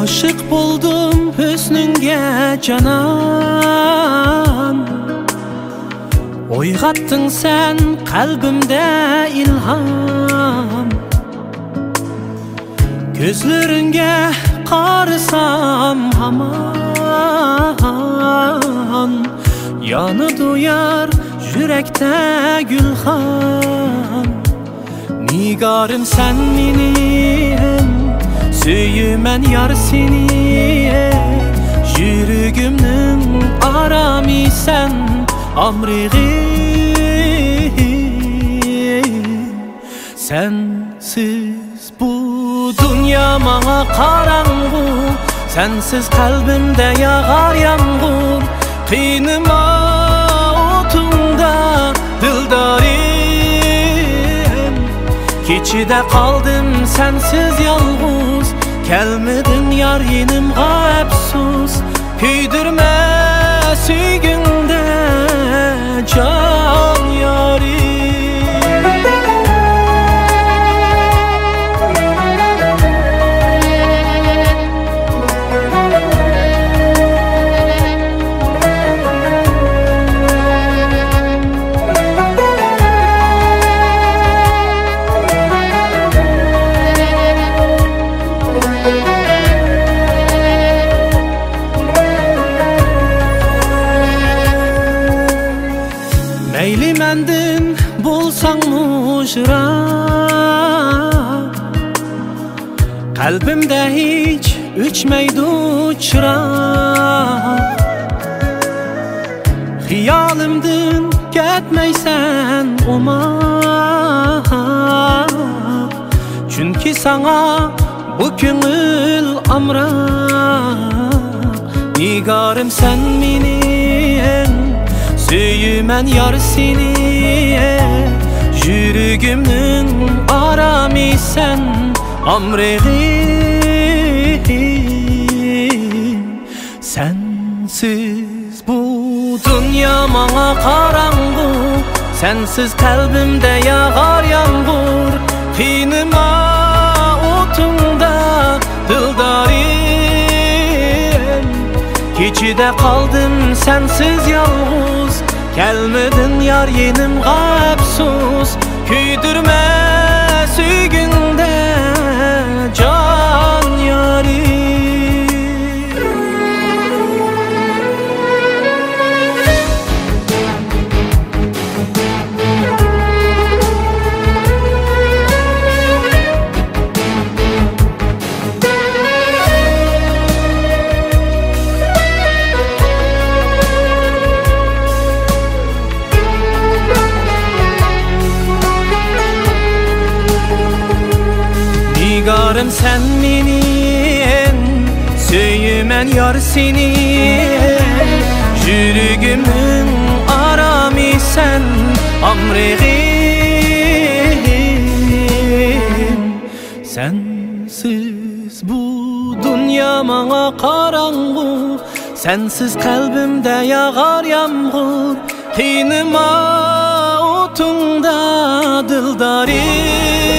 Aşık buldum hüsnünge canan. Oygattın sen kalbimde ilham. Gözleringe karısam aman. Yanı duyar yürekte gülhan. Nigarım sen benim, suyumen yar seni. Yürügümnün arami sen amriği. Sensiz bu dünya bana karangu. Sensiz kalbimde yağar yağmur. Kıynıma otunda dildarim. Keçide kaldım sensiz yalğuz. Kelmedin yar yenim gapsuz. Küydürme süygünde can yarim. Meyli mendin bulsan mujra. Kalbimde hiç uçmaydı çırak. Xiyalımdın ketmeysen umaq. Çünkü sana bu köngül amrak. Nigarım sen benim, suyumen yar seni. Yürügümnün arami sen amriği. Sensiz bu dünya bana karangu. Sensiz kalbimde yağar yağmur. Kıynıma otunda dildarim. Keçide kaldım sensiz yalğuz. Kelmedin yar yenim gapsuz. Küydürme süygünde can yarim. Nigarım sen benim, suyumen yar seni. Yürügümün arami sen amriğim. Sensiz bu dünya bana karangu. Sensiz kalbimde yağar yağmur. Kıynıma otunda dildarim.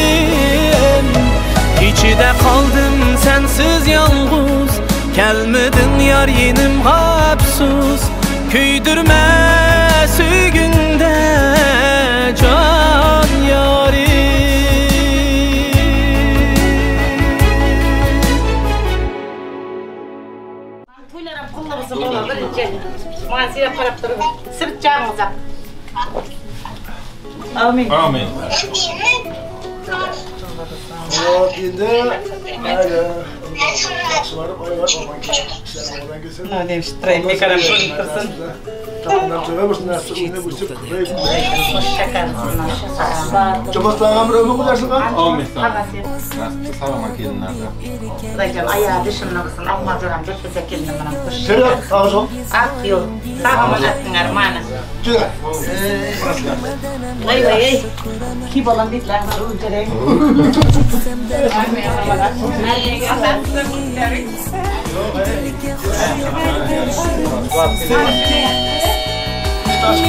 İçide kaldım sensiz yalğuz. Kelmedin yar yenim gapsuz. Küydürme süygünde can yarim. Toylarım qullu bolsun baba birinci. Magan seyrep qarap turıp sırt жағыңызға. Amin. Amin. Endi yaxshilarib oylar omon kelsin. Omon kelsin. Nima qarab tursin. Салам келинлерге. Құдайжан аяғы дышымны қылсын, алма жорам жеткізе келінім мына күш. Ақ жол. Ақ жол. Сақ аман аттың арманы. Ой, ой, ой. Ки балам дейді, лағына өлтірейін.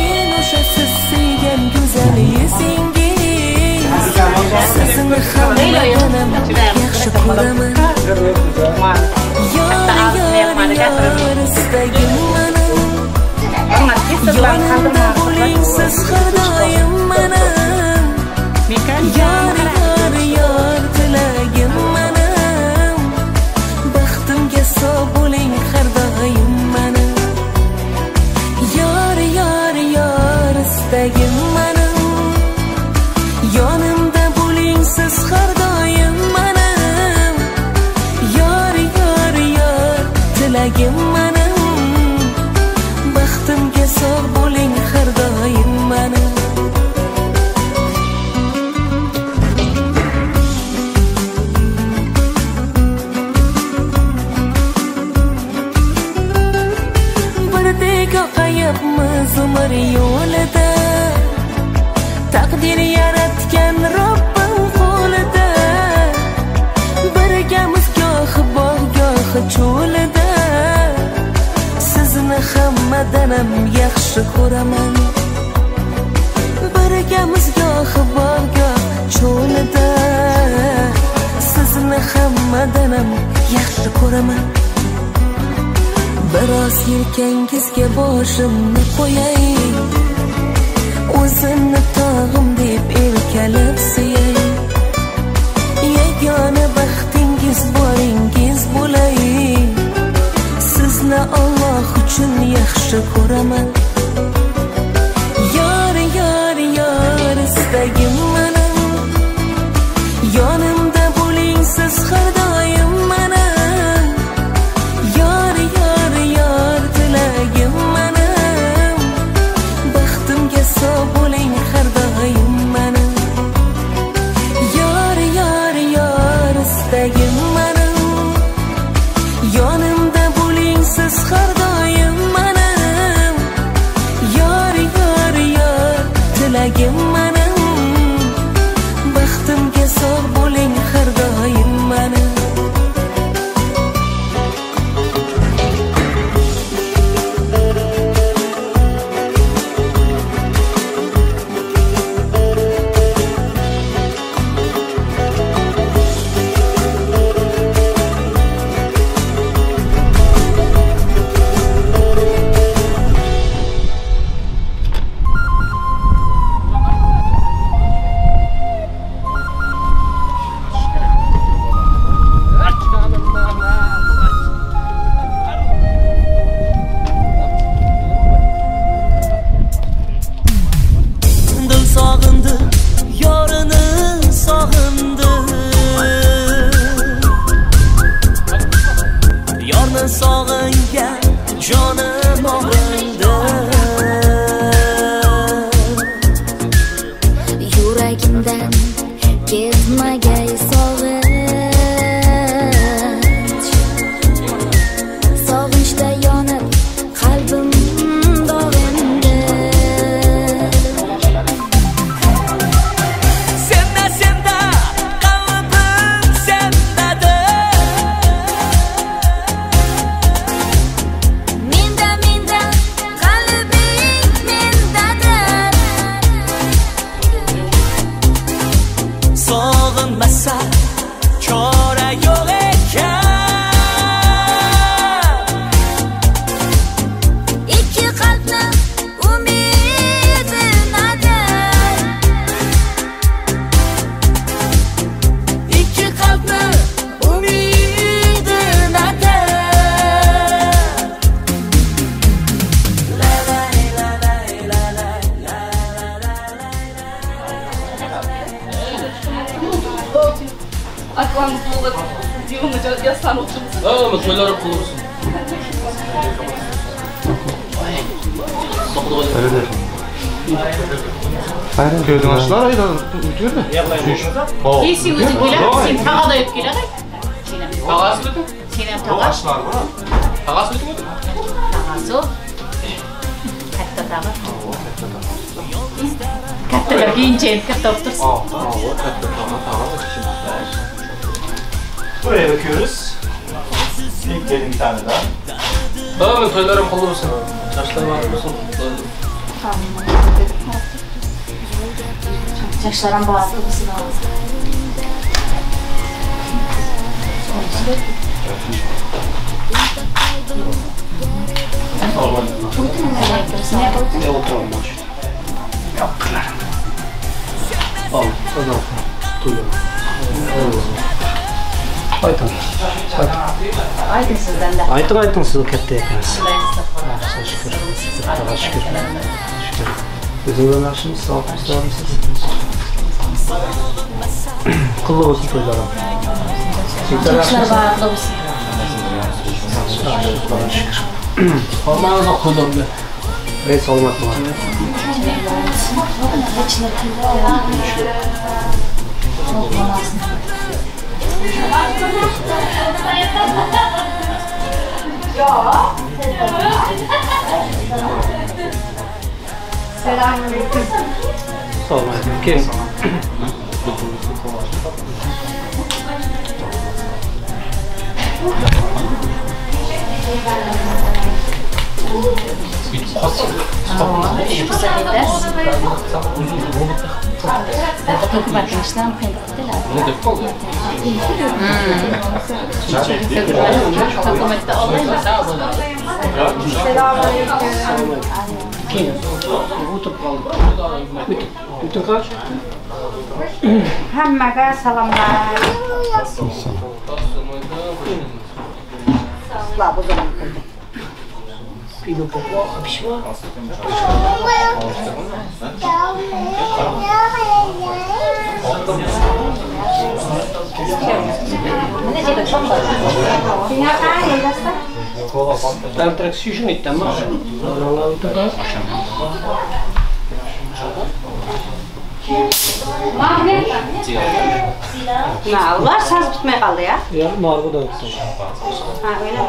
Men o'sha siz sevgan go'zal yuzingiz, sizni hamma yaxshi yaxshi ko'raman. Yor yor yor istagim mani, yonimda bo'ling siz har doim mani. Yor yor yor tilagim mani, baxtimga sog' bo'ling har doim mani. Yor yor yor istagim mani, yonimda bo'ling siz har doim mani. Yor yor yor tilagim mani, baxtimga sog' bo'ling har doim mani. Birdek oqayapmiz umr yo'lida, taqdir yaratgan Robbim qo'lida. Birgamiz gohi bog' gohi cho'lida, sizni hammadan ham yaxshi ko'raman. Birgamiz gohi bog' goh cho'lida, sizni hammadan ham yaxshi ko'raman. Biroz yelkangizga boshimni qo'yay, o'zimni tog'im deb erkalab suyay. Yagona baxtingiz boringiz bo'lay, sizni Alloh uchun yaxshi ko'raman. Yor yor yor istagim mani, yonimda bo'ling siz har doim mani. Yor yor yor tilagim mani, baxtimga sog' bo'ling har doim mani. Yor yor yor istagim mani, yonimda bo'ling siz har doim mani. Yor yor yor tilagim mani, baxtimga sog' bo'ling har doim mani. Көзің ашылар айда өтеді. Сен өзің келе, сен таға да өтіп келе. Тағасы өтіп? Сен таға. Ашылар бар. Тағасы өтіп өтіп? Тағасы. Katta tağa. Kattalar keyince katta болып тұрсын. Katta tağa, tağa. Buraya bakıyoruz. Ekleyelim bir tane daha. Tamam, toylarım kutlu olsun. Yaşlarım olsun. Tamam. Yaşlarım bağlı olsun. Ayting. Ayting sizdan da. Ayting, ayting siz katta ekansiz. Yaxshi, shukr. Xudoga shukr. Shukr. O'zingiz yaxshimisiz, sog'misizlarmisiz? Qulluq bo'lsin to'ylarim. Yoshlar baxtli bo'lsin. Xudoga shukr. Hammamizni qo'lda. Ey salomat bo'ling. Selamünaleyküm. Selamünaleyküm. Hammaga salomlar. Ular saz bitmay qoldi ya. Yo'q, narg'i da o'tdi. Ha, öyle mi?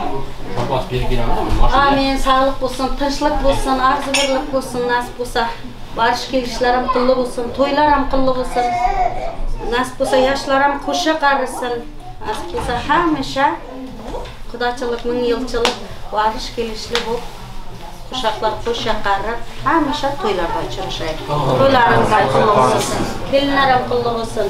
Amin, sağlık bo'lsin, tinchlik bo'lsin, arzu birlik bo'lsin, nasib bo'lsa. Borish kelishlar ham qilli bo'lsin, to'ylar ham qilli bo'lsin. Nasib bo'lsa yoshlar ham qo'sha qarisin. Nasib bo'lsa hamisha qudachilik, ming yilchilik, borish kelishli bo'lib, uşaqlar qo'sha qarib, hamisha to'ylarda uchrashaylik. To'ylarimiz ham qilli bo'lsin, kelinlar ham qilli bo'lsin.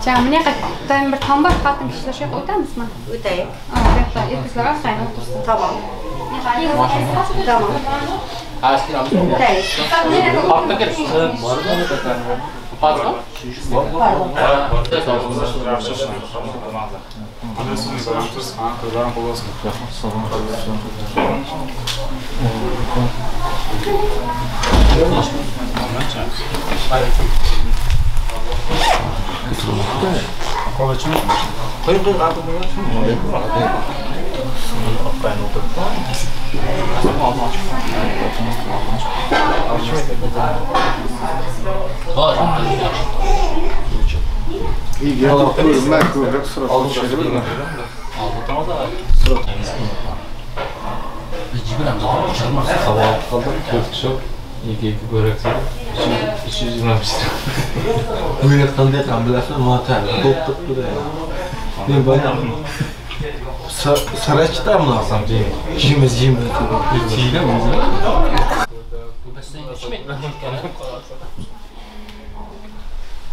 Mana qayerdan bir tombar xotin kishilar shu yoqqa o'tamizmi? O'taylik. Bu yoqda erkaklar orqaga o'tirsin. Tamam. Tamam. O'taylik.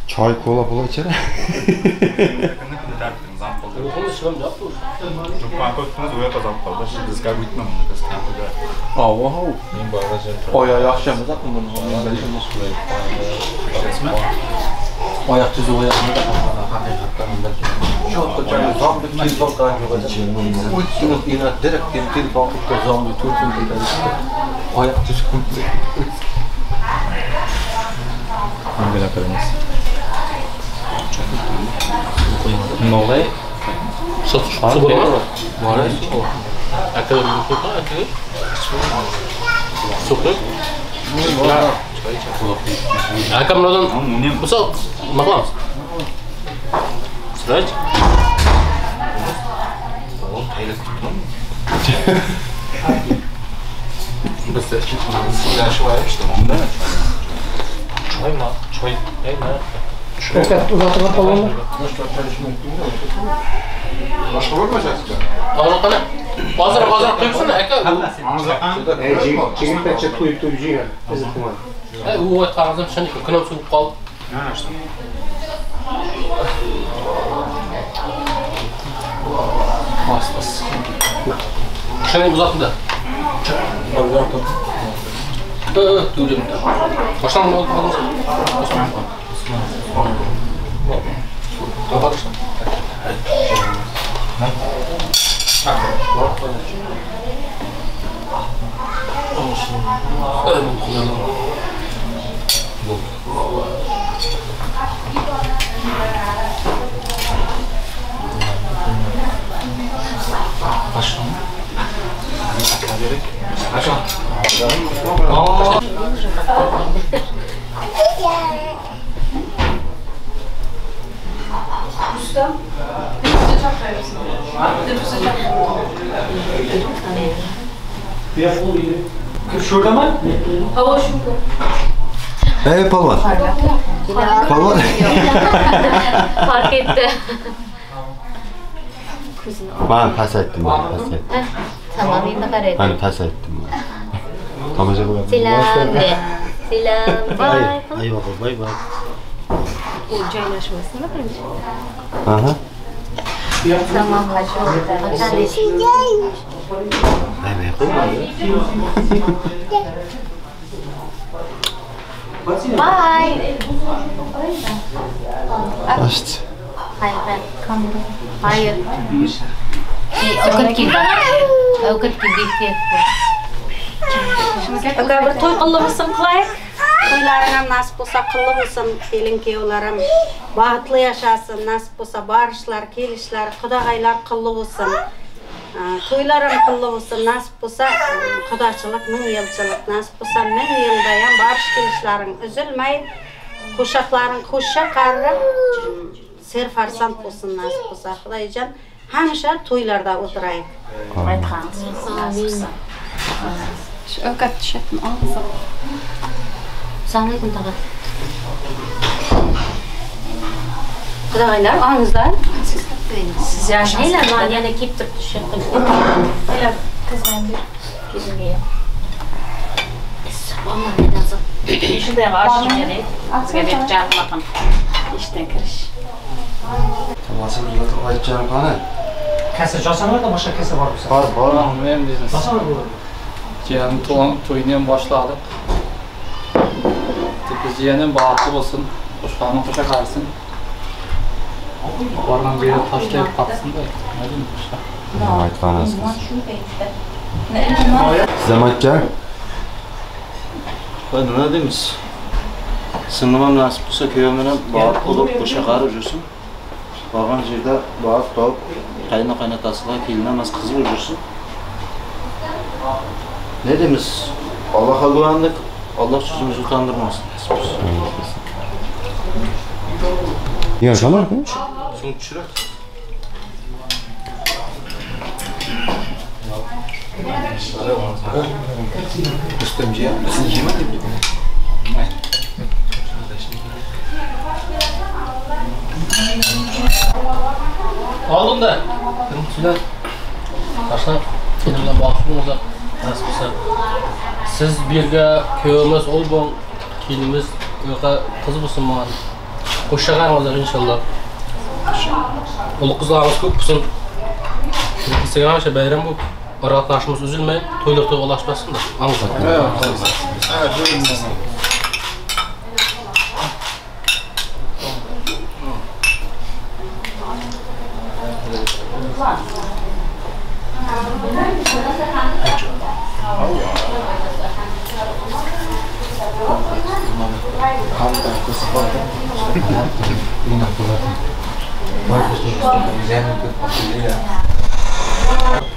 Çay, kola pula içer. Oyoq tuzuq oyoqni haqiqatdan oyoq tuzuq. Nolay Şunu uzatın da. Baştan mı oldu? Şurada mı? Hava şurada. Evet, Palvan. Palvan. Fark etti. Ben pes ettim. Ben pes ettim. Tamam, endi qaraydi. Ben pes ettim. Tomosha qilib. Selam de. Selam. Bay. Ay bakalım, bay bay. U joylashmasin birinchi. Aha. Tamam, Bay bay qo'yma. Bye. Açtı. Hayır, hayır. Aka bir to'y qilib bo'lsin qilaylik. To'ylaring ham nasib bo'lsa qilib bo'lsin, kelin kuyovlarim baxtli yashasin, nasib bo'lsa borishlar, kelishlar, qudag'aylar qilib bo'lsin. To'ylar ham qilib bo'lsin, nasib bo'lsa qudachilik 1000 yilchilik, nasib bo'lsa 1000 yilda ham borish kelishlaring uzilmay, qo'shoqlaring qo'sha qarib, serfarzand bo'lsin nasib bo'lsa. Xudoyjon hamisha to'ylarda o'tiraylik. Aytgansiz. Şu ovqat tushatni olsa. Assalomu alaykum tog'a. Qudag'aylar, ongizlar. Siz yaxshimisiz? Man yana kelib turib tushyapti. Hayır, qizg'an bir. Kelinga ham. Shunday oshib kerak. Sizga deb javob ishdan kirish. Tomasini uzatib aytgan qani? Kasa josan var da boshqa kasa bor bo'lsa. Bor, bor. Nima ham deysiz? Josan var bo'ladi. Jiyanning to'yini ham boshladik. Jiyanim baxtli bo'lsin, qo'shqoning qo'sha qarasin. Borgan yerga tashlab qotsin da. Nima deymiz boshqa? Aytgansiz. Siz aka? Nima deymiz? Singlim ham nasib bo'lsa kuyovim bilan baxtli bo'lib qo'sha qarib yursin. Borgan yerda baxt topib, qayna qaynotasiga kelin emas qiz bo'lib yursin. Ne deymiz? Allohga guvandik. Allah sözümüzü utandırmasın. Ya şalar mı? So'ng tushiradi. Aldım da. Sizlar tashlab kelinlar baxtli bo'lsa, nasib bo'lsa. Siz bu yerga kuyovimiz ol bo'ng, kelinimiz uyoqqa qiz bo'lsin ma'an. Qo'shag'angizlar inshaalloh. Ul qizlarimiz ko'p bo'lsin. Kelsa bayram bo'lib, oraqlashimiz uzilmay, to'ylar to'yga ulashmasin-da. Angizlar.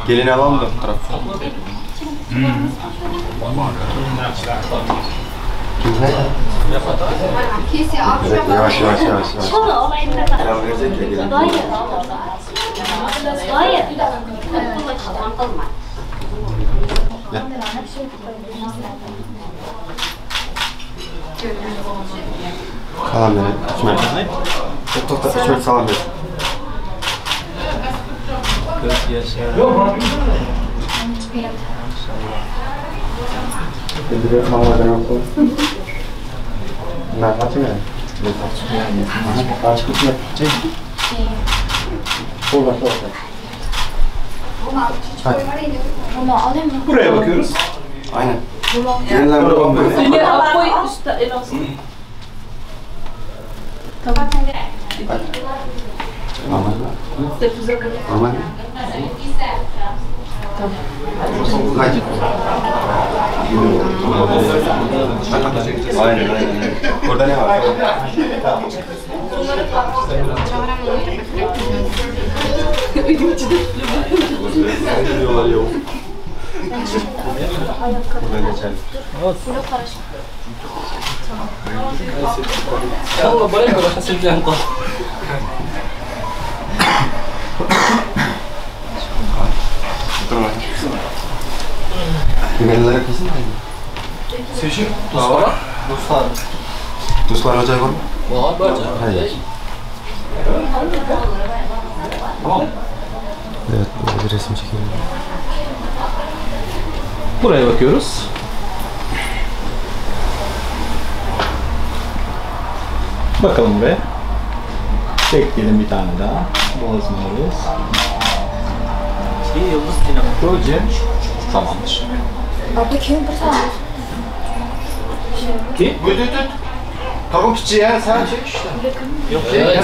Gelin alalım da taraf. Yavaş yavaş yavaş. Salam verin. 3 metre. To'xta, 3 metre salam verin. Hadi. Buraya bakıyoruz. Aynen. Yeniden buraya koy üstte el olsun. Tamam. Tamam. Hadi. Aynen aynen. Orada ne var? Buradan geçelim. Allah bana kadar sevgilen kal. Güvenlere kesin mi? Seçim. Dostlar. Dostlar. Dostlar joy bormi? Bor, bor. Hayır. Tamam. Evet, burada bir resim çekelim. Buraya bakıyoruz. Bakalım buraya. Bekleyelim bir tane daha. Bozmuyoruz. Yıldız sinema. Proje tamamdır. Abla kim burada? Ki? Buyur. Tamam piçi ya sen çek işte. Yok ya.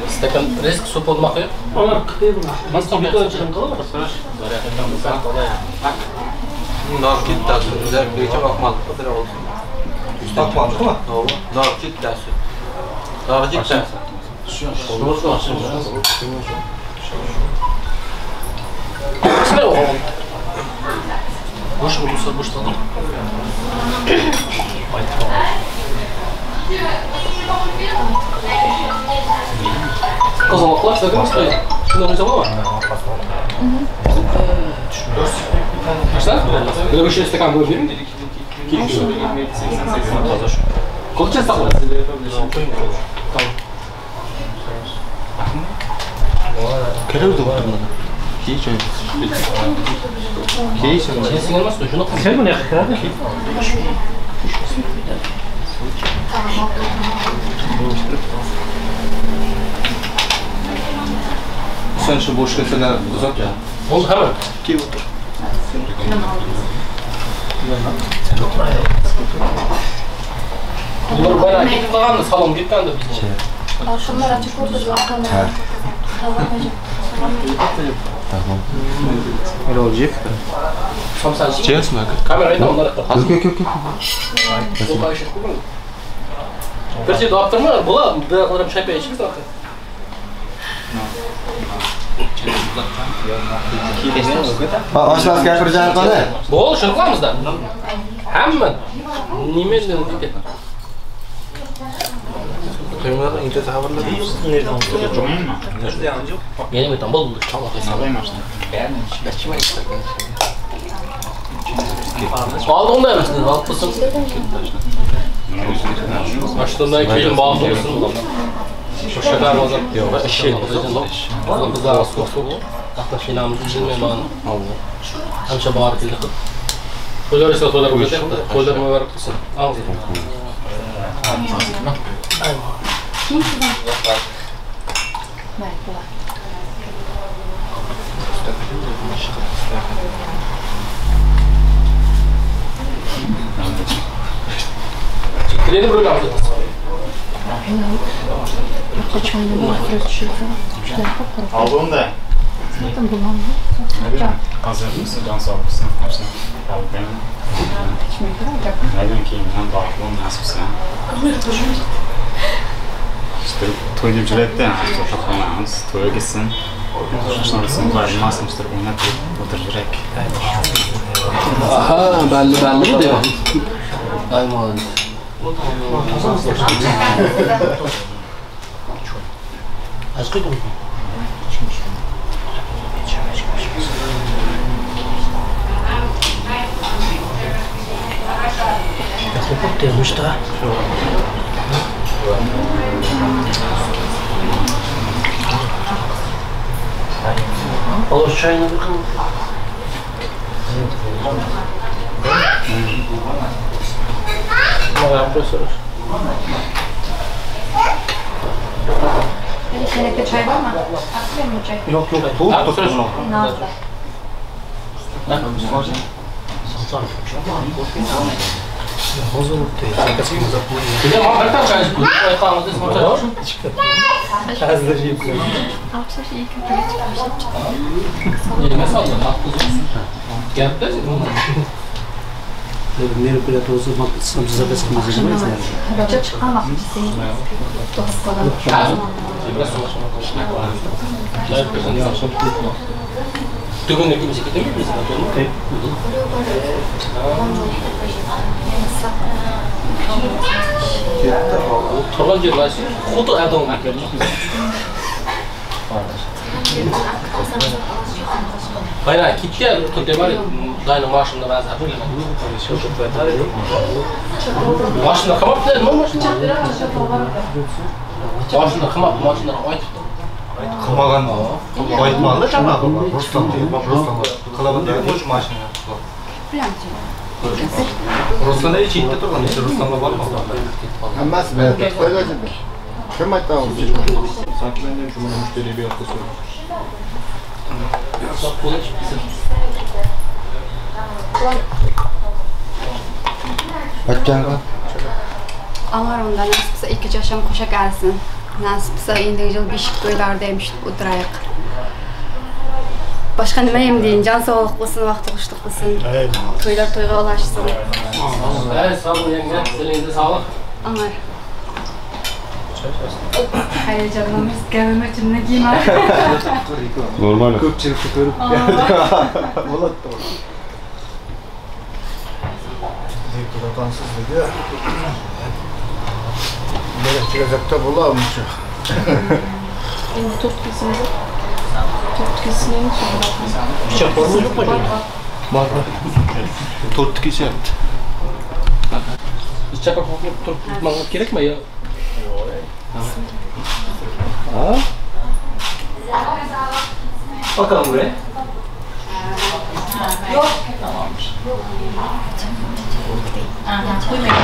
Stakan risk sup olmak yok. Nasıl bir Boş olursa boş tanır. Kazanaklar sakın isteyin. Şundan önce var mı? Kaçlar? Böyle bir şey istekan böyle mi? Kolça sakla. Tamam. Kerem de var mı? Hiç öyle. Hiç öyle. Kesin olmaz da şunu Sen ne kadar? Sen şu boş keseler uzat ya. Oldu hemen. Ki otur. Sen otur ayağa. Bunlar bayağı gitip kalgandı, salon gitdi biz. Şunlar açık oldu. Tamam hocam. Tamam. Öyle olacak. Çekiyorsun mi? Kamerayı da onlara Yok yok yok. Bir şey yaptırma, bula, bir kadar şey içimiz zaten. Oshlas gapirgan qani? Bo'l, shuni qilamiz da. Hamma. Nima dedi? Benim aytam bo'ldi, Oldi undaymiz, olib qilsin. Mana keyin bog'li bo'lsin. O'sha hozir bizlar Hamisha barakillik qilib. To'ylar esa to'ylar o'tadi, to'ylar muborak qilsin. Chektiraylik bir o'ylamiz. Aldı Hazırmısın, can sağlıqsın, hepsini təbriklərim. Nədən keyimdən dağıtlı, nasibsən. İşte toy deyib to'yxonamiz, to'yga gitsin. Şunlarısın, bayılmazsın, işte oynab o'tirib. Aha, belli belli diyor. Aynen. Az koydum. Hukuk demiş da. Olur çayına bakalım. Chelakda choy bormi? Aqlimi choy? Yo'q, yo'q, to'liq turibdi. Nozda. Qilmagan aytmadi жаңағы Ruslan qilaman dedi o'sha mashina. Ruslan chetda turgan, Ruslanга bormadi. Hammasi berdi. Qo'yiladi. Kim aytdi? Sanki benden şu müşteriye bir hafta sonra. Aytganlar. Alloh undan nasib qilsa 2 yoshim qo'sha qalsin. Nasib qilsa endigi yil beshik to'ylarida ham eshitib o'tiraylik. Boshqa nima ham deyin, jon sog'lik bo'lsin, vaqti xushlik bo'lsin. To'ylar to'yga ulashsin. Sog' bo'ling, yanga, sizlarga sog'lik. Amar. Hayajonlanmiz, gapim ichimdan kiyman. Normal. Ko'pchilikni ko'rib bo'ladi. Vatansızlığı gerektirecekte bulamıyor. Endi to'rt kesimda. To'rt kesimning Pichoq bormi yo'qmi? Bor. To'rt kesyapti. Pichoq qo'yib turib tutmoq kerakmi yo? Ha? Bakalım buraya. Yo'q. Qo'ymang.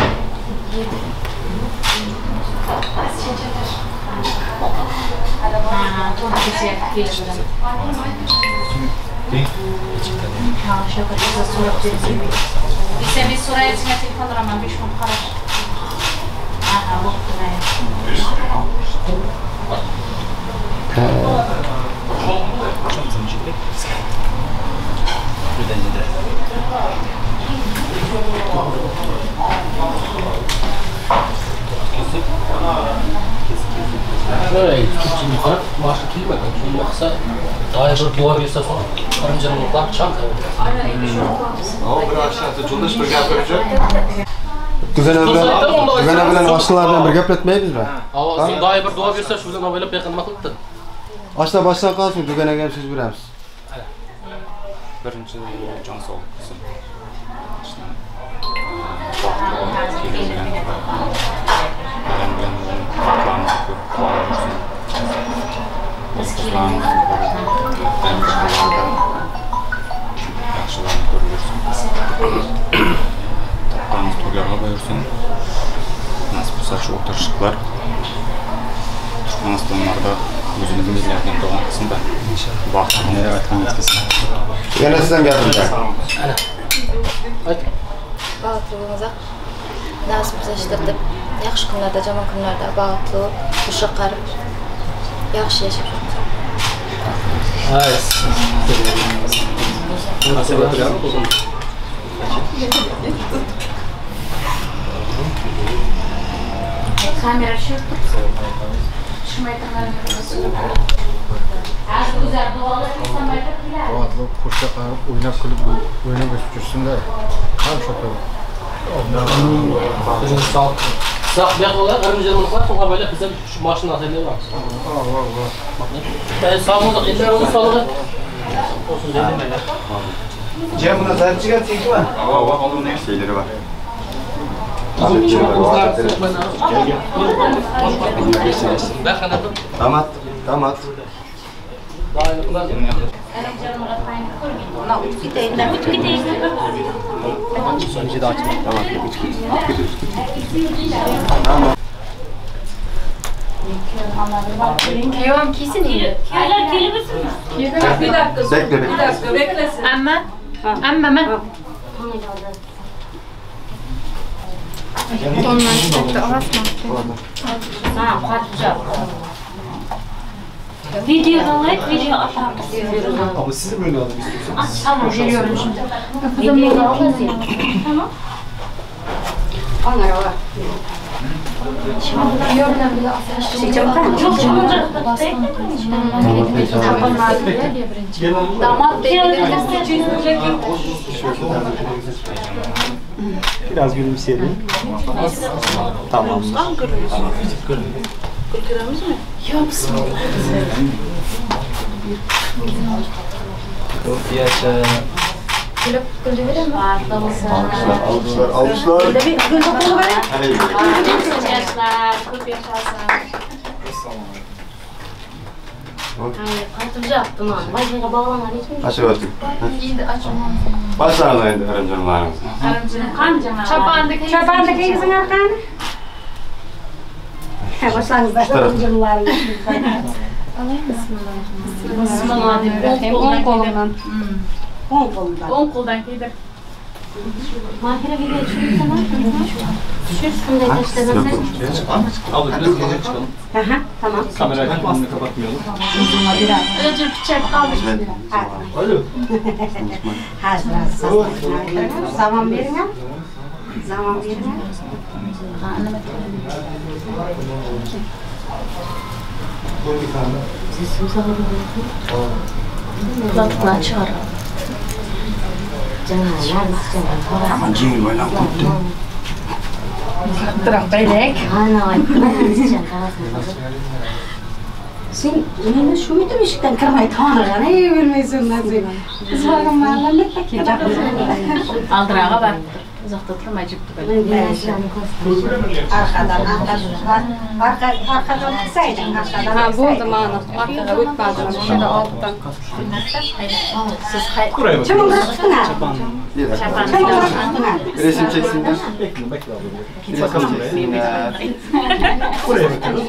Tugana bilan oshnalar bilan bir gaplatmaymizmi? Sen doim bir duo bersa shu bilan o'ylab yaqinma qilibdi. Oshna boshdan qolsin, tuganaga ham so'z beramiz. Birinchi jon sog'lik bo'lsin. Yaxshilarni ko'rib yursin. Topqanimiz to'ylarga buyursin. Nasib bo'lsa shu o'tirishlar Turkmanistonlarda o'zimizning millatdan davom qilsin-da. Baxtli aytganingiz kelsin. Yana sizdan gapiring. Ana. Ayt. Baxtli bo'lsak, nasib bo'lsa ishlatib, yaxshi kunlarda, yomon kunlarda baxtli, qo'sha qarib, yaxshi yashab yuramiz. Kamera tushirib turibdi. Tushmay turgan. Baxtli, qo'sha qarib, o'ynab kulib, o'ynab o'sib yursin-da. Ham shotib. Sağ buyog'lar qirmizini qilib, so'ng biz ham shu mashina haydaymiz. Sog' bo'lsin, ellar sog'lig'i. Olsun dedim. Cem buna sen çıkar çekme. Ava oğlum ne şeyleri var. Damat, damat. Kuyovim kiysin endi. Kuyovlar kelib o'tsinmi? Bir dakika. Bekle, Bir dakika beklesin. Amma. Amma men. Ondan çıktı alasma. Ha, qatib. Video alayım, video atamiz. Ama sizi böyle alalım istiyorsanız. Tamam, geliyorum şimdi. Video alalım. Tamam. Onlar ola. Çok Damat Biraz gülümseyelim. Tamam. Gülküremiz mi? Ya bismillah. Çok yaşa. Gülüp güldürelim mi? Alkışlar, alkışlar, alkışlar. Yaşlar, ko'p yashasin. Qatib yaptım ha. Başına bağlanan hiç mi? Açıverdik. Endi açamam. Başlayalım endi aranjmanlarımızı. Qancha? Chapanni kiygizing arqani. Ha, boshlangizlar aranjmanlarni. Bismillahirrahmanirrahim. O'ng qo'limdan. O'ng qo'limdan. O'ng qo'ldan kiydir. Mahira video tushirsana. Tushir, shunday tashlamasak. Abla biraz geri çıkalım. Aha, tamam. Kamerayı önünü kapatmayalım. Önce bıçak kaldır. Alo. Hazır, Zaman verin ha. Zaman verin ha. Kulaklıklar çıkar. Aman jingil baylam koptu. Bırak beylik. Sen meni shu uydim eshikdan kirmay tonigan, ey bilmaysan sen. Biz Aldırağa bak. Uzakta durma, cipti böyle. Arkadan, arkadan tutsaydın, arkadan. Ha, bo'ldi mana. Orqaga o'tmadim. Shuni oldidan. Siz Chimildirib tuting. Chimildirib tuting. Resim çeksinler. Bekle, bekle abla. Resim çeksinler. Buraya bakıyoruz.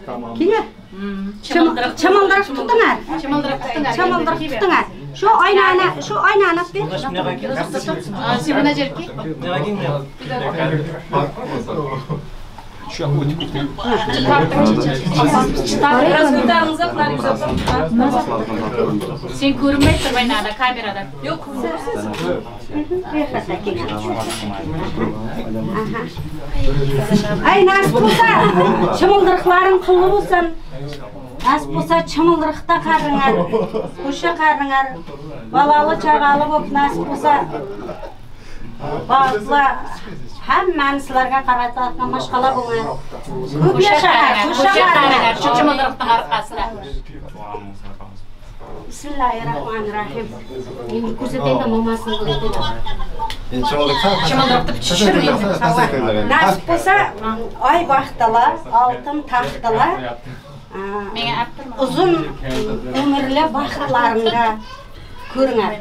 Tamam. Kine. Chimildirib tuting. Chimildirib tuting. Chimildirib tuting. Shu oynani, shu oynani ber. Sen buna jerki. Şu an ötüp gitti. Biraz ko'taringizlar, Sen ko'rinmay tur aynada kamerada. Yo'q, ko'rsiz. Ay nasip bo'lsa, chimildirikhlaring qilli bo'lsin. Nasip bo'lsa chimildirikda qaringlar, qo'sha qaringlar. Balali chaqali bo'lib nasip bo'lsa baxtli hammani sizlarga qaratadigan mashg'ala bo'lgan. Ko'p yashanglar, qo'sha qaringlar. Shu chimildirikning orqasida. Bismillahirrahmanirrahim. Endi ko'rsating da mamasini ko'rsating. Chimildirikni tushirib. Nasip bo'lsa oy baxtli, oltin taxtli, uzun umrli baxtlaringga ko'rinar.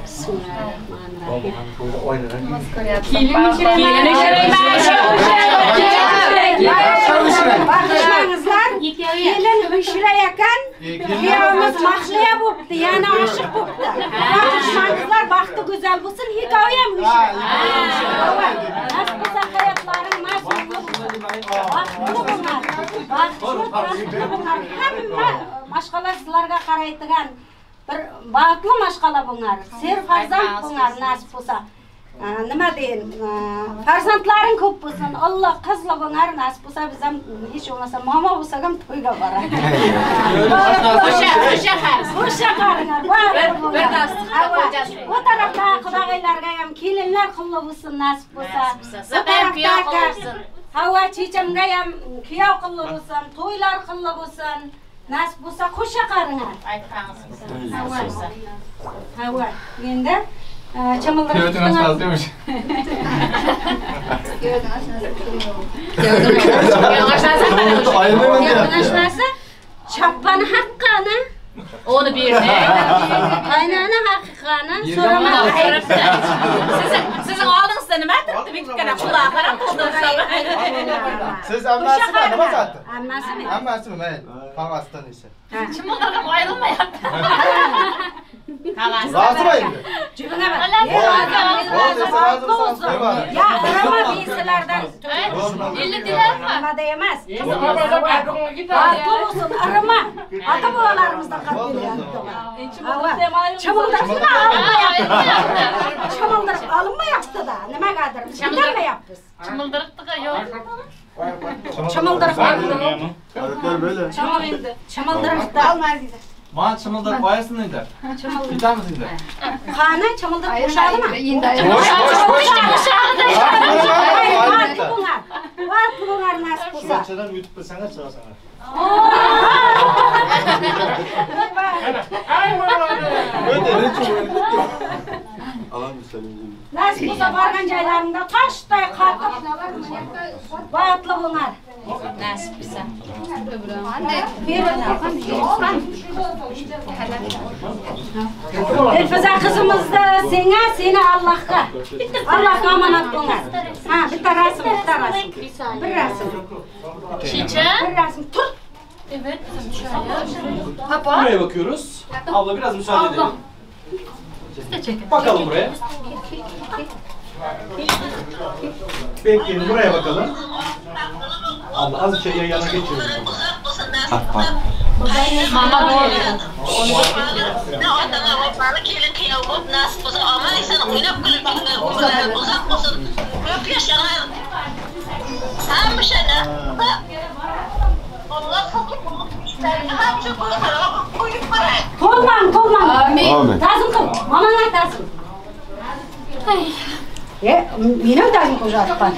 Bismillahirrahmanirrahim. Baxtlaringizlar, kelin uyshira ekan, kuyovimiz mahliya bo'pti, yana oshiq bo'pti. Baxtlaringizlar, baxti go'zal bo'lsin, ikkovi ham uyshira. Nasib bo'lsa hayotlaring mazmunli bo'lsin. Baxtli bo'linglar. Baxtli, baxtli bo'linglar. Hamma mashg'ala sizlarga qaraydigan bir baxtli mashg'ala bo'linglar. Ser farzand bo'linglar nasib bo'lsa. Nima deyin, farzandlaring ko'p bo'lsin, Alloh qizli bo'linglar nasib bo'lsa, biz ham hech bo'lmasa momo bo'lsak ham to'yga boramiz. Qo'sha qarz. Qo'sha qaringlar, bir dastiqda qo'yasiz. O tarafda qudag'aylarga ham kelinlar qilli bo'lsin nasib bo'lsa. Bu tarafda bo'lsin. Hava chechamga ham kuyov qilli bo'lsin, to'ylar qilli bo'lsin. Nasib bo'lsa qo'sha qaringlar. Aytqangiz. Hava. Endi chimildirib tuting. Kuyovning chapani haqqani Onu berdi. Qaynona haqiqani so'ramadi. Sizin oldingizda Tog'asida nima turibdi? Bittagina quloq qarab qo'ldan Siz ammasimi? Nima zoti? Ammasimi? Ammasimi, mayli. Tog'asidan esa. Chimildirg'im ayrilmayapti. Tog'asi. Rozimi endi? Jibingga bak. Rozi bo'lsin. Ya, arama besilardan. 50 dilarmi? Nimada emas. Baxtli bo'lsin, arama. Ota bobolarimizdan qolib kelgan. Chimildirib olinmayapti. Chimildirib olinmayapti-da. Nimagadir bilmayapmiz. Chimildiribdi-ku, yo'q. Chimildirib olindi. Chimildiribdi. Man chimildirib qo'yasin endi. Ketamiz endi. Qani chimildirib qo'shadimi? Endi. Qo'sh, qo'sh, qo'sh. Baxtli bo'lar nasib bo'lsa. Shulardan yutib bilsanglar chiqasanlar. Nasib bo'lsa borgan joylaringda toshday qotib baxtli bo'lar. Nasib bo'lsa. Dilfuza qizimizni senga, seni Allohga. Allohga omonat bo'lar. Ha, bitta rasm, bitta rasm. Bir rasm. Chicha? Bir rasm. Tur. Evet. Buraya bakıyoruz. Abla biraz müsaade edelim. Bakalım buraya. Bekleyin, buraya bakalım. Abla az bir şey yan yana geçiyoruz. Mama doğru. Ne ota kelin kuyov bo'lib nasib bo'lsa omon eson o'ynab kulib uzoq bo'lsin. Ko'p yashanglar. Hamisha Allah To'lmang, to'lmang. Amin. Ta'zim qil. Mamangga ta'zim. Men ham ta'zim qilib yotibman.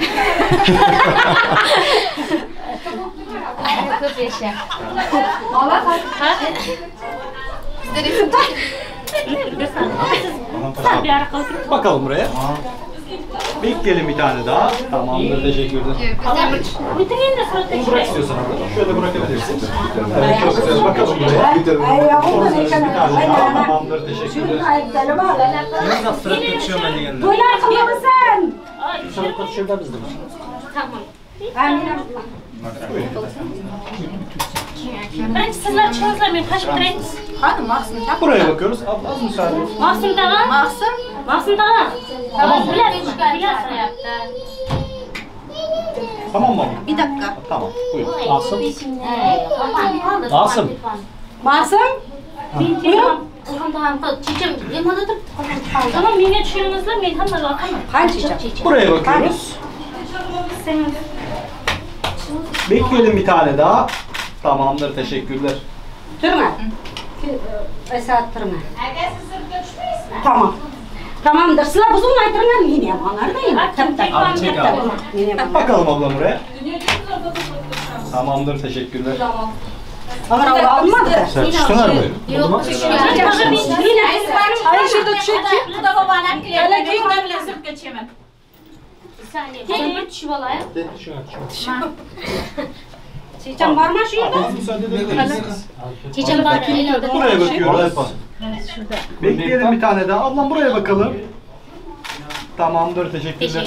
Ko'p yasha. Bakalım buraya. Bekleyelim bir tane daha. Tamamdır, teşekkürler. Bunu bırak istiyorsan abla. Şöyle bırakabilirsin. Evet, çok güzel. Bakalım buraya. Bir tane daha. Tamamdır, teşekkürler. Nasıl suratga tushaman deganlar. To'ylar qilmasin. Suratga tushiramiz deb. Tamam. Birinchi sizlar chiqingizlar, men qochib turay. Qani Mahsum tag'a? Buraya bakıyoruz. Abla az müsaade et. Mahsum tag'a? Mahsum? Mahsum tag'a. Tamam. Bilasiz. Tamam mı? Bir dakika. Tamam. Buyurun. Asım. Asım. Mahsum? Tamam, menga tushiringizlar, men hammaga otaman. Qancha? Buraya bakıyoruz. Bekleyelim bir tane daha. Tamamdır, teşekkürler. Turma. Esat turma. Aka, siz sirkka tushmaysizmi? Tamam. Tamamdır. Sizlar buzilmay turinglar, men ham olardayım. Abi çek abi. Bakalım ablam buraya. Tamamdır, teşekkürler. Tamam. Ama olmadı. Sen düştüler mi? Yo'q, Ay şurada tushak ki. Xudo boboni olib kelyapti. Men bilan sirkka tushaman. Keyin bir tushib olayim. Checham bormi shu yerda? Checham bor. Buraya bakıyoruz. Bekleyelim bir tane daha. Ablam buraya bakalım. Tamamdır, teşekkürler.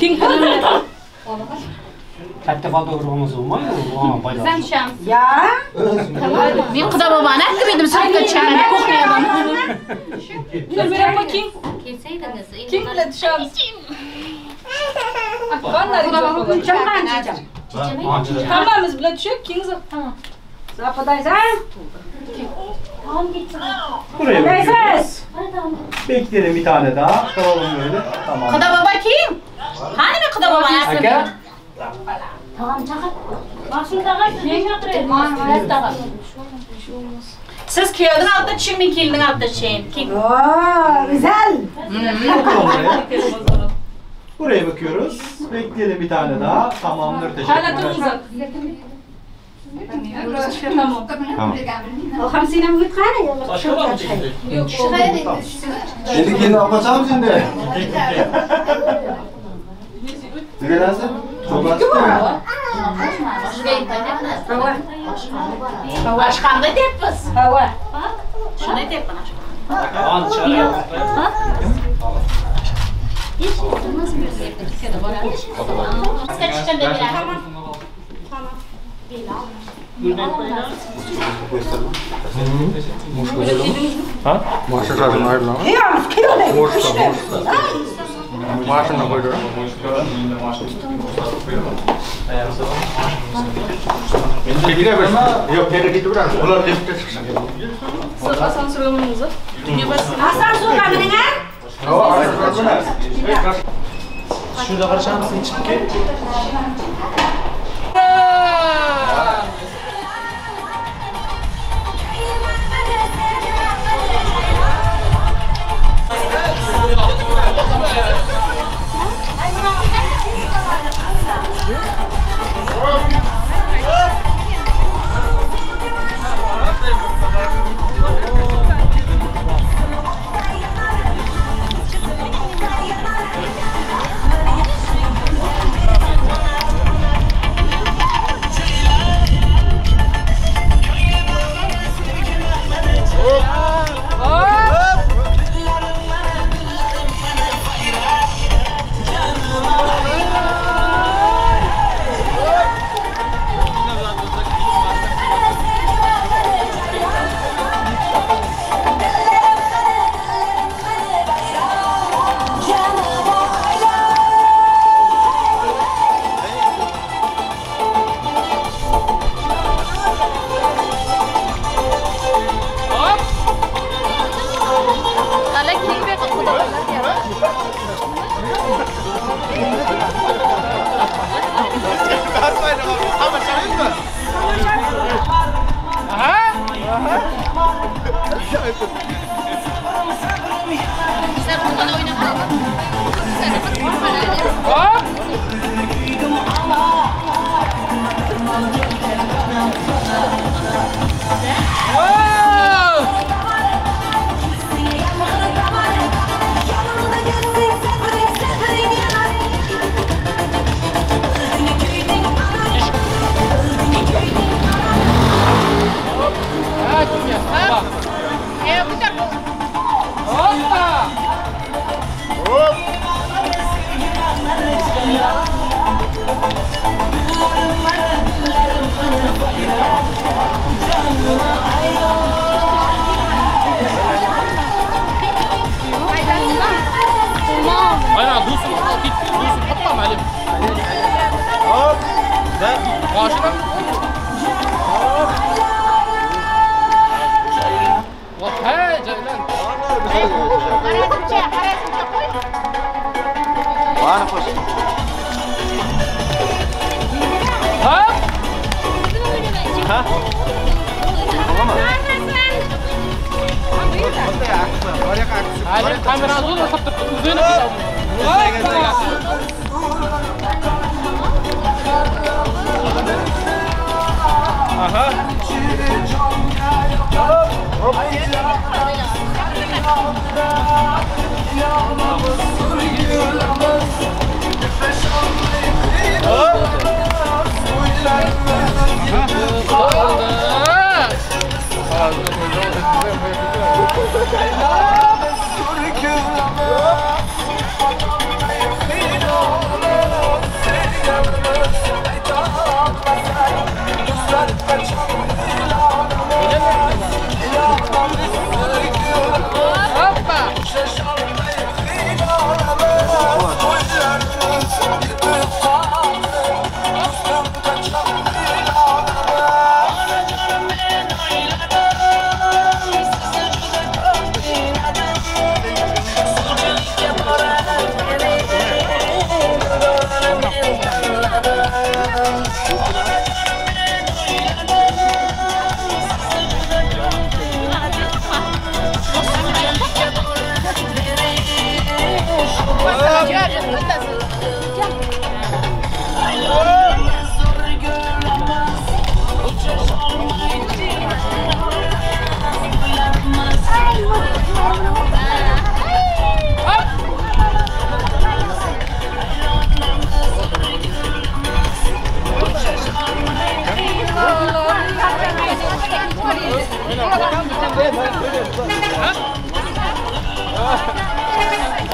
Katta falda urg'imiz bo'lmaydi, Biz ham tushamiz. Ya. Men Xudo boboni aytib edim, sirkka tushaman, qo'rqmayapman. Gulmira opa kim? Kelsaydingiz. Kim bilan tushamiz? Checham qani checham? Hammamiz bilan tushak, keyingiz Tamam. Zapodaysan? Buraya bakıyoruz. Bekleyelim bir tane daha. Kalalım böyle. Tamam. Xudo bobo kim? Qani men Xudo boboni Aka. Tog'am chaqir. Mahsum tog'a, siz nega o'tirayapsiz? Tog'a. Siz kuyovning oldida tushing, men kelinning oldida tushayin. Keyin. Oo, güzel. Bakalım buraya. Buraya bakıyoruz. Bekleyelim bir tane daha. Tamamdır, teşekkürler. Tamam. Tamam. Ilham sen ham o'tqani. Başka var mı çekilecek? Yo'q. Endi kelin olib qochamiz endi. Tugadansi? Oshxonada deyapmiz. Hava. Shunday deyapman. Ha? Şurada karışar mısın? Çık gel.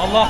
Allah.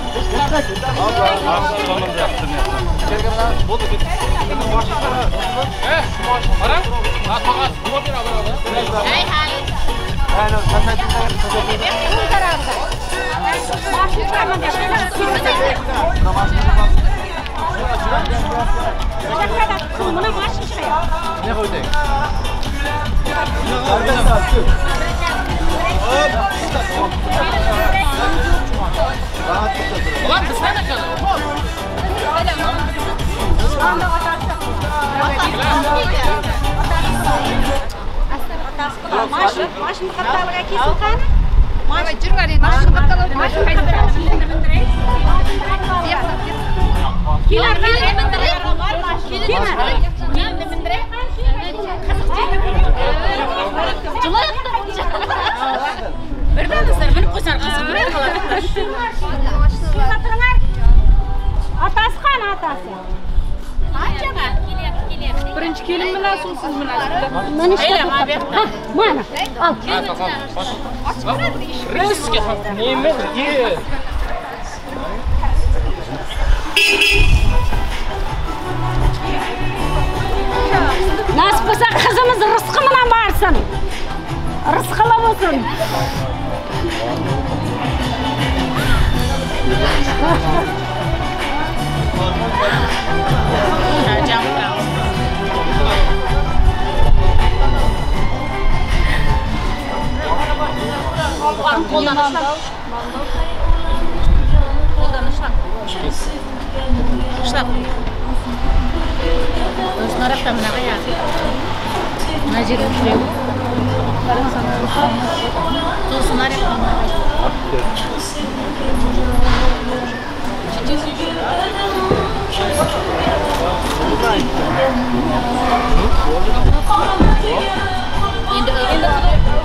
Otasi qani otasi? Birinchi kelin bilan so'ng siz bilan. Mana shu. Mana. Al. Riski nima? Nasib bo'lsa qizimiz rizqi bilan borsin. Rizqli bo'lsin. Qo'ldan ushlab. Qo'ldan ushlab. Ushlab. O'zlari ham bunaqa yaxshi. Mana yerga tushib. To'sinlar ham.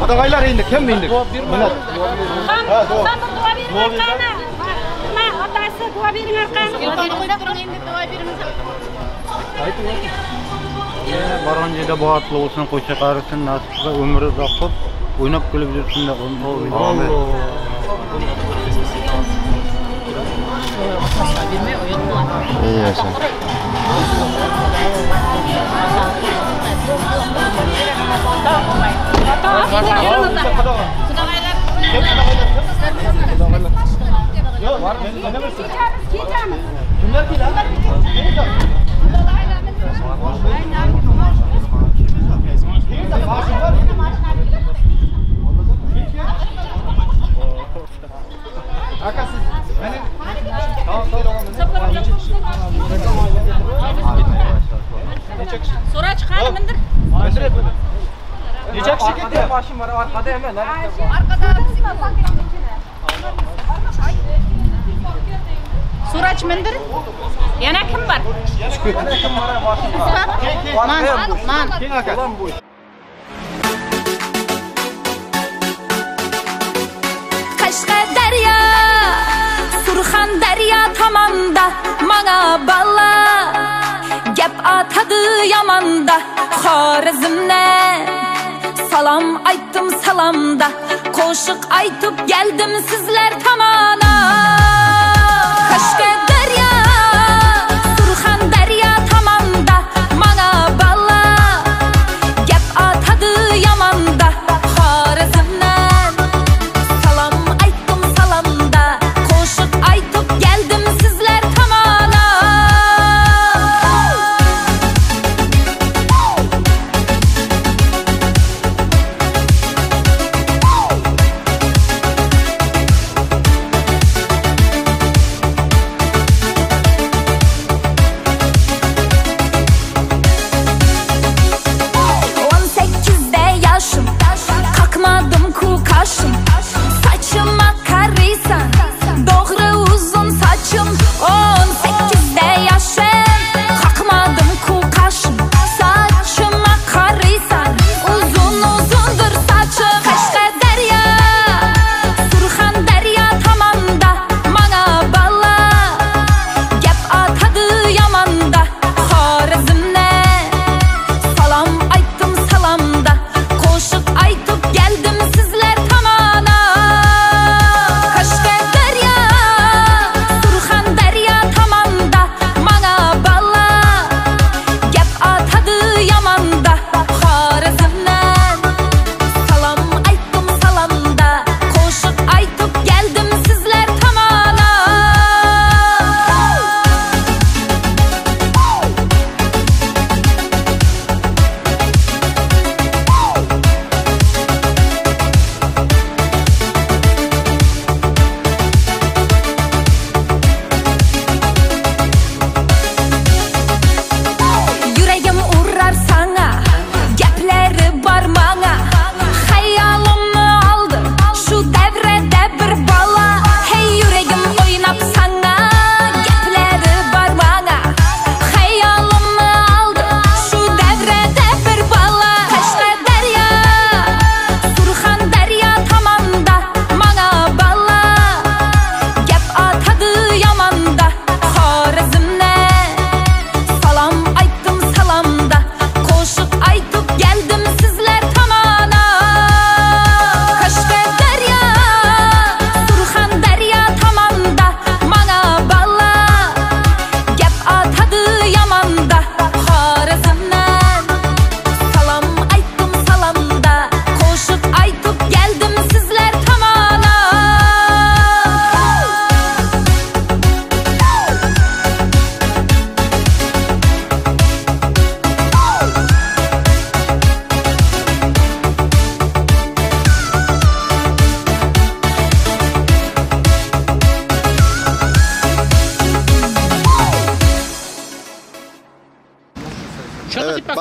Qudag'aylar endi kim endi? Mana. Ha, duo beringlar qani. Nima, otasi duo beringlar qani. Endi duo beramiz. Borgan yerda baxtli bo'lsin, qo'sha qarisin, nasib qilsa umri uzoq bo'lib, o'ynab kulib yursin. Amin. Kimlar keladi? Aka siz meni necha kishi? So'ra chiqadi, mindir. Necha kishi ketdi? Boshim bor, orqada emas. Orqada So'rach mindir. Yana kim bor? Man, man. Qashqadaryo, Surxondaryo tomonda mana bala gap atadi yomonda. Xorazmdan salom aytdim salomda, qo'shiq aytib geldim sizlar tomona. Qashqadaryo, Surxondaryo tomonda mana bala gap atadi yomonda. Xorazmdan salom aytdim salomda, qo'shiq aytib geldim sizlar tomona.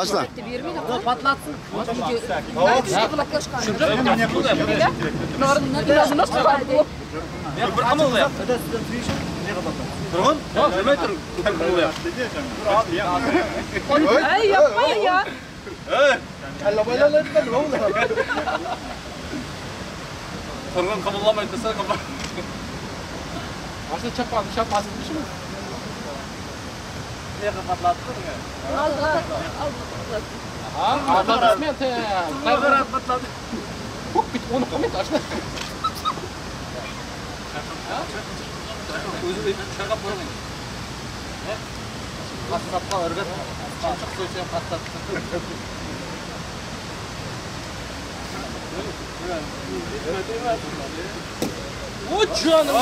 Başla. Patlatsın. Ay yapmayın ya. Turgun kımıldamayın desene kapat. Başta çap basılmış mı? Ne kapatlattın mı? Al. Aha, patladı. Hop bit onu koymayın açma. Özü çakap vurmayın. Kasapqa ırgıt, çamçıq soysam patlattı. O canım.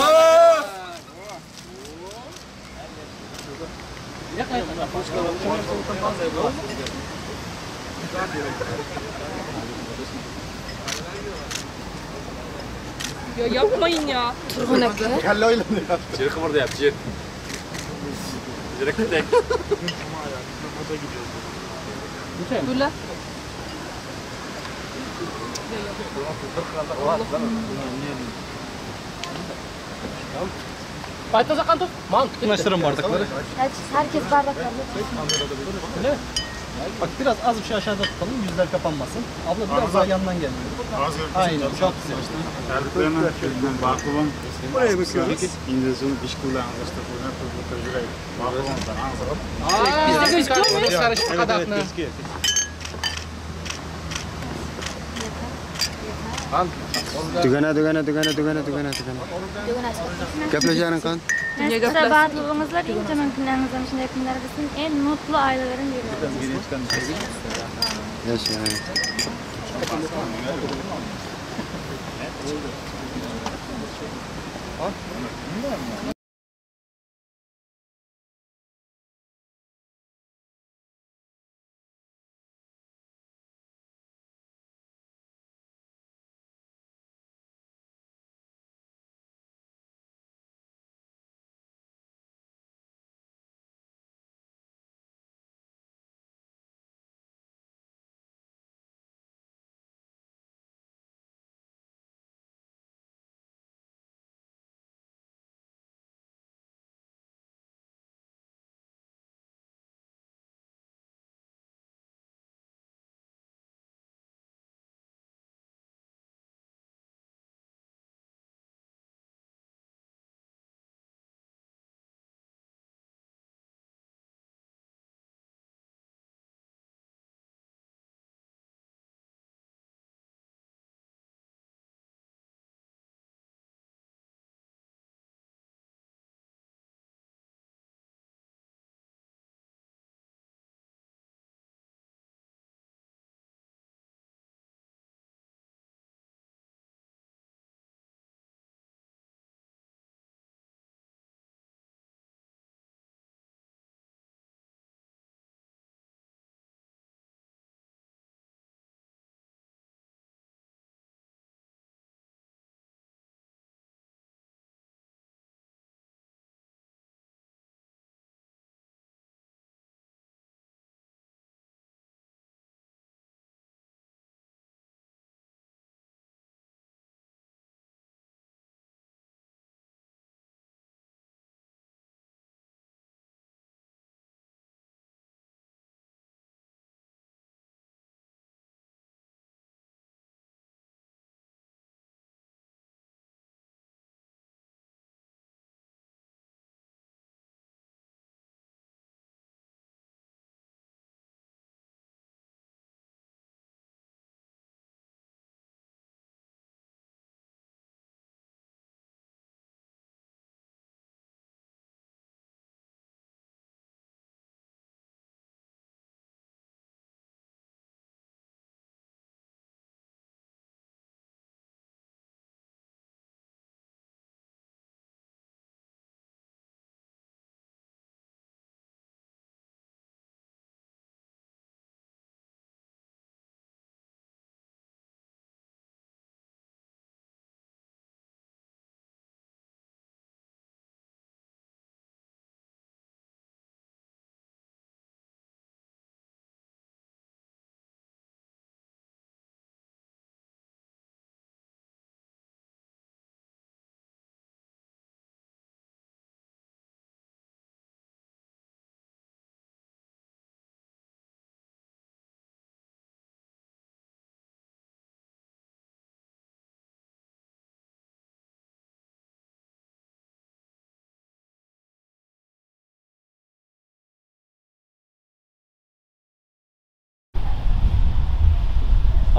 Ya yapmayın ya. Turgun aka. Kalla oynanıyor. Yer kımırdayapti, yer. Yer Böyle. Yakınlaştırın bardakları. Herkes bardaklarını. Bak biraz az bir şey aşağıda tutalım, yüzler kapanmasın. Abla biraz daha yandan gel. Aynen, çok güzel. Buraya bakıyoruz. Bizde gözüküyor muyuz? Evet, gözüküyor. Tugana. Gaplasharing qani. Nasibsa baxtli bo'lingizlar, eng yomon kunlaringizda shunday kunlar bo'lsin, eng mutlu ailelerin biri olsun. Yaşa.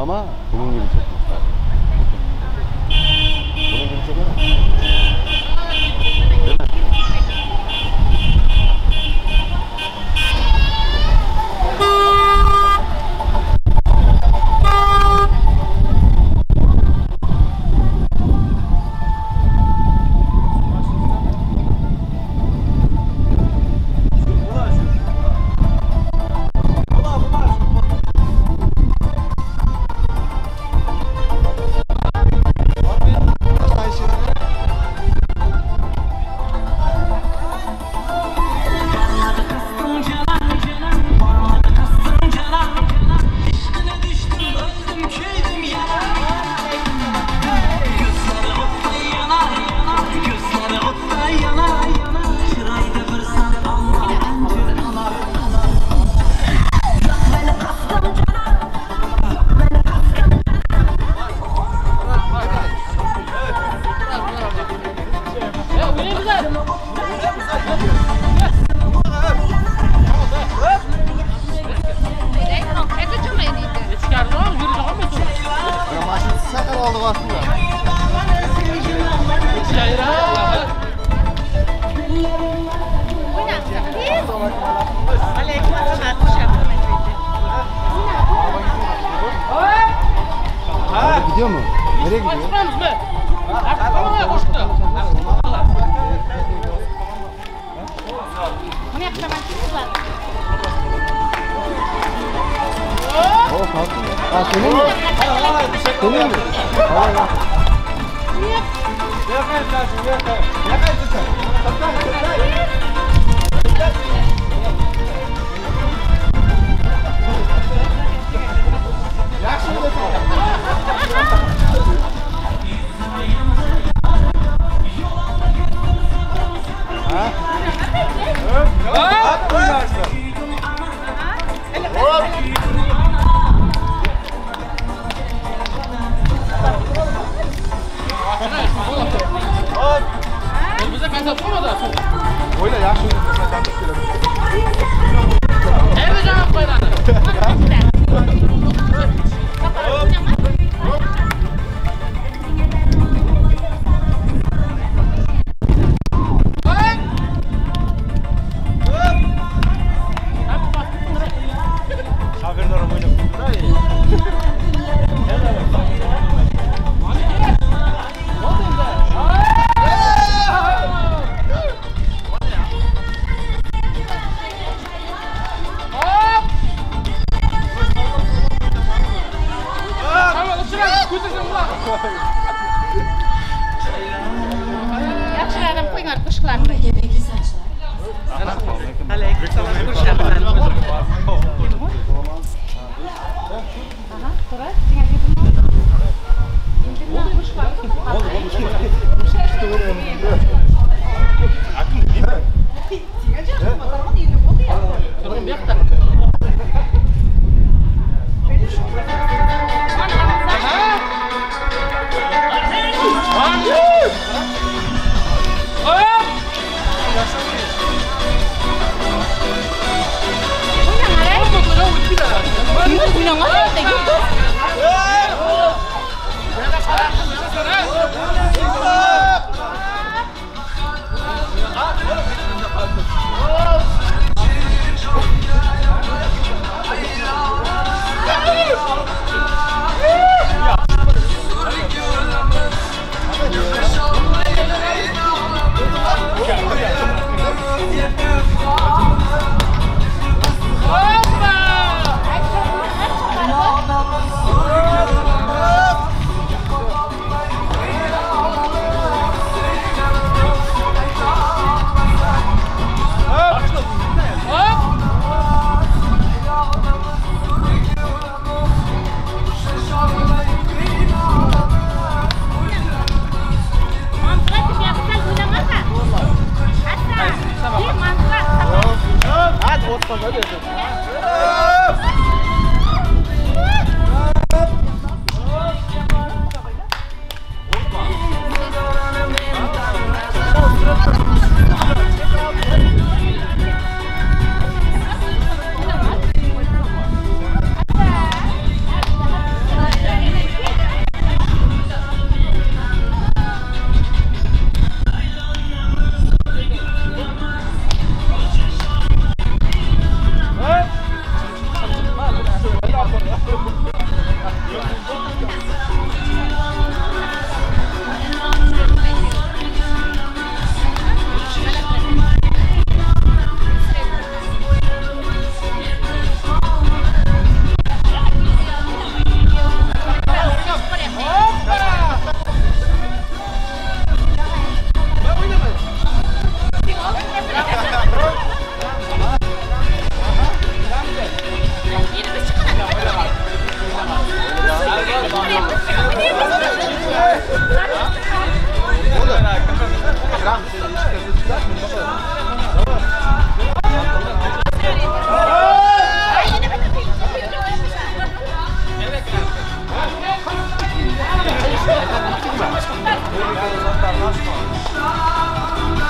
Ama bunun gibi çekme. Bunun gibi çekme. Değil mi? Gidiyor mu? Nereye gidiyor? Senin mi? Senin mi? Oyna.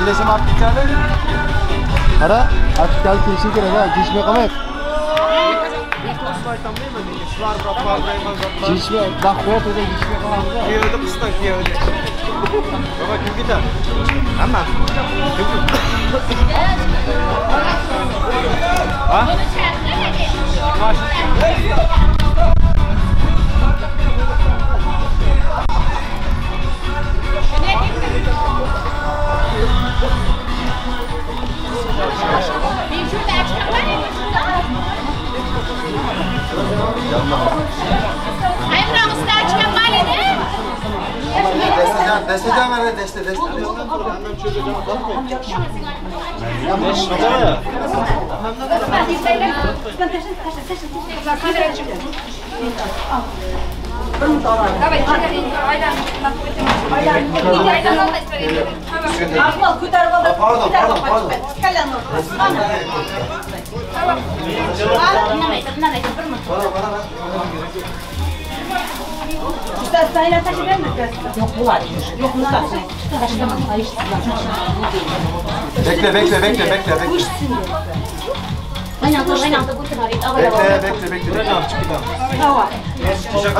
Kelesam aptekani. Qara, aptekani kelishing kerak ha, kechmay qolmaylik. Kechmay, baquvvat o'da kechmay qolamiz. Kuyovda qisdan kuyovda. Baba kim ketadi? Hamma. Ha? Destecan var deste deste. Pardon, pardon, pardon. Bekle, bekle, bekle, bekle, bekle. Bekle, bekle, bekle. Çiçek,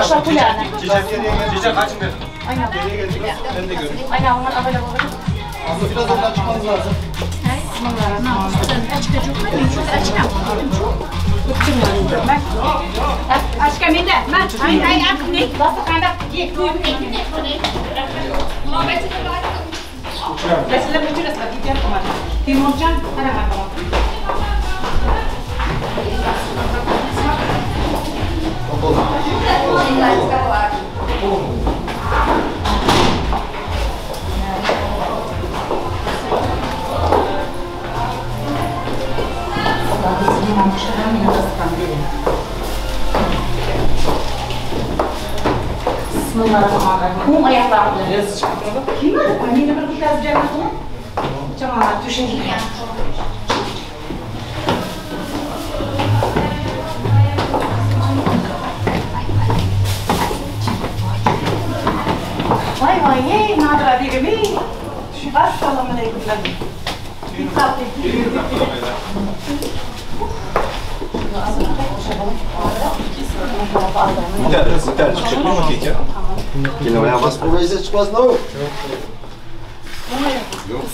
açın bir. Geriye gelecek, ben de göreyim. Abla biraz oradan çıkmanız lazım.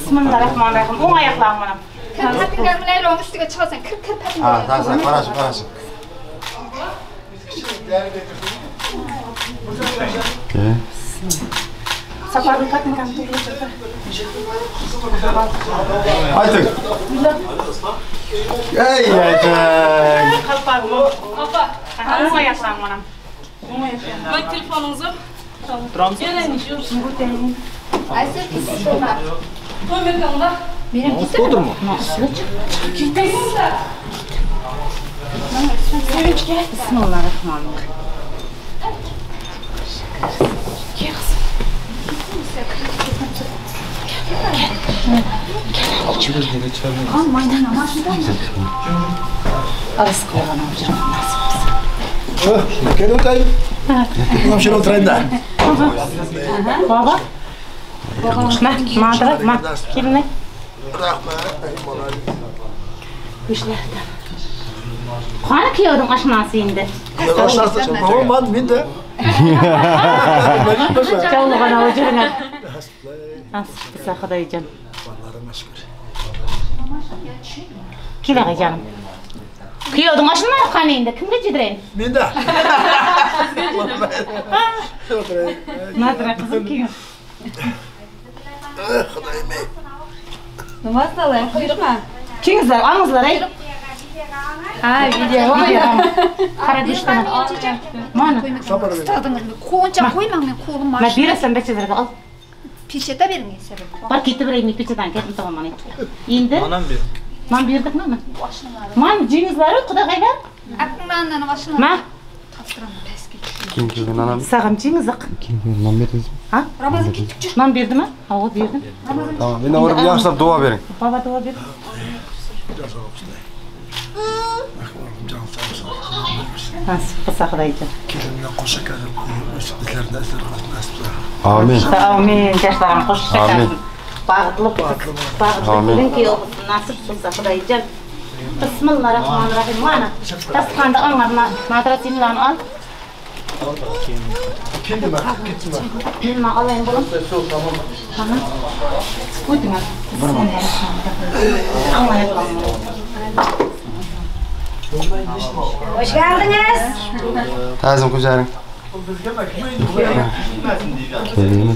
Bismillahirrahmanirrahim. O'ng oyoqlarim bilan. Kir patingar bilan ayron ustiga chiqasan. Kir kir patingar. Ha, tamam, qarash, qarash. Safarning patingarni to'g'ri. Ayting. Ey, ayting. Qalpag'im. Opa, o'ng oyoqlarim bilan. O'ng oyoqlarim. Bak telefonunuzu. Bismillahirrahmanirrahim. Baba. Ma, ma, kelin. Qani kuyovning oshnasi endi? Oshnasi, bobom men de. Chavlug'ana o'jirina. Nasib qilsa Xudoyjon. Allohga shukr. Kelag'i jonim. Kuyovning oshnalari qani endi? Kimga jedirayin? Menda. Nadira qizim keyin. Xudoyim. Nima salayım? Buyurma. Kengizlar, olingizlar ey. Ha, video. Qara go'shtini. Mana. Qo'ncha qo'ymang, men qo'lim Ma berasan bachalarga ol. Pechata bering sebep. Bor ketib beraymi pechadan ketib tomonman. Endi Non ham ber. Non berdikmi? Man jengizlar qudag'aylar. Akmandan oshna. Ma. Kim kelgan anam? Sag'im jengiziq. Kim kelgan non berdingizmi? Ha? Ramazon ketdik jur. Non berdimi? Ha, o berdim. Tamam, endi borib yaxshilab duo bering. Baba duo ber. Nasib qilsa Xudoyjon. Kelinlar qo'sha qilib, bizlarni asar qilsin nasib qilsa. Amin. Amin. Jashlarim qo'sha qilsin. Baxtli baxtli kelin kuyov bo'lsin nasib qilsa Xudoyjon. Bismillahirrohmanirrohim. Mana dasturxonda olinglar, madrasinlarni ol. Keldi bak, ketdi bak. Nima olayim bo'lam? Tamam. O'tinglar. Hoş geldiniz. Ta'zim ko'charing. Keldingmi?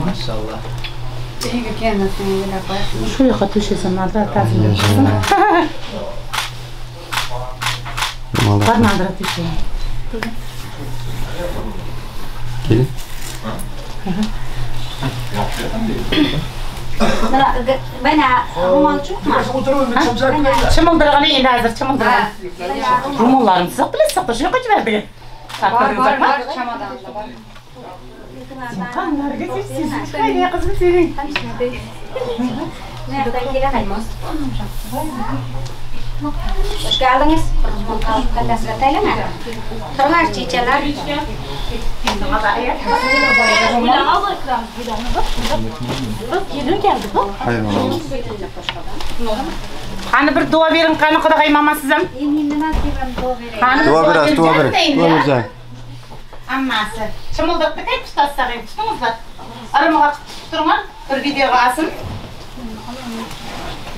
Maşallah. Shu yoqqa to'shasan, Nadira ta'zim qilsin. Bor Nadira to'shayin. Kelin. Mana ro'mol yo'qmi? Chimildirg'ini endi hozir chimildirg'in. Ro'mollarini siz bilasiz, shu yoqqa jibardik. Bor, bor, bor, chamadonda bor. Qanlarga siz chiqayli qizim sening. Nereden kelamaymiz? Hoş geldiniz. Kattasizlar taylama. Turlar chechalar. Kelin keldi bu. Hayır oğlum. Qani bir duo bering, qani qudag'ay mama siz ham. Endi nima deyman duo beray. Duo berasiz, duo bering. Duo berjang. Hammasi. Chimildirib ketay, tutasiz, tutingizlar. Aramga tutib turinglar, bir videoga olsin.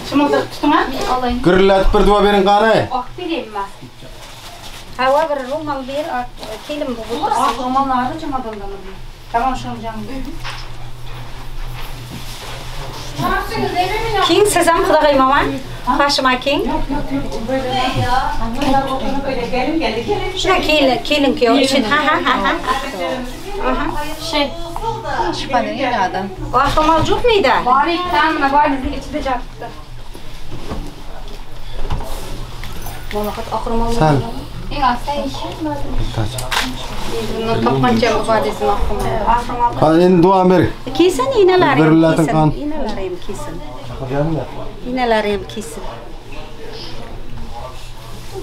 Chimildirib tutinglar. Gurillatib bir duo bering qani. Oq beraymi? Hava bir ro'mol ber, kelin bu o'tirsin. Oq ro'mollarni chamadondan. Tamam, shuni jam. King siz ham qudag'ay mama. Hoshim king. Shuna kelin, kelin kuyov uchun. Ha ha ha ha. Şey, chiqadi yerdan. Oq ro'mol yo'qmidi? Bor ekan, mana boyimizning ichida jotibdi. Mamlakat oq ro'mol. Sal. Eng asta ish. Endi topqancha va'dasini oq ro'mol. Oq ro'mol. Qani endi duo bering. Kiysin inalari ham Gurillatib kiysin. qani. Inalari ham kiysin. Inalari ham kiysin.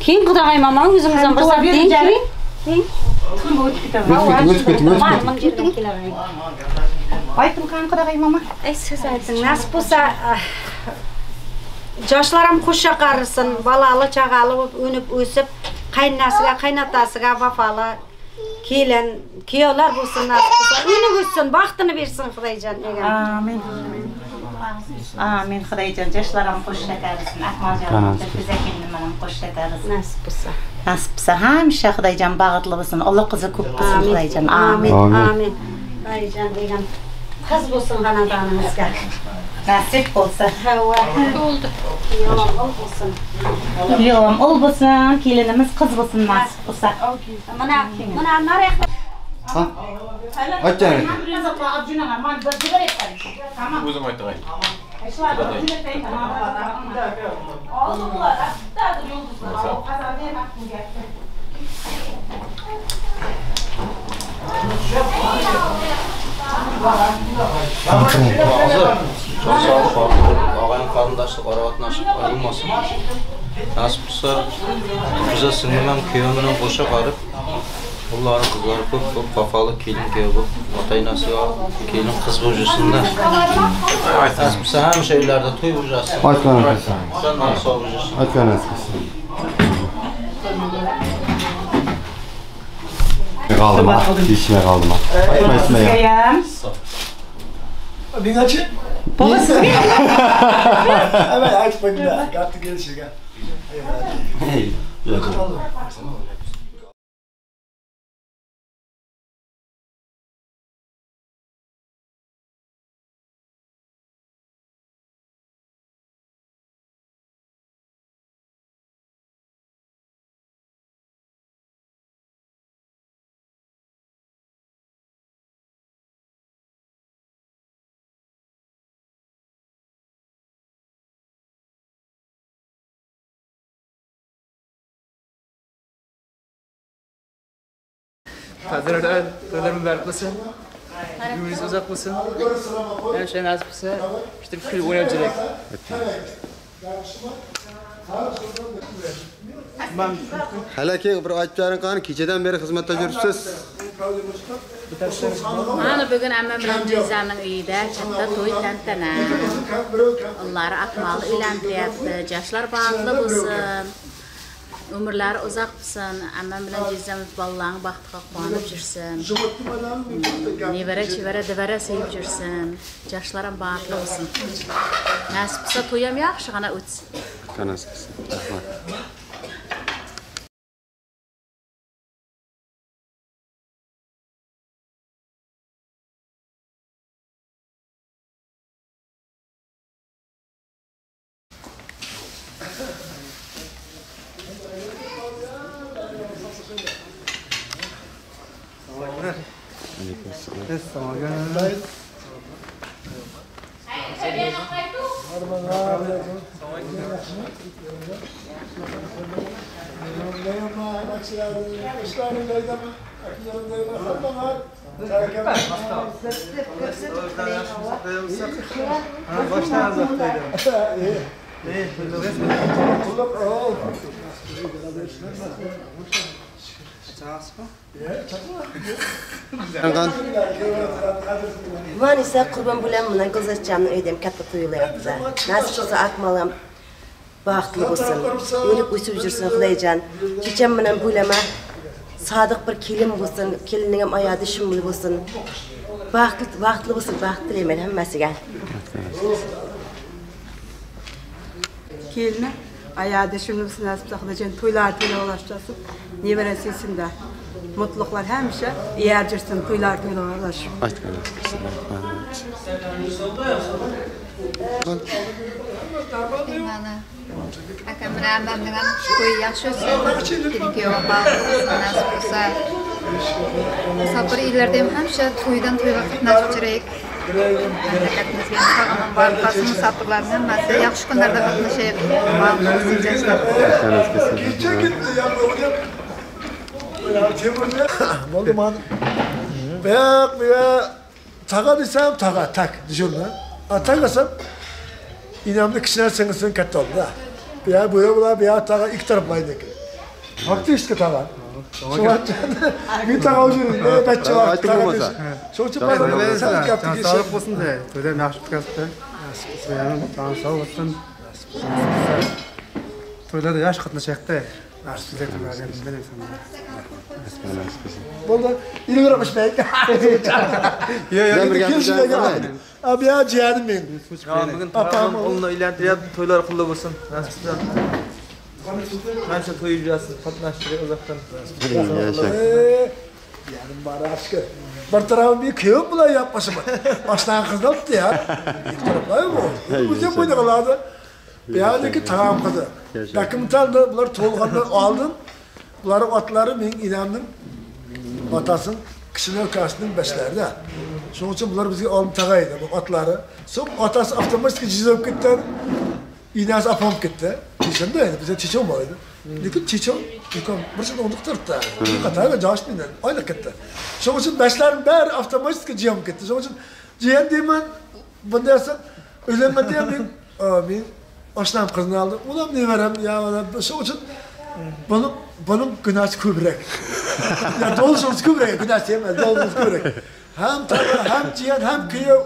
Keyin qudag'ay mama o'zimiz ham bir Duo zat bering, deng jaring. keyin. O'tib ketaman. O'tib keting, o'tib keting. Mana yerdan kelaman. Ayting qani qudag'ay mama. Ey siz ayting, nasib bo'lsa yoshlar ham qo'sha qarisin, bolali chaqali bo'lib o'nib o'sib, qaynonasiga, qaynotasiga vafoli kelin, kuyovlar bo'lsin nasib bo'lsa, o'nib o'ssin, baxtini bersin Xudoyjon degan. Amin. Amin Xudoyjon, yoshlar ham qo'sha qarisin, Akmaljon biza kelin ham qo'sha qarisin. Nasib bo'lsa. Nasib bo'lsa hamisha Xudoyjon baxtli bo'lsin, Alloh qizi ko'p bo'lsin Xudoyjon. Amin. Amin. Xudoyjon degan qiz bo'lsin xonadonimizga. Nasib bo'lsa. Hava. Bo'ldi. Kuyovim ul bo'lsin. Kuyovim ul bo'lsin, kelinimiz qiz bo'lsin nasib bo'lsa. Mana, mana nariyoqda Ha? Aytgan. O'zim aytay. Çok sağlık ağayın qarındaşlıq, ara-qatnaşlıq ayrılmasın. Nasib bo'lsa, bize singlim ham kuyovim bilan qo'sha qarib, ularning qizlari ko'p ko'p vafoli kelin kuyov bo'lib, ota-onasiga kelin qiz bo'lib yursin-da. Nasib bo'lsa hamisha uylarda to'y bo'lib yursin. Aytgan qilsin. Jonlari sog' bo'lib yursin. Aytgan qilsin. Qaldım ha. Içmə qaldım ha. Aytma içmə ya. Sizga ham. Mengachi? Baba sizga. Evet, aytib qo'yinglar. Gapni kelishiga. Hey. To'ylar to'ylar muborak bo'lsin. Umringiz uzoq bo'lsin. Yana shu nasib bo'lsa, işte kulib o'ynab yuraylik. Hali aka bir aytib bering qani, kechadan beri xizmatda yuribsiz. Mana bugun ammam bilan Jizzaning uyida katta to'y tantana. Ular Akmalni uylantiryapti. Yoshlar baxtli bo'lsin. Umrlari uzoq bo'lsin. Ammam bilan Jizzamiz bolalarning baxtiga quvonib yursin. Nevara, chevara, devara sevib yursin. Yoshlar ham baxtli bo'lsin. Nasib bo'lsa to'y ham yaxshigina o'tsin. Nasib qilsin. Rahmat. Man esa Qurbon bilan bilan Gulzatchamning uyida ham katta to'y bo'lyapti. Nasib bo'lsa Akmalim baxtli bo'lsin, o'lib o'sib yursin Xudoyjon. Checham bilan bo'lama sodiq bir kelin bo'lsin, kelinning ham oyog'i shimli bo'lsin. Baxtli baxtli bo'lsin, baxt tilayman hammasiga. Kelini oyog'i shimli bo'lsin, nasib bo'lsa Xudoyjon to'ylar to'ylar nevara sevsin-da. Mutluluklar həmişə yer cürsün, toylar toylarlaşır. Akam bilan ammamning ham to'yi yaxshi o'tsin. Kelin kuyov baxtli bo'lsin, nasib bo'lsa. Musofir illlarda ham hamisha to'ydan to'yga qatnashib yuraylik. Mamlakatimizga ham sog'-omon borib qolsin, musofirlarning hammasi yaxshi kunlarda qatnashaylik. Baxtli bo'lsin yoshlar. Bo'ldi man. Buyoq buyoq tag'a desam tag'a tak dejurna. A desam inamni kichkina singlisini katta oldi. Buyoq bu yoq bular buyoq tag'a ikki taraflaydi ekan. Фактически tag'a. Men tag'a o'zim bachcha tag'a. Shuning uchun sog'lik bo'lsin de. To'yda ham yaxshi o'tkazibdi. Jon sog' bo'lsin. To'ylarda yaxshi qatnashaylik-da. Bo'ldi, ilgari qo'shmaylik. Yo'q, abi ya jiyanim men. Bugun opam o'g'lini uylantiryapti, to'ylar qulluq bo'lsin. Nasib qilsin. Qancha to'y yurasiz, qatnashtirib uzoqdan. Yarim bari aşkı. Bir tarafım bir kuyum bular yapmasın. Baştan kızı yaptı ya. İki taraflar bu. O'zi bo'yni qiladi. Bu yerdagi tag'am qizi. Dokumentalda bular tug'ilgandan oldin bularning otlari mening inamning otasinin kichkina ukasining beshlarida. Shuning uchun bular bizga olim tag'a edi bu otlari. So'ng otasi avtomatik jizib ketdi. Inasi opam ketdi. Chechimda edi, bizda chechim bor edi. Lekin chechim ukam bir yil o'ndiq turibdi. Qatarga joshmaydi, oylik ketdi. Shuning uchun beshlarim bari avtomatik jiyam ketdi. Shuning uchun jiyan deyman, bunday desam, o'ylanmadi ham men oshnam qizini oldi. Ular nevaram, ya shuning uchun bunun günahı ko'proq. Ya dolishimiz ko'proq, günahı emas, dolishimiz ko'proq. Ham tag'a, ham jiyan, ham kuyov.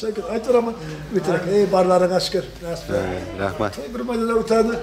Shakir aytaveraman, o'tirak. Ey barlaringga shukr. Nasib. Rahmat. Bir maydalar o'tadi.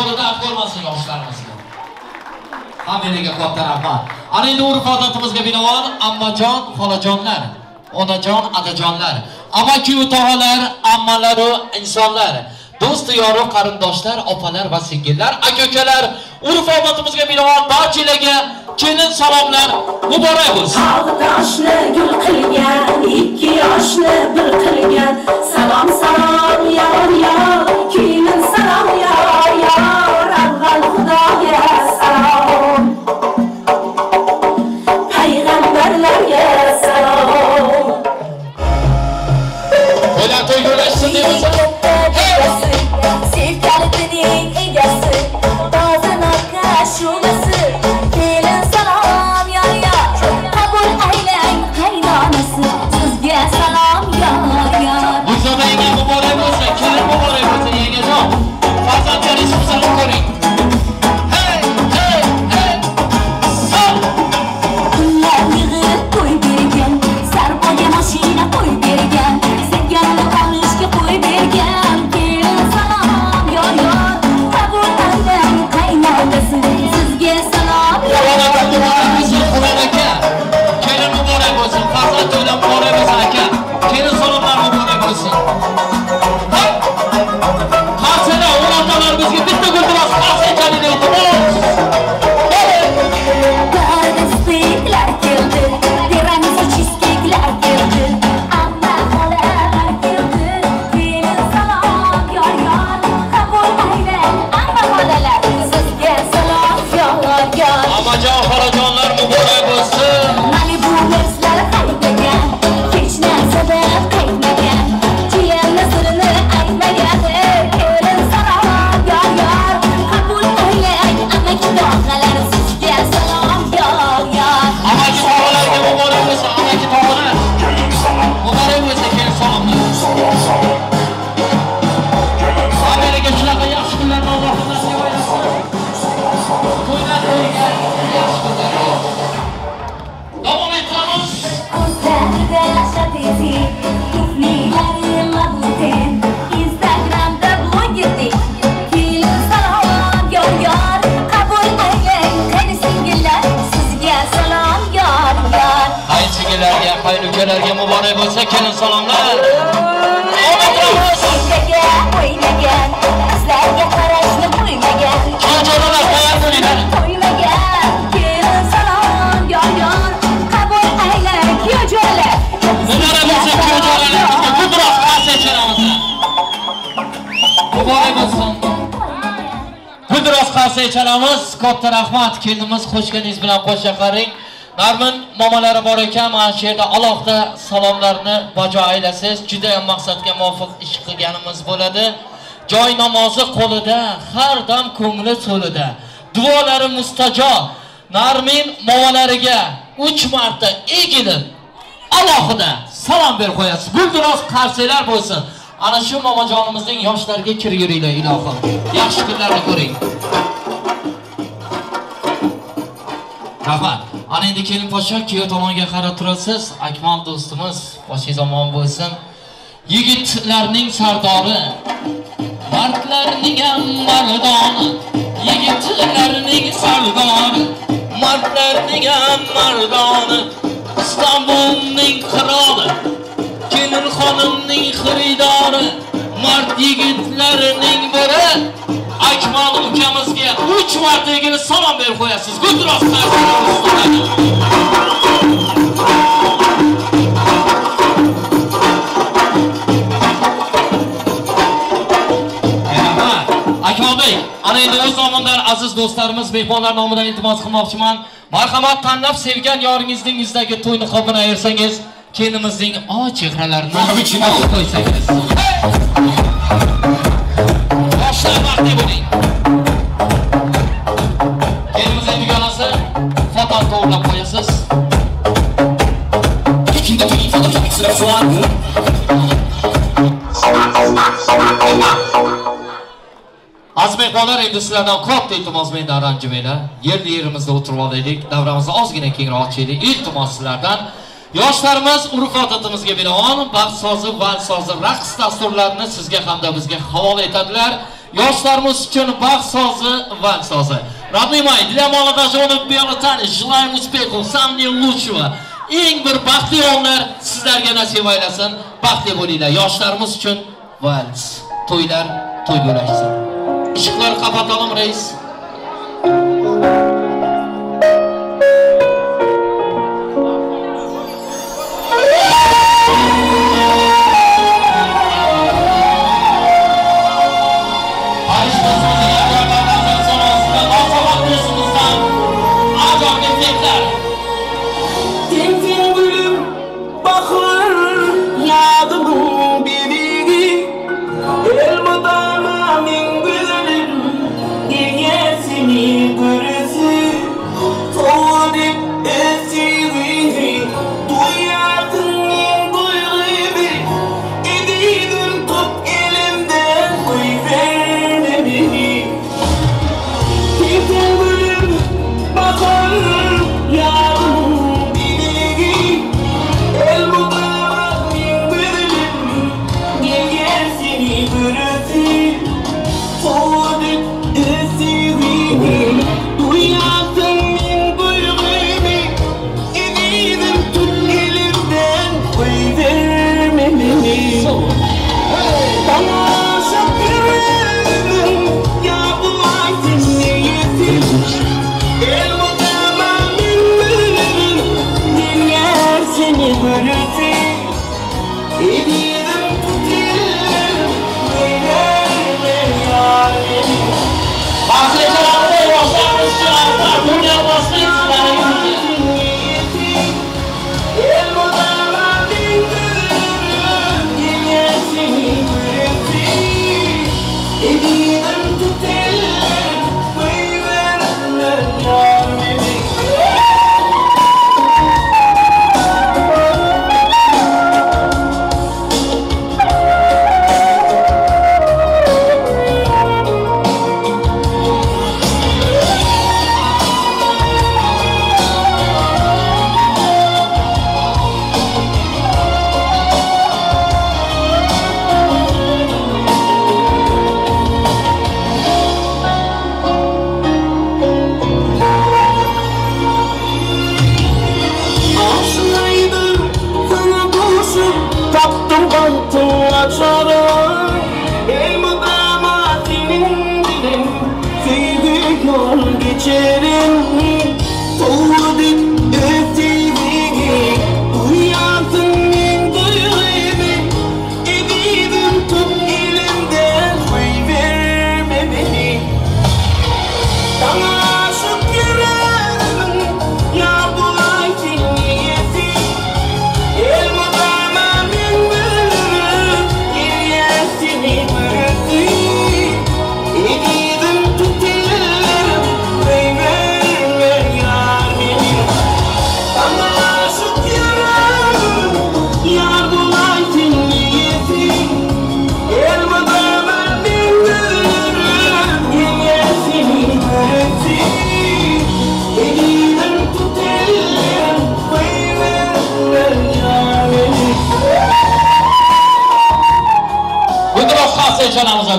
Qo'li dard ko'rmasin yoshlarimizga. Hammaga katta rahmat. Ana endi urf-odatimizga binoan ammajon, xolajonlar, onajon, adajonlar, amaki tog'alar, ammalar va insonlar, do'st yoru qarindoshlar, opalar va singillar, aka-ukalar, urf-odatimizga binoan barchalarga kelin salomlar muborak bo'lsin. Toshni gul qilgan, ikki yoshni bir qilgan. Salom salom yor yor, kelin salom yor yor, avval Xudoga salom. Payg'ambarlarga salom. To'ylar to'y gullashsin deymiz. Sevgalining egasi, toza naqashulasi. Kelin salom yor yor, qabul aylang qaynonasi. Sizga salom yor yor. Gulzoda yenga muborak bo'lsin, kelin muborak bo'lsin yengajon. Farzandlaringiz huzurni ko'ring. Hey, hey, hey. Sal. Pullar yig'ib qo'y bergan, sarpoga mashina qo'y bergan, sevganini olishga qo'y bergan. Kelin salom yor yor, qabul aylang qaynonasi. Sizga salom yor yor. Muborak bo'lsin Qur'on aka. Kelin muborak bo'lsin, farzand to'ylar muborak bo'lsin aka. Kelin salomlar muborak bo'lsin. Qarsana o'rtoqlar bizga bitta guldiroz qarsak chaling iltimos. Qardisliklar keldi, tiramisu cheesecake'lar keldi, amma xolalar keldi. Kelin salom yor yor, qabul aylang amma xolalar. Sizga salom yor yor. Amajon, xolajonlar muborak bo'lsin. Malibu Mercedes haydagan, hech narsadan qaytmagan, jiyanni sirini aytmagan. Kelin salom yor yor, qabul aylang amaki tog'alar. Sizga salom yor yor. Amaki tog'alarga muborak bo'lsin, amaki tog'alar. Muborak bo'lsin kelin salomlar. Hammaga shunaqa yaxshi kunlarni Alloh nasib aylasin. To'ylar to'yga, yaxshi kunlar. Davom etamiz. Ko'zlarida shatezi, tuflilari Louboutin, Instagramda blogerdek. Kelin salom yor yor, qabul aylang qayni singillar. Sizga salom yor yor. Qayinsingillarga, qayinukalarga muborak bo'lsin kelin salomlar. Davom etamiz. Ertaga o'ynagan, qizlarga qarashni qo'ymagan. Kuyovjo'ralar tayyor bo'linglar. Qo'ymagan. Kelin salom yor yor, qabul aylang kuyovjo'ralar. Muborak bo'lsin kuyovjo'ralarimizga ko'proq qarsak chalamiz. Muborak bo'lsin. Guldiroz qarsak chalamiz. Katta rahmat kelinimiz, qo'shganingiz bilan qo'sha qaring. Narmin momalari bor ekan, mana shu yerda alohida salomlarni bajo aylasiz. Juda ham maqsadga muvofiq ish qilganimiz bo'ladi. Joy namozi qo'lida, har dam ko'ngli so'lida. Duolari mustajob. Narmin momalariga 3 marta egilib alohida salom berib qo'yasiz. Guldiroz qarsaklar bo'lsin. Ana shu momajonimizning yoshlariga kir yuringlar ilohim. Yaxshi kunlarni ko'ring. Rahmat. Ana endi kelin podsho kuyov tomonga qarab turasiz. Akmal do'stimiz, boshingiz omon bo'lsin. Yigitlarning sardori, mardlarning ham mardoni, yigitlarning sardori, mardlarning ham mardoni, Istanbulning qiroli, kelin xonimning xaridori, mard yigitlarning biri Akmal ukamizga 3 marta egilib salom berib qo'yasiz. Guldiroz qarsaklar. Rahmat. Akmalbek, ana endi o'z nomidan aziz do'stlarimiz, mehmonlar nomidan iltimos qilmoqchiman. Marhamat, tanlab sevgan yoringizning yuzidagi to'y niqobini ayirsangiz, kelinimizning oq chehralarini ochib qo'ysangiz. Yoshlar baxtli bo'ling. Kelinimizning dugonasi foto to'g'rilab qo'yasiz. Aziz mehmonlar, endi sizlardan katta iltimos, mendan ranjimanglar. Yerli yerimizda o'tirib olaylik, davramizni ozgina kengroq ochaylik. Iltimos sizlardan. Yoshlarimiz urf-odatimizga binoan baxt sozi, vals sozi, raqs dasturlarini sizga hamda bizga havola etadilar. Yoshlarimiz uchun baxt sozi, vals sozi. Родные мои, для молодоженов белый танец желаем успехов, самого лучшего. Eng bir baxtli onlar sizlarga nasib aylasin. Baxtli bo'linglar. Yoshlarimiz uchun vals. To'ylar to'yga ulashsin. Işıkları kapatalım reis.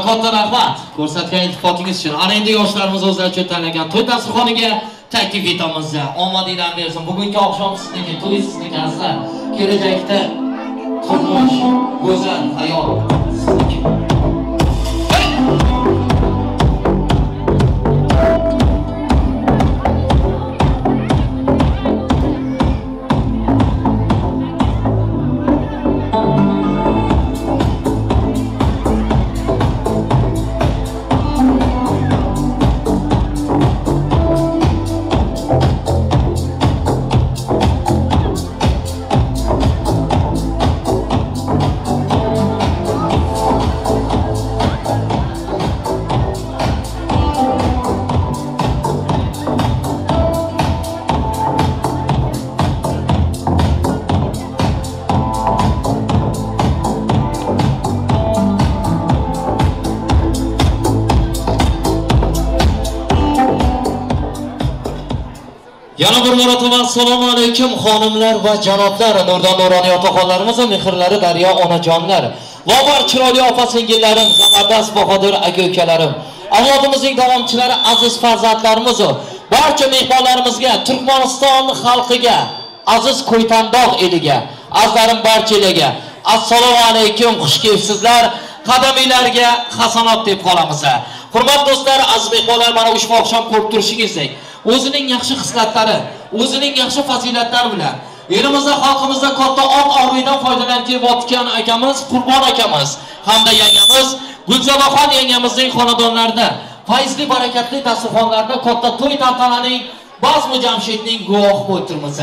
Katta rahmat ko'rsatgan iltifotingiz uchun. Ana endi yoshlarimiz o'zlari uchun tanlagan to'y dasturxoniga taklif etamiz. Omadinglar bersin. Bugungi oqshom sizniki, to'y sizniki azizlar. Kelajakda turmush, go'zal hayot sizniki. Yana bir marotaba assalomu alaykum xonimlar va janoblar, nurdan nuroniy otaxonlarimiz va mehrlari daryo onajonlar, lobar chiroyli opa singillarim, zabardast bahodir aka ukalarim, avlodimizning davomchilari, aziz farzandlarimiz, barcha mehmonlarimizga, Turkmaniston xalqiga, aziz Ko'ytandog' eliga, azlarim barchalarga assalomu alaykum, xush kelibsizlar. Qadaminglarga hasanot deb qolamiz. Hurmatli do'stlar, aziz mehmonlar, mana ushbu oqshom ko'rib turishingizdek, o'zining yaxshi xislatlari, o'zining yaxshi fazilatlari bilan elimizda, xalqimizda katta ot-obro'dan foydalanib kelayotgan akamiz Qurbon akamiz hamda yangamiz Gulzadaxon yangamizning xonadonlarida, fayzli barakatli dasturxonlarda katta to'y tantananing bazmi Jamshidning guvohi bo'lib turmiz.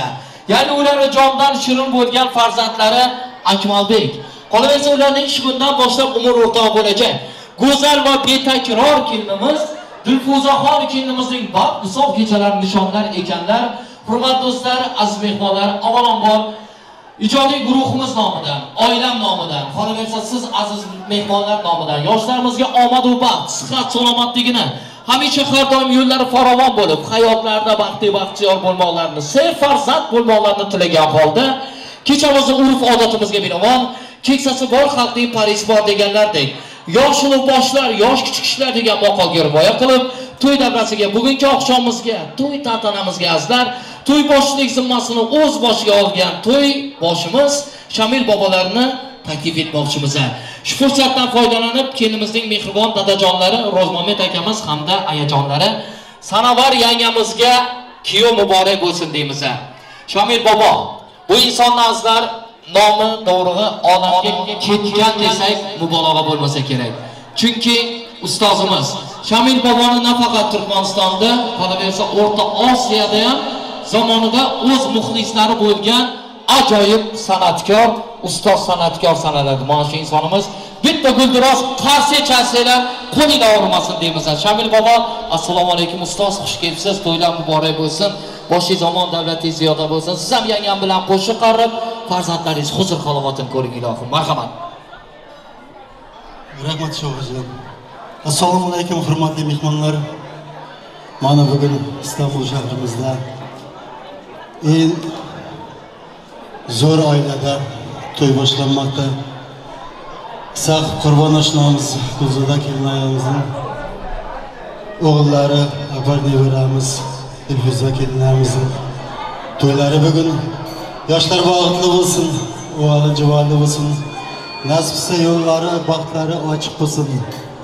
Ya'ni ularni jondan shirin bo'lgan farzandlari Akmalbek. Qolaversa ularning shu kundan boshlab umr o'rtog'i bo'lajak go'zal va betakror kelinimiz Dilfuzaxon kelinimizning baxt kechalarini nishonlar ekanlar. Hurmatli do'stlar, aziz mehmonlar, avvalambor ijodiy guruhimiz nomidan, oilam nomidan, qolaversa siz aziz mehmonlar nomidan yoshlarimizga omad va baxt, sihat, salomatligini, hamisha har doim yo'llari farovon bo'lib, hayotlarida baxtli baxtiyor bo'lmoqlarini, serfarzand bo'lmoqlarini tilagan holda kechamizni urf-odatimizga binoan, keksasi bor xalqning parisi bor deganlardek, yosh ulug' boshlar, yosh kichik kishilar degan maqolga rioya qilib, to'y davrasiga, bugungi oqshomimizga, to'y tantanamizga azizlar, to'y boshchilik zimmasini o'z boshiga olgan to'y boshimiz Shamil bobolarni taklif etmoqchimiz. Shu fursatdan foydalanib, kelinimizning mehribon dadajonlari Ro'zmamet akamiz hamda ayajonlari Sanobar yangamizga kuyov muborak bo'lsin deymiz. Shamil bobo, bu insonni azizlar nomi dovrug'i olamga ketgan desak mubolag'a bo'lmasa kerak. Chunki ustozimiz Shamil boboni nafaqat Turkmanistonda, qolaversa O'rta Osiyoda ham zamonida o'z muxlislari bo'lgan ajoyib san'atkor, ustoz san'atkor sanaladi. Mana shu insonimiz bitta guldiroz qarshi chalsanglar qo'linglar og'rimasin deymiz. Shamil bobo, assalomu alaykum ustoz, xush kelibsiz, to'ylar muborak bo'lsin. Boshingiz omon, davlatingiz ziyoda bo'lsin. Siz ham yangam bilan qo'shiq qarib, farzandlaringiz huzur halovatini ko'ring ilohim. Marhamat. Rahmat Shohjon. Assalomu alaykum hurmatli mehmonlar. Mana bugun Istanbul shahrimizda eng zo'r oilada to'y boshlanmoqda. Saq Qurbon oshnamiz, Gulzoda kelinayimizning o'g'illari, akbar nevaramiz, Dilfuza kelinlarimizning to'ylari bugun. Yoshlar baxtli bo'lsin, o'g'li juvonli bo'lsin. Nasib etsa yo'llari, baxtlari ochiq bo'lsin.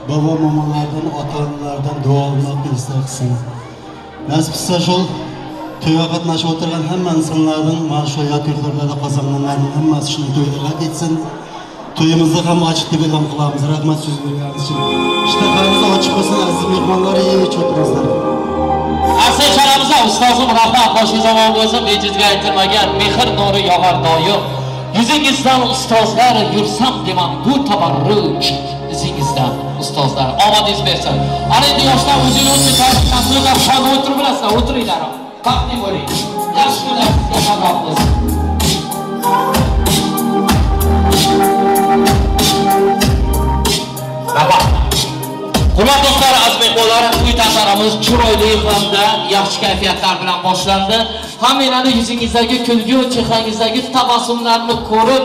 Bobo momolardan, ota-onalardan duo olmoqni qilsin. Nasib etsa shu to'yga qatnashib o'tirgan hamma insonlardan, mana shu yot yurtlarda qozonganlarning hammasi shuni to'ylarga ketsin. To'yimizni ham ochiq deb e'lon qilamiz. Rahmat so'z berganingiz uchun. Ishtahamiz ochiq bo'lsin, aziz mehmonlar, yeb ichib o'tiringizlar. Asl charamizda ustozim rahmat, boshingiz omon bo'lsin, bejizga aytilmagan mehr nuri yog'ar doim. Yuzingizdan ustozlar yursam deman bu tabarruk izingizdan ustozlar omadingiz bersin. Ana endi yoshlar o'zini o'zi tarixdan o'tirib bilasizlar, o'tiringlar. Baxtli bo'ling. Yaxshi kunlar sizga hamroh bo'lsin. Rahmat. Hurmatli do'stlar, aziz mehmonlar, to'y tantanamiz chiroyli hamda yaxshi kayfiyatlar bilan boshlandi. Hammanglarni yuzingizdagi kulgu, chehrangizdagi tabassumlarni ko'rib,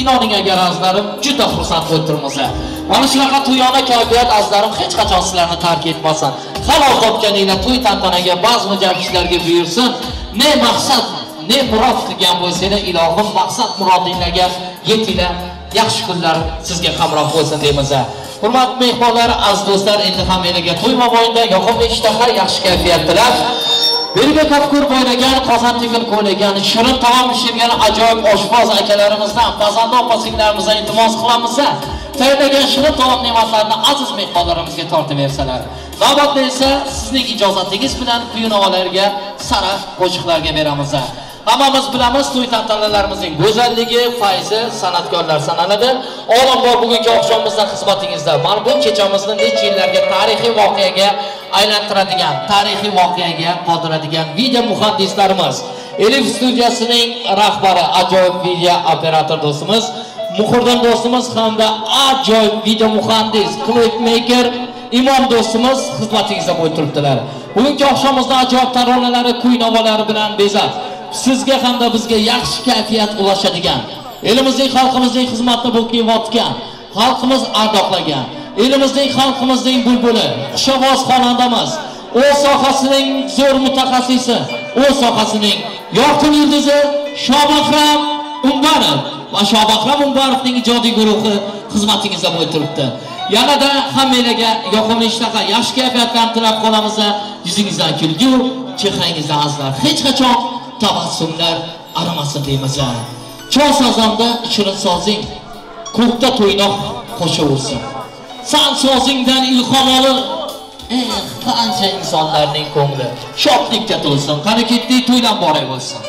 inoning agar azizlarim, juda xursand bo'lib turmiz. Mana shunaqa to'yona kayfiyat azizlarim hech qachon sizlarni tark etmasin. Halol topganinglar to'y tantanaga, bazmi jamshidlarga buyursin. Ne maqsad, ne murod qilgan bo'lsanglar, ilohim maqsad murodinglarga yetinglar. Yaxshi kunlar sizga hamroh bo'lsin deymiz. Hurmatli mehmonlar, aziz do'stlar, endi hammanglarga to'y mobaynida yoqimli ishtaha, yaxshi kayfiyat tilab, belga kafkur bo'ylagan, qozon tekin ko'ylagan, shirin taom pishirgan ajoyib oshpaz akalarimizdan, pazanda opa-singillarimizdan iltimos qilamiz. Tayyorlagan shirin taom ne'matlarini aziz mehmonlarimizga tortib bersalar. Navbatda esa sizning ijozatingiz bilan quyunovalarga, sara qo'shiqlarga beramiz. Hammamiz bilamiz, to'y tantanalarimizning go'zalligi, fayzi san'atkorlar sanaladi. Olam bor bugungi oqshomimizda xizmatingizda. Mana bu kechamizni necha yillarga tarixiy voqeaga aylantiradigan, tarixiy voqeaga qoldiradigan video muhandislarimiz, Elif studiyasining rahbari, ajoyib video operator do'stimiz, Muhriddin do'stimiz hamda ajoyib video muhandis, klipmeyker Imom do'stimiz xizmatingizda bo'lib turibdilar. Bugungi oqshomimizni ajoyib taronalari, kuy-navolari bilan bezab, sizga hamda bizga yaxshi kayfiyat ulashadigan, elimizning, xalqimizning xizmatini bo'kiyotgan, xalqimiz ardoqlagan, elimizning, xalqimizning bulbuli, xushovoz xonandamiz, o'z sohasining zo'r mutaxassisi, o'z sohasining yorqin yulduzi Shobahram Umbarov va Shobahram Umbarovning ijodiy guruhi xizmatingizda bo'lib turibdi. Yanada hammanglarga yoqimli ishtaha, yaxshi kayfiyatlarni tilab qolamiz. Yuzingizdan kulgu, chehrangizdan azlar hech qachon tabassumlar arimasin deymiz. Chol sozanda shirin sozing ko'kda to'ynoq qo'shaversin. San sozingdan ilhom olib, qancha insonlarning ko'ngli shodlikka to'lsin. Qani ketdik, to'ydan boray bo'lsin.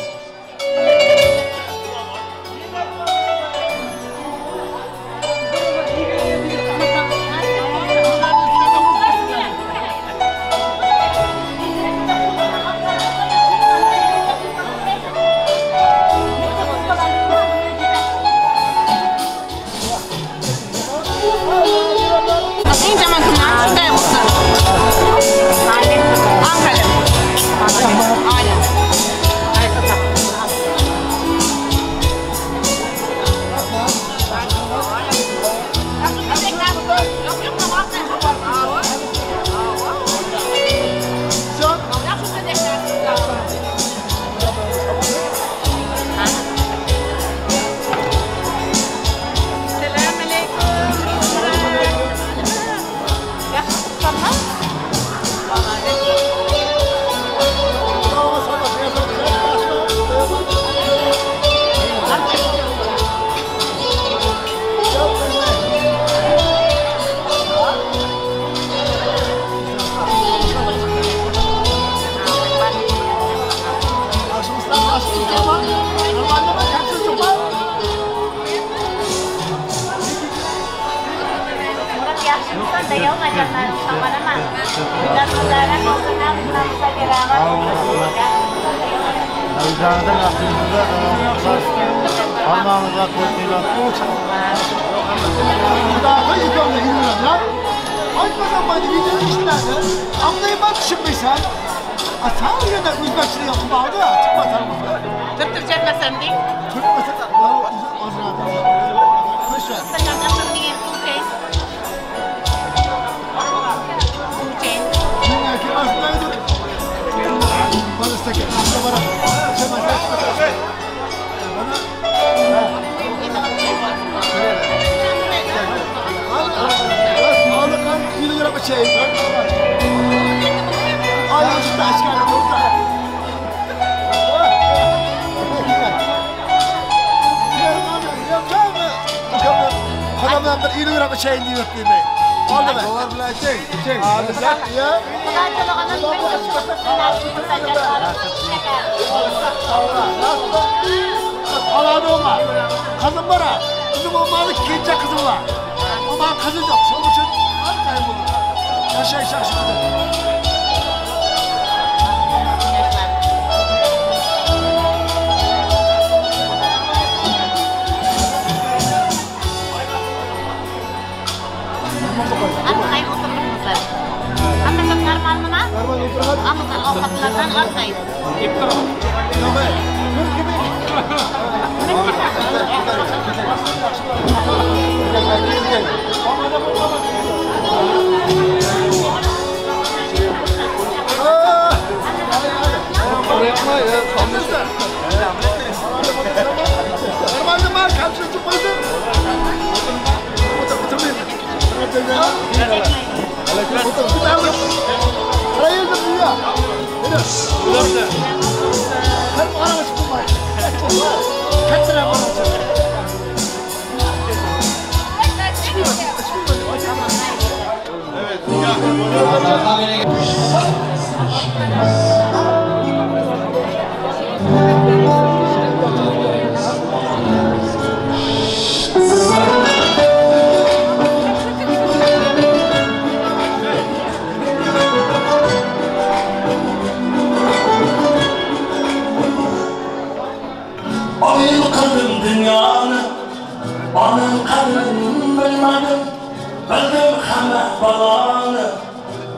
Bildim hamma baloni,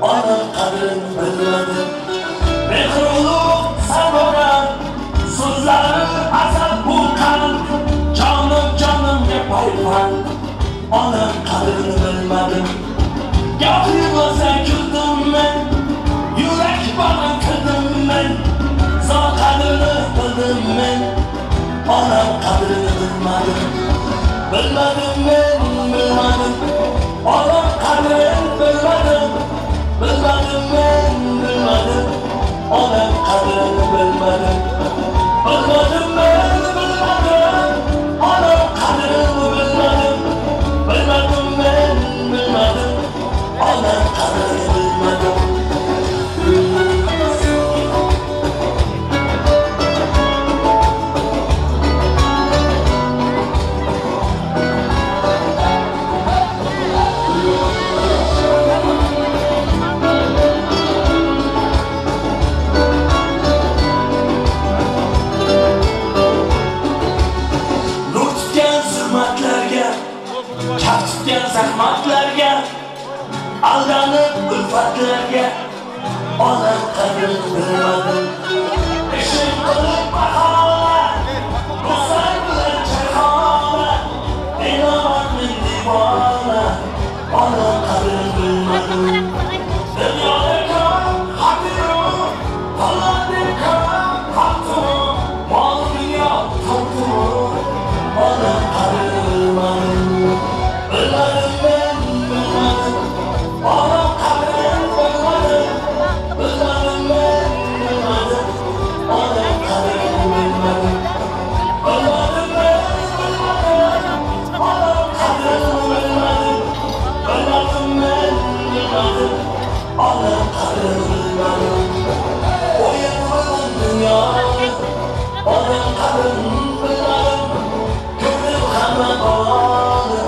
onun qadrini bilmadim. man, onam qadrini bilmadim. Gapirmasa kuldim men, yurak bag'rim qildim men, zor qadrini bildim men, onam qadrini bilmadim. Bilmadim men, bilmadim, onam qadrini bilmadim. Bilmadim men, bilmadim, onam qadrini bilmadim. Bilmadim men, bilmadim, onam qadrini bilmadim. Bilmadim men, bilmadim, onam qadrini bilmadim. Zahmatlarga, aldanib ulfatlarga, onam qadrini bilmadim. Ishim qilib bahona, do'stlar bilan choyxona, denaman men devona, onam qadrini bilmadim. Dunyoda ko'p haqiru, falon ko'p haqtu, mol dunyo toptu, onam qadrini bilmadim. Bilmadim men, bilmadim, onam qadrini bilmadim. Bilmadim men, bilmadim, onam qadrini bilmadim. Bilmadim men, bilmadim, onam qadrini bilmadim. Bilmadim men, bilmadim, onam qadrini bilmadim. O'yin bilan dunyoni, onam qadrini bilmadim. Ko'rdim hamma bolani,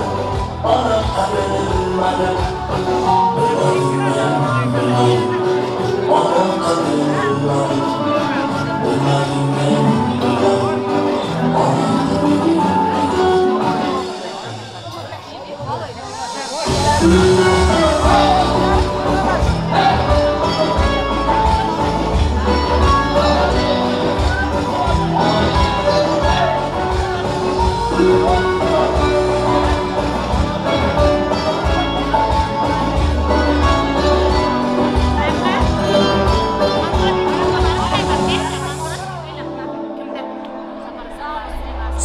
onam qadrini bilmadim. Bilmadim men, bilmadim, onam qadrini bilmadim. Bilmadim men, bilmadim, onam qadrini bilmadim.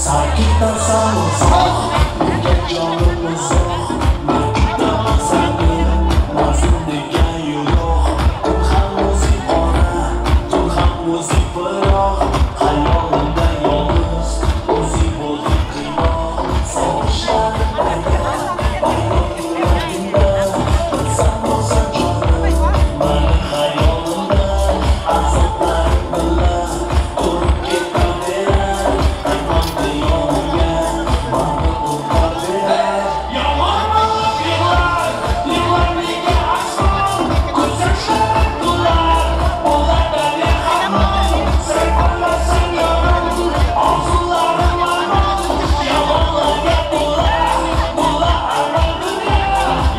Sakitdan uzoq, nega jonim uzoq, man kutaman seni, mazlum degan yo'q. Kun ham o'zi qora, tun ham o'zi biroq, xayolimda yolg'iz, o'zi bo'ldi qiynoq. Sog'ishlarim agar, ayol yuragimda, bilsam bo'lsam jonim, mani xayolimda, azoblarim bila, ko'rib ketaverar, qaytmadi yonimga, mani o'paverar. Yomon bo'lib yig'lar, yig'lar nega osmon, ko'z yoshlarim to'lar, bo'lar daryo hamon. Sen bo'lmasang yorim, orzularim armon, yomonlarga to'la, to'la armon dunyo.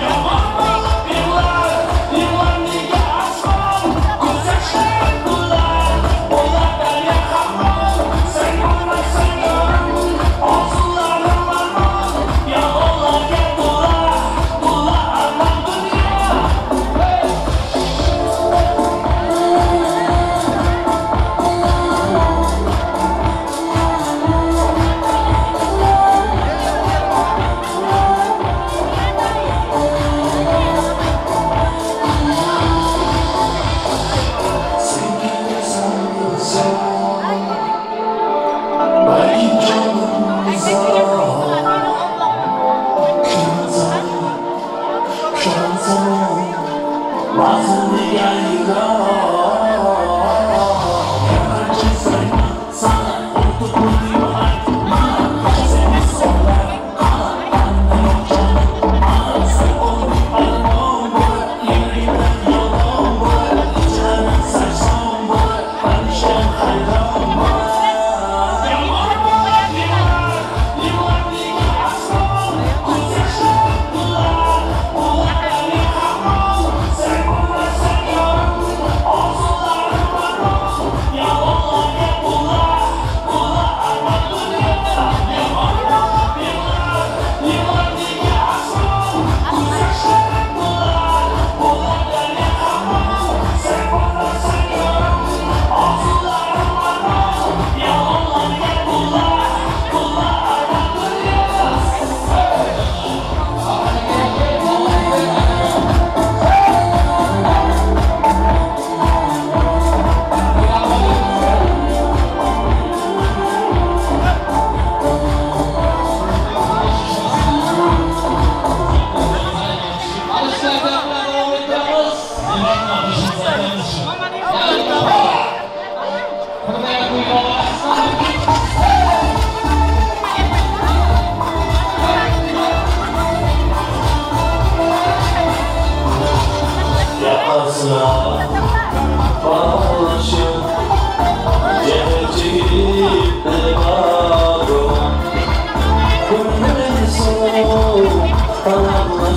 Yomon bo'lib yig'lar, yig'lar nega osmon, ko'z yoshlarim to'lar, bo'lar daryo hamon. Sen bo'lmasang yorim, orzularim armon, yomonlarga to'la, to'la armon dunyo. Sen kelirsan uzoq, balki jonim uzoq. Kutaman seni, kutaman seni, mazlum degan yurak. Birinchi sayman sana, unutib qo'ydingmi aytma. Seni so'rlar, qani, manda yo'q jonim, mana sen o'lding armon bo'lib, yuragimda yolg'on bo'lib, ichlarim sarson bo'lib, parishon hayron bo'lib. Yomon bo'lib yig'lar, yig'lar nega osmon, ko'z yoshlarim to'lar, bo'lar daryo hamon. Sen bo'lmasang yorim, orzularim armon, yolg'onlarga to'la, to'la armon. Bana bunu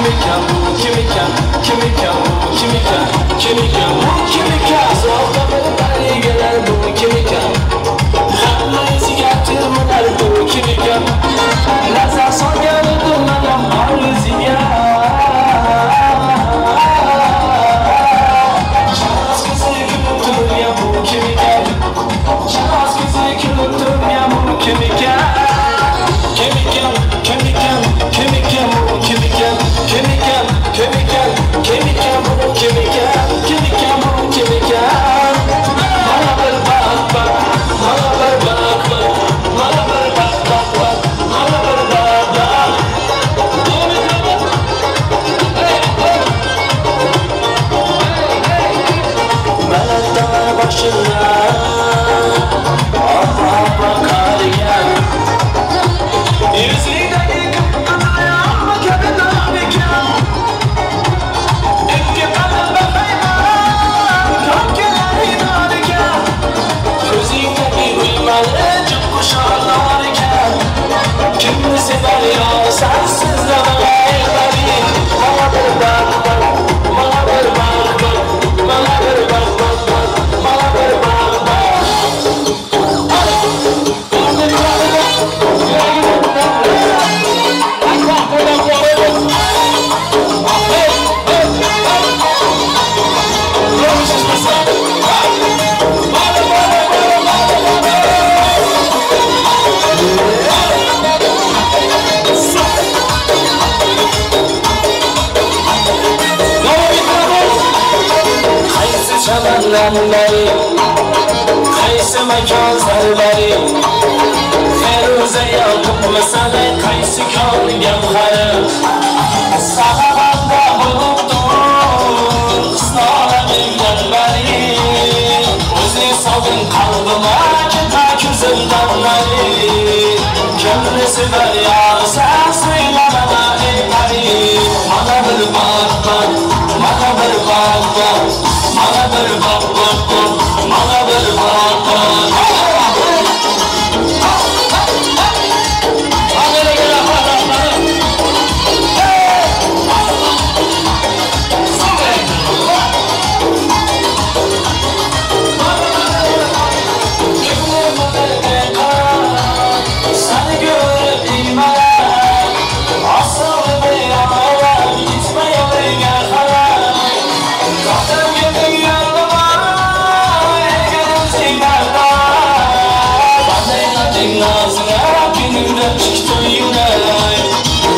Kim ekan bu, kim ekan, kim ekan bu, kim ekan, kim ekan bu, kim ekan? Uzoqda bir parigalar bu kim ekan? Hamma iziga termilar bu kim ekan? Nazar solgan edim man ham o'ziga. Chanoz ko'zi kulib turgan bu kim ekan? Chanoz ko'zi kulib turgan bu kim ekan? Kim ekan, kim ekan, kim ekan bu kim ekan? Kim ekan, kim ekan, kim ekan bu kim ekan? Kim ekan bu kim ekan? Mana bir bak bak, mana bir bak bak, mana bir bak bak bak, mana bir bak bak. Melekler başında appa kariyen. Yüzündeki kıpkızıl kebin ekan. İki kadın beyman, kankileri narken. Gözündeki gülmeli cık kuşaklar iken. Kimni sever ya sensiz de bana. Bana bir bak bak, bana bir bak bak, bana bir bak bak bak, bana bir bak bak. Qaysi chamanlar, qaysi makon sarvari, Feruza yoqutmasada qaysi kon gavhari. Sahanda bo'libdur hisnolaringdan bari, O'zing solding qalbima keta ko'zimdan nari. Kimni sevar yor sen so'ylama ey pari. Mana bir bak bak, mana bir bak bak, mana bir bak bak bak, mana bir bak bak. Seni görüp imalar, asıl bir yamalar, gitme yoluna karar. Zaten gidin yanıma, egerim zinarda. Bazı nazına, günümde çıktı yine.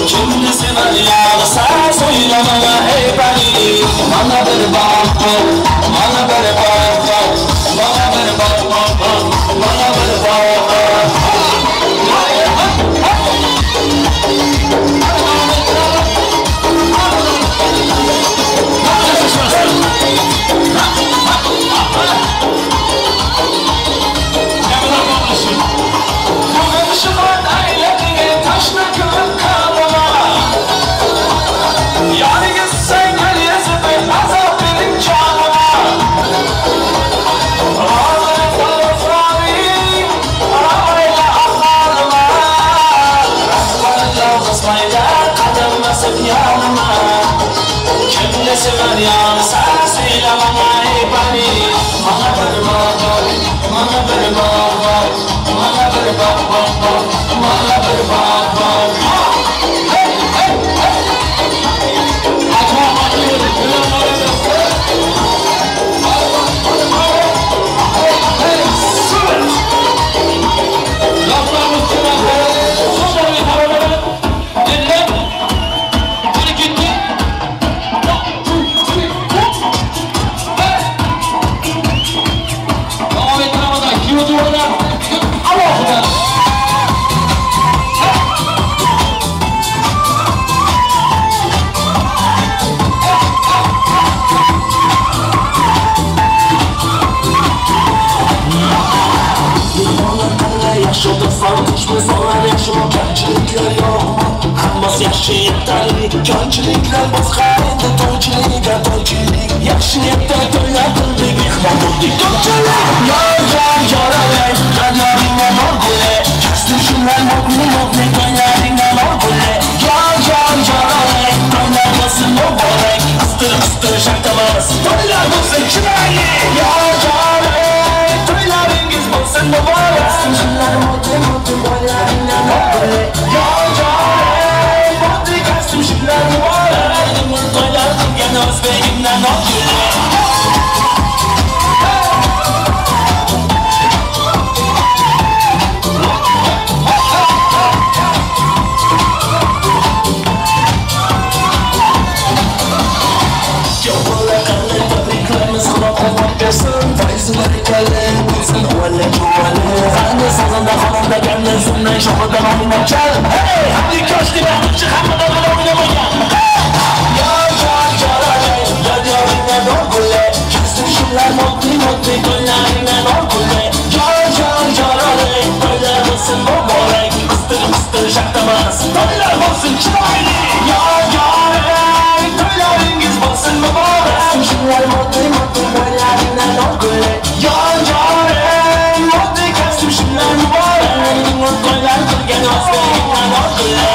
Kimni sever yağsa söyle bana ey pari. Bana bir bak bak, bana bir bak bak, bana bir bak bak bak, bana bir bak bak. Bugün şubat eyledin taşlı kılık kanıma. Yani gitsen gel yüzüme azap benim canıma. Ağzını taraflarım arabayla aklarıma. Rahmanla kısmayla kadın basıp yanıma. Kimni sever ya sen söyle bana ey pari. Bana bir bak bak, bana bir bak bak, bana bir bak bak bak, bana bir bak bak. Hey hey hey. Konchiliklar boshqa endi to'ychilik, to'ychilik. Yaxshi niyatda to'ylar qildik, mehmon bo'ldik. To'ychilik, yor yor yoralay, qadlaringga bor guli. Kastim shunlar mo'tni mo'tni to'ylaringga bor guli. Yor yor yoralay, to'ylar Kelsin barakali bo'lsin uvali juvali. Sani sazanda xonanda kalli zimdan shoxidan o'ynab chal. Hey, hamma koshdi vaqtchi hamma davra o'ynamagan. Yor yor yorolay, yor yoringga nur gulle. Kelsin shunlar moddi moddi to'ylaringga nur gulle. Yor yor yorolay, to'ylar bo'lsin muborak. Qistir qistir shaqtamas, to'ylar bo'lsin chiroyli. Yor yor ey, to'ylaringiz bo'lsin muborak. Shunlar moddi moddi to'ylaringga nur gulle. Yor yor ey, moddi kastim shunlar muborak. To'ylar qilgan o'zbekga nur gulle.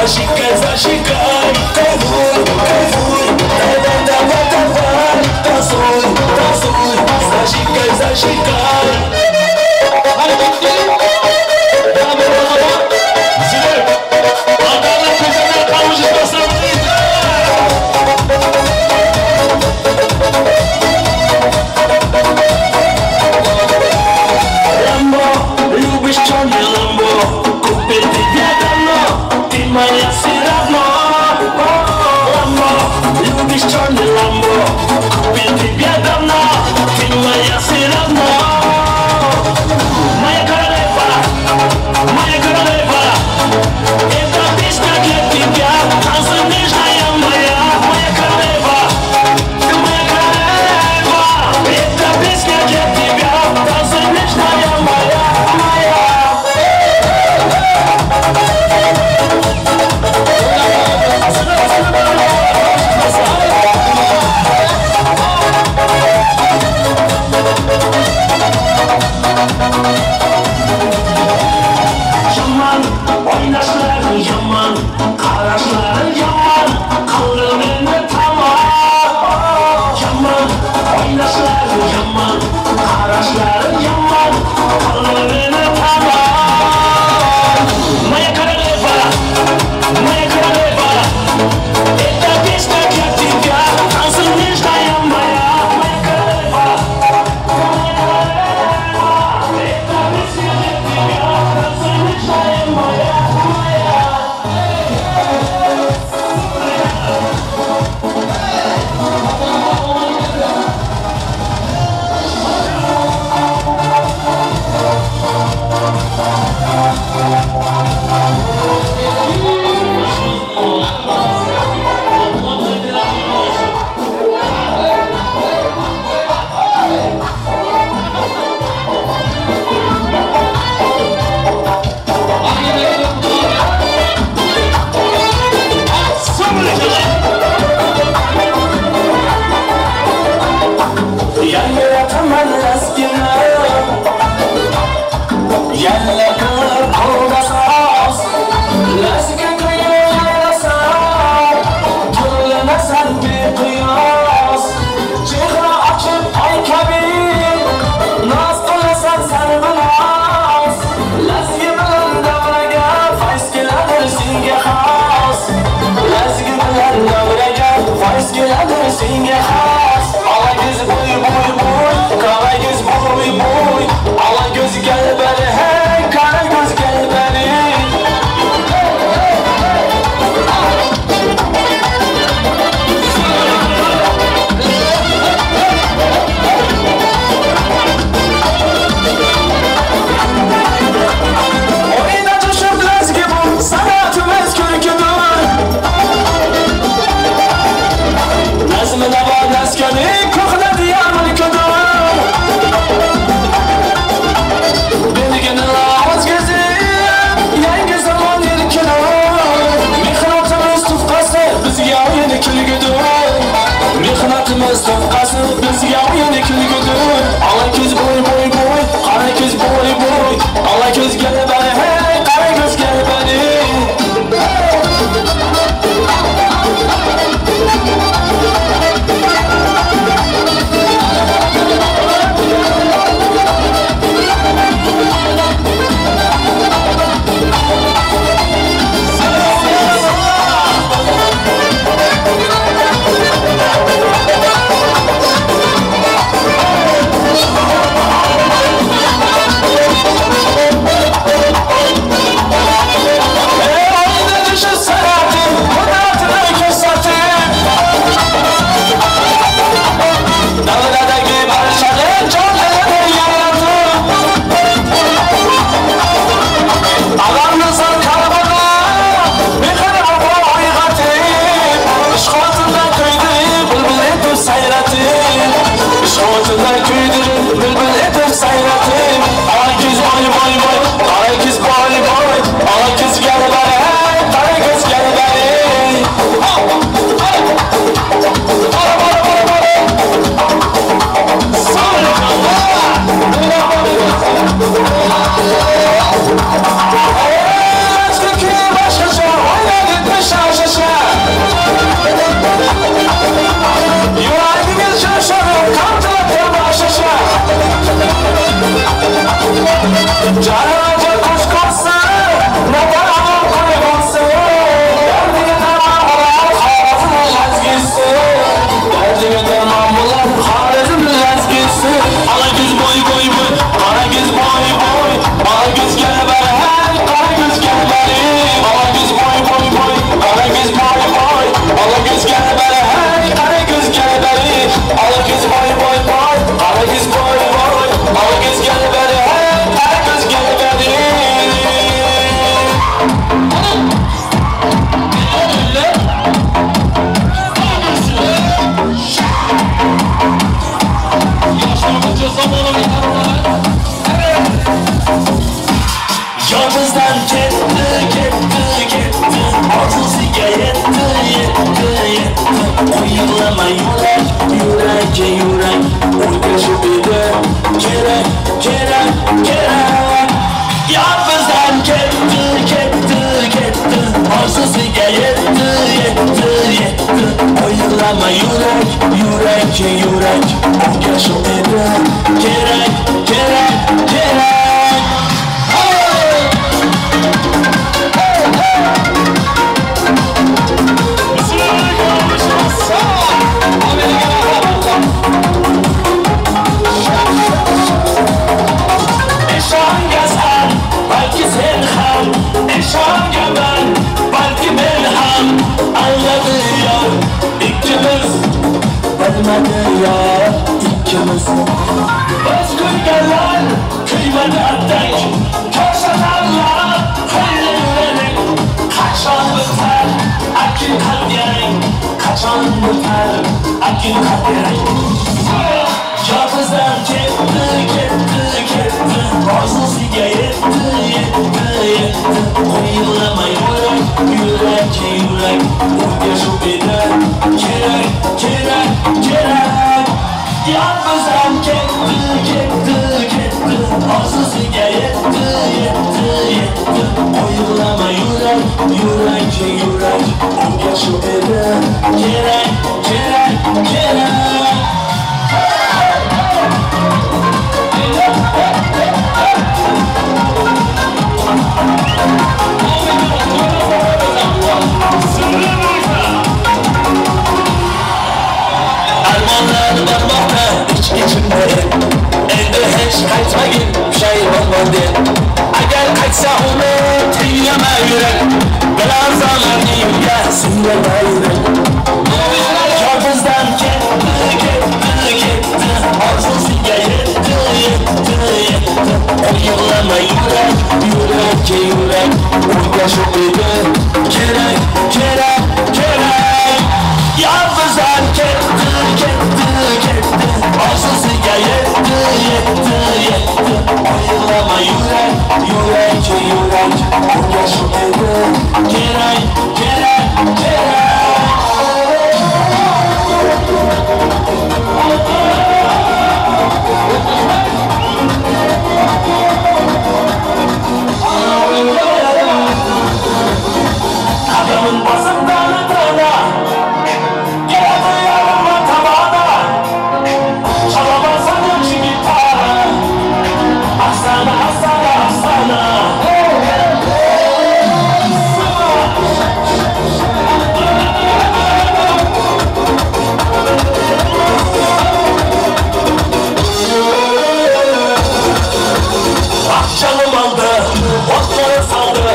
Зажигай, зажигай, кайфуй, кайфуй, давай, давай, давай, танцуй, танцуй, зажигай, зажигай. Hareketli. Beraber o zaman. Sizler arkadan köşeden kalmış istiyorsanız. Lambo, любишь черный Ламбо, купил тебя давно, ты моя все равно. Ламбо, любишь черный Ламбо, купил тебя давно, ты моя все равно. Моя королева, моя королева, эта песня для тебя, танцуй, нежная моя, моя королева, ты моя королева, эта песня для тебя, танцуй, нежная моя, моя. Yaman, oynashlar yaman, qarashlar yaman, qildi meni tamom. Yaman, oynashlar yaman, qarashlar yaman, qildi meni tamom. Моя королева, моя королева, эта песня для тебя, танцуй, нежная моя, моя королева, моя королева, эта песня для тебя, танцуй, нежная моя, моя. Senga xos, ola ko'z bo'y bo'y bo'y, qora ko'z bo'y bo'y, ola ko'z gel bari, hey, qora ko'z gel bari. Oyna tushib lazgi bu, san'atimiz ko'rkidir. Nazmi navo naskani ko'hna diyar mulkidir. Belgini o'zgazib, yangi zamon erkidir. Mehnatimiz tufqasi bizga o'yin kulgidir. Mehnatimiz tufqasi bizga o'yin kulgidir. Ola ko'z bo'y bo'y bo'y, qora ko'z bo'y bo'y, ola ko'z gel bari, hey, qora ko'z gel bari. Başka Yurak unga shu edi kerak, kerak, kerak. Ishongasan, balki sen ham, ishongaman, balki men ham. Anladi yor ikkimiz, bilmadi yor ikkimiz. Biz kuyganlar kuymadi attak, ko'rsatarlar qo'llarini. Qachon bitar akin qalb yarang, qachon bitar akin qalb yarang. Yolg'izdan ketdi, ketdi, ketdi, orzusiga yetdi, yetdi, yetdi. O'ylamay yurak, yurak, yurak, unga shu edi kerak, kerak, kerak. Yolg'izdan ketdi, ketdi, ketdi, orzusiga yetdi, yetdi, yetdi. O'ylamay yurak, yurak, yurak, unga shu edi kerak, kerak, kerak. Armonlar bormoqda ich ichimda, endi hech qaytmagin pushaymon deb. Agar qaytsa uni tinglama yurak, bilar zamoningga singlama yurak. Yolg'izdan ketdi, ketdi, ketdi, orzusiga yetdi, yetdi, yetdi. O'ylama yurak, yurak, yurak, unga shu edi kerak, kerak, kerak. Yolg'izdan ketdi, ketdi, ketdi, orzusiga yetdi, yetdi, yetdi. O'ylama yurak, yurak, yurak, unga shu edi kerak, kerak, kerak. Adamın basından dana, geldi yarıma tabana, çalamazsan yok şimdi para. Aksana, aksana, aksana. Ah canım aldı, otlara saldı,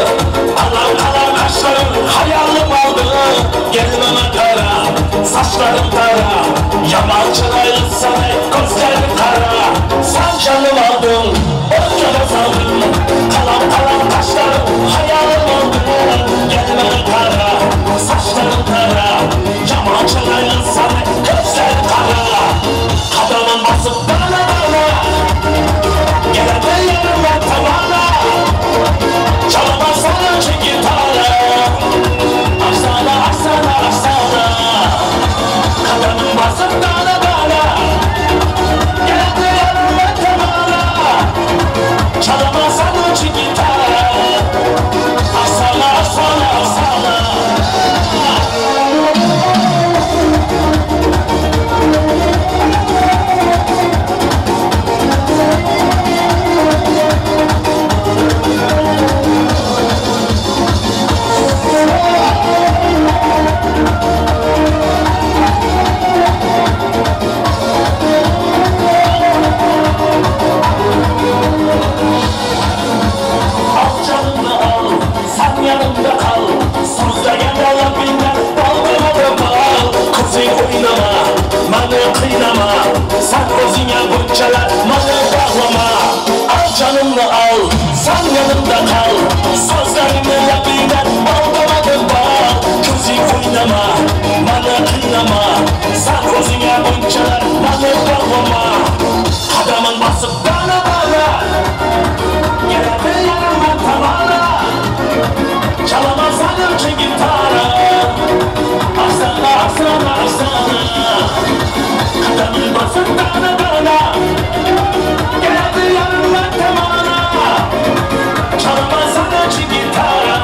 alan alan kaşlarım hayalım aldı. Gelmeme kara, saçlarım kara, yaman çıraylı sana gözlerim kara. Sen canım aldın, otlara saldın, kalan kalan kaşlarım hayalım aldı. Gelmeme kara, saçlarım kara, yaman çıraylı sana gözlerim kara. Adamın basıp bana bana, geldi yanıma tavana, çalamazsan çekil tara. Aksana, aksana, aksana. Kadının basıp dana dana, geldi yanıma tavana, çalamazsan çekil tara. Aksana, aksana, aksana. Al canını al, sen yanımda kal. Sözleyen alabilirler, dalgana bal. Kızı oynama, beni kıynama. Sen özüne buncalar, beni bağlama. Al canını al, sen yanımda kal. Sözlerini yapıyorlar, aldamadım bal. Kızı oynama, beni kıynama. Sen özüne buncalar, beni bağlama. Adamın basıp bana bana, geldi yanıma tavana, çalamazsan çekil tara. Aksana, aksana, aksana. Adamın basıp bana bana, geldi yanıma tavana, çalamazsan çekil tara.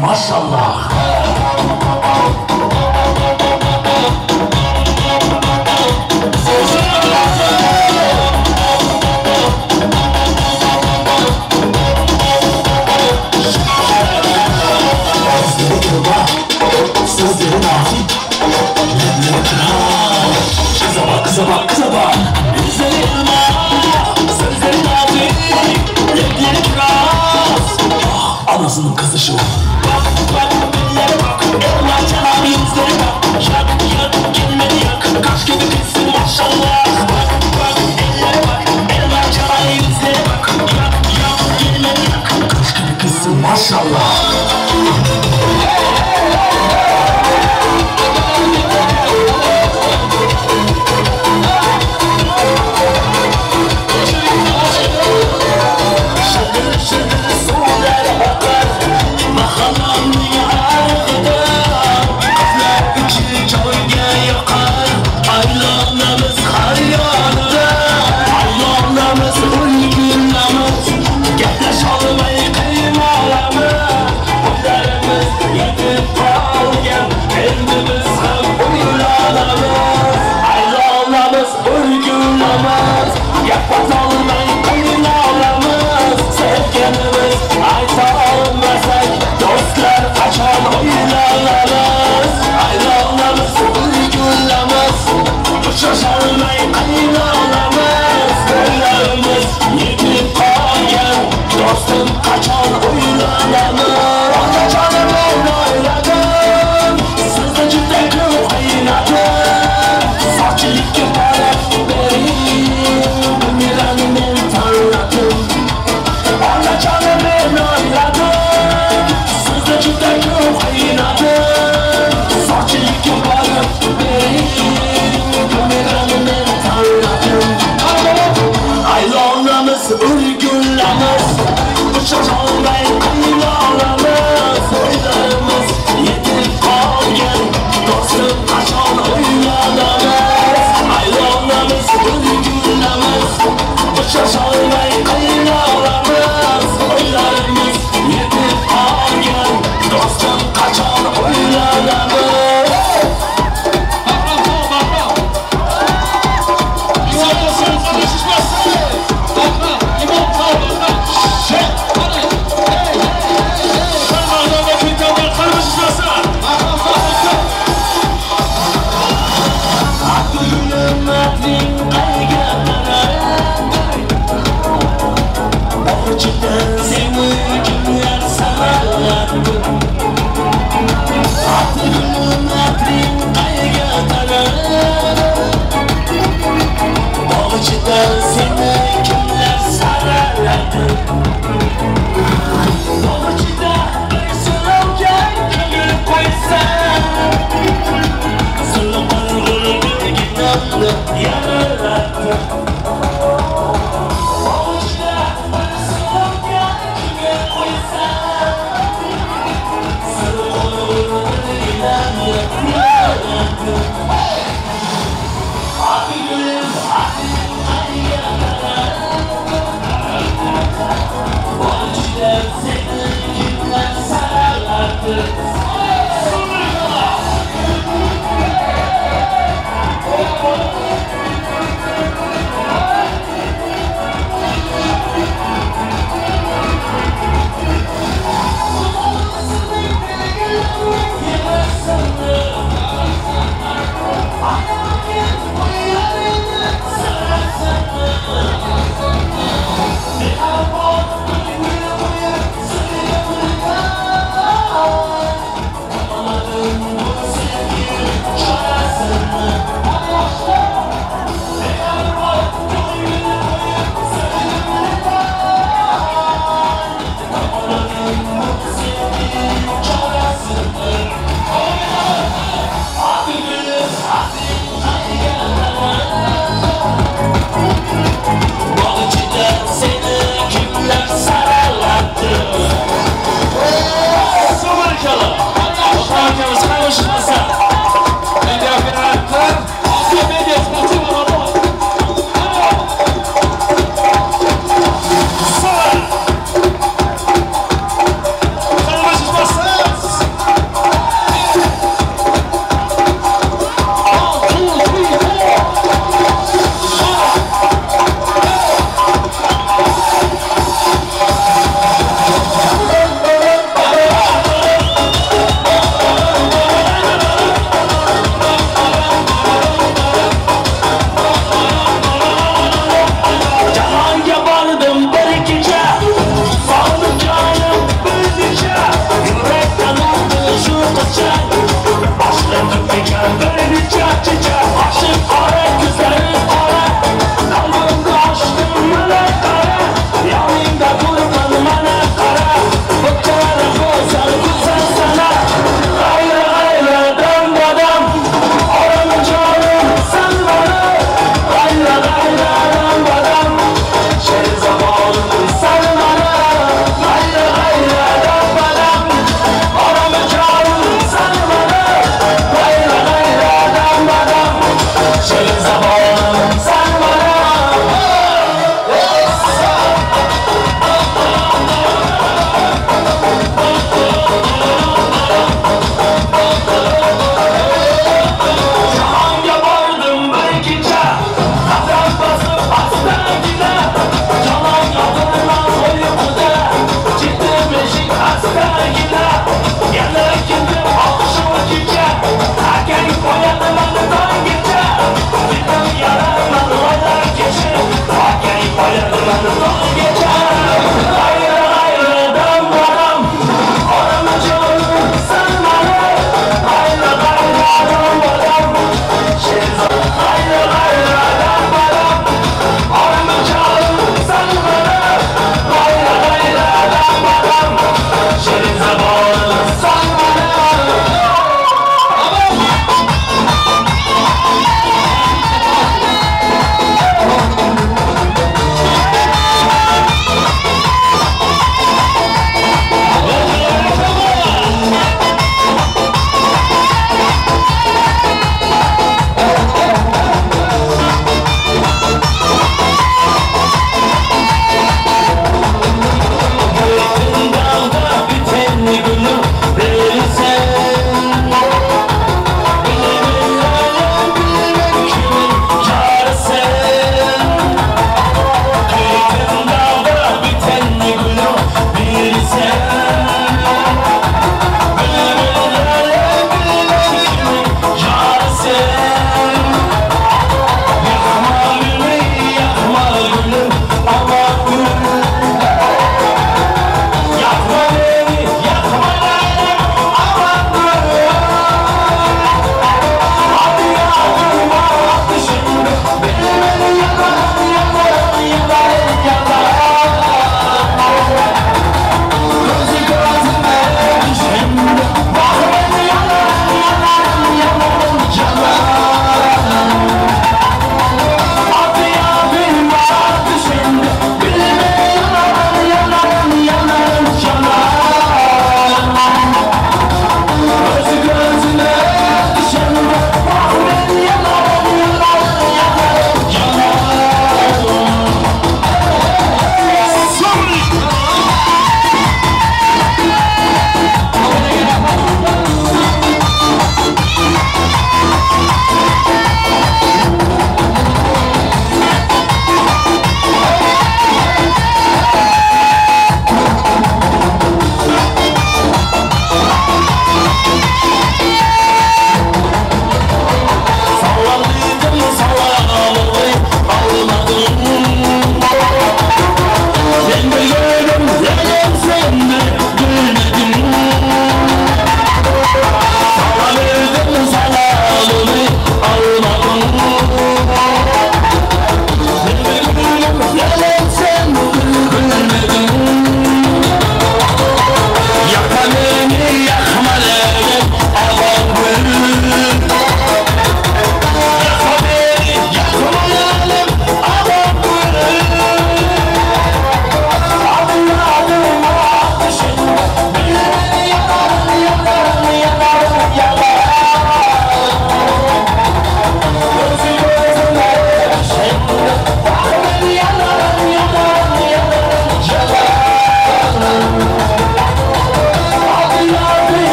Maşallah. Gözleri kırma, sözleri nazik, lebleri kırar. Kıza bak, kıza bak, kıza bak. Yüzleri kırma, sözleri nazik, lebleri kiraz. Ah, anasının kızı şu. Bak, bak, ellere bak, elma çanağı yüzlere bak. Yak, yak, gelmedi yak, kaş gibi kızsın maşallah. Bak, bak, ellere bak, elma çanağı yüzlere bak. Yak, yak, gelmedi yak, kaş gibi kızsın maşallah.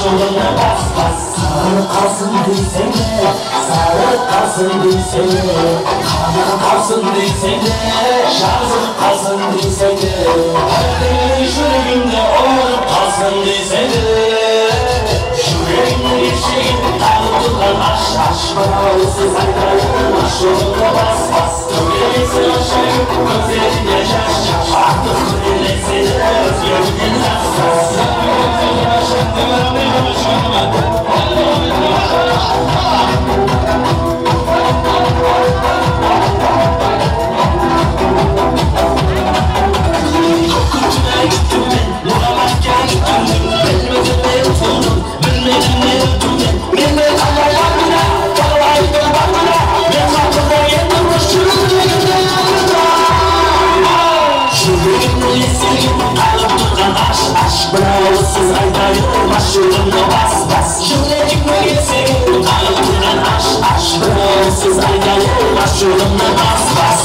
Mash'ulimni bas bas. Sari qalsin desang-de, sari qalsin desang-de, qani qalsin desang-de, жазып qalsin desang-de, жүрегімде орып qalsin desang-de, жүрегімнің есігін қағып тұрған аш аш бір айтайын mash'ulimni bas bas. Tökelese aşayım gözlerinde yaş yaş, artık seni özgürlükten tas tas. Korkunçuna gittim ben, bulamazken gittim. Bilmedim ne oturdum, bilmedim ne ötürdüm. Bilmedim Allah'ına, vallahi bana. Ben kapıda yedim, şürüdüğümde yanımda. Жүрегімнің есігін қағып тұрған аш аш бір ауызсыз айтайын mash'ulimni bas bas. Жүрегімнің есігін қағып тұрған аш аш бір ауызсыз айтайын mash'ulimni bas bas.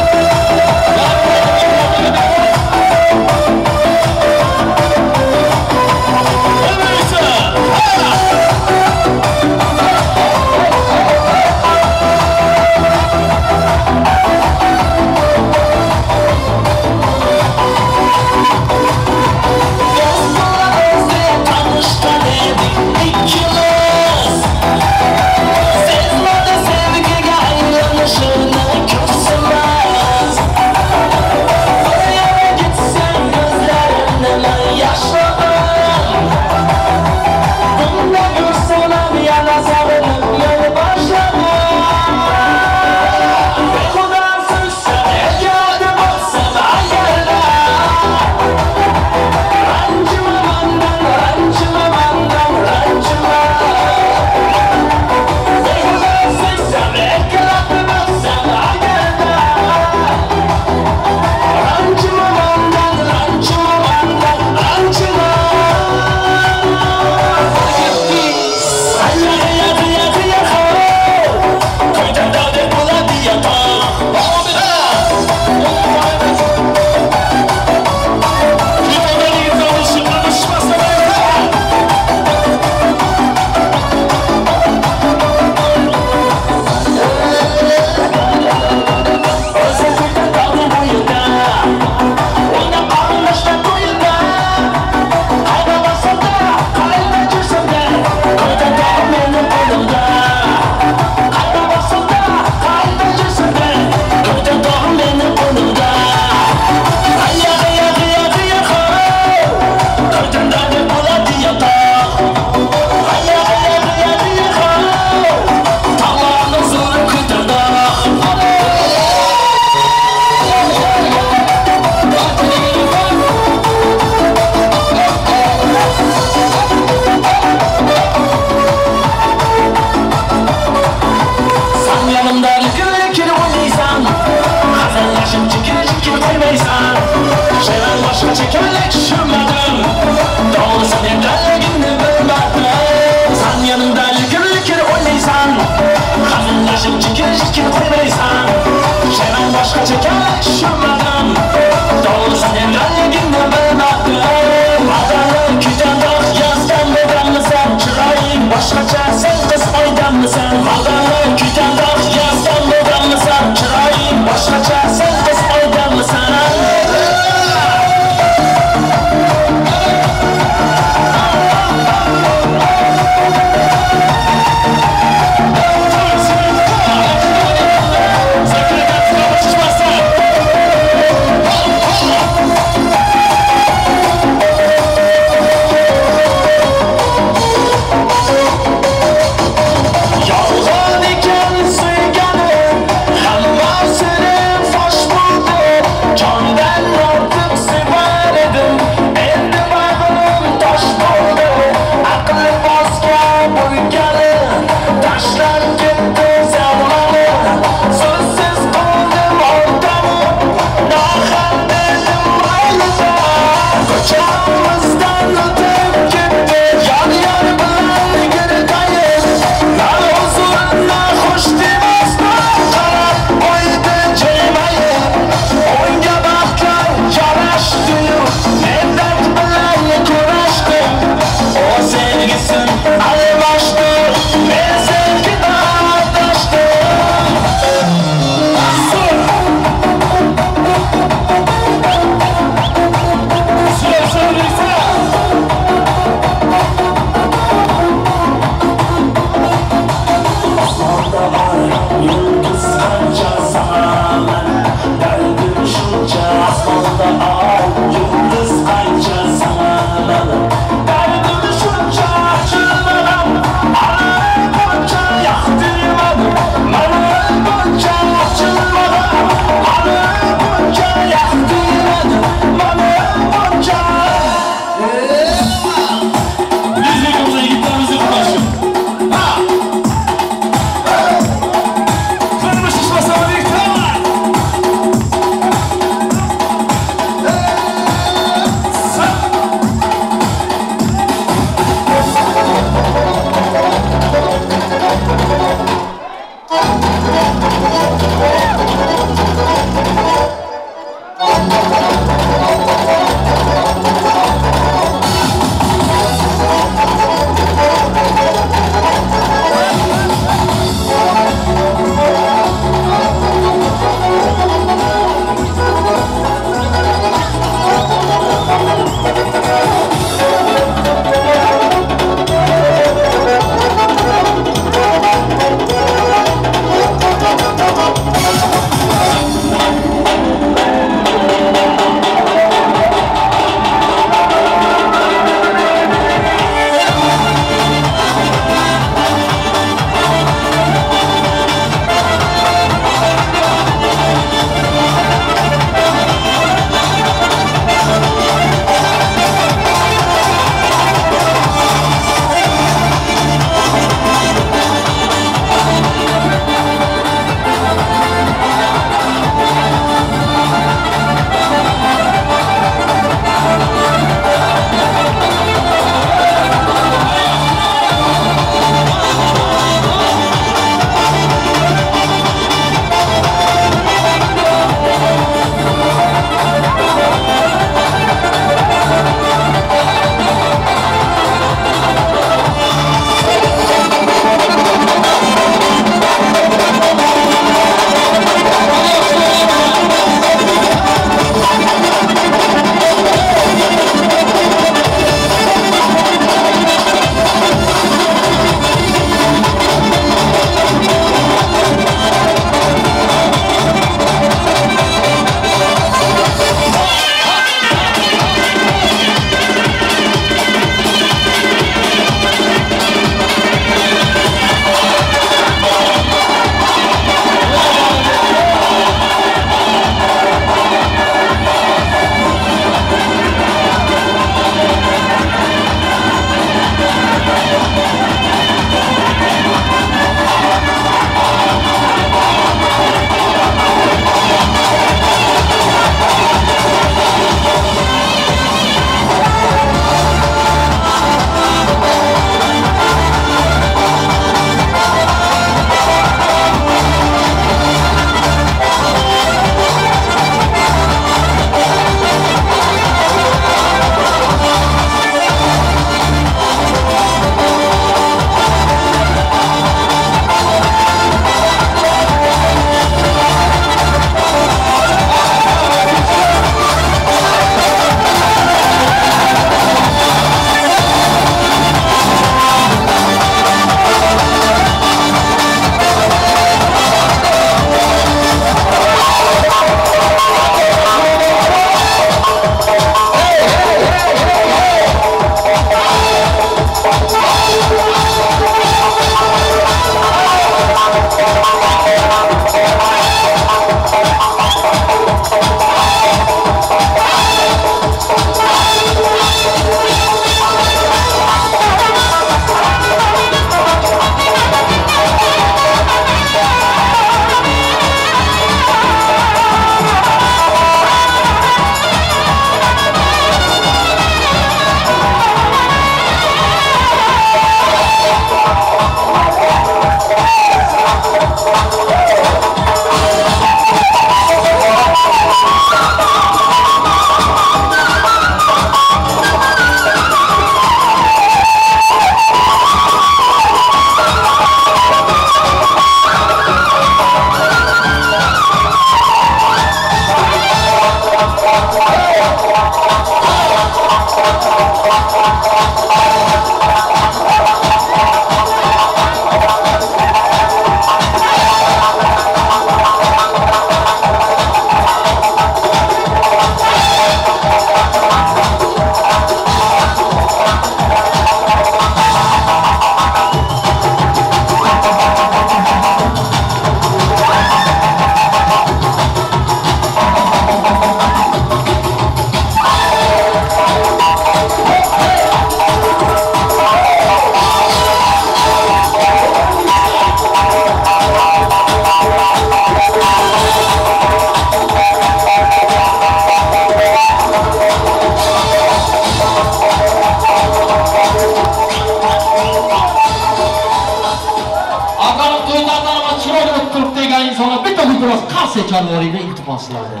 İltimos sizlardan.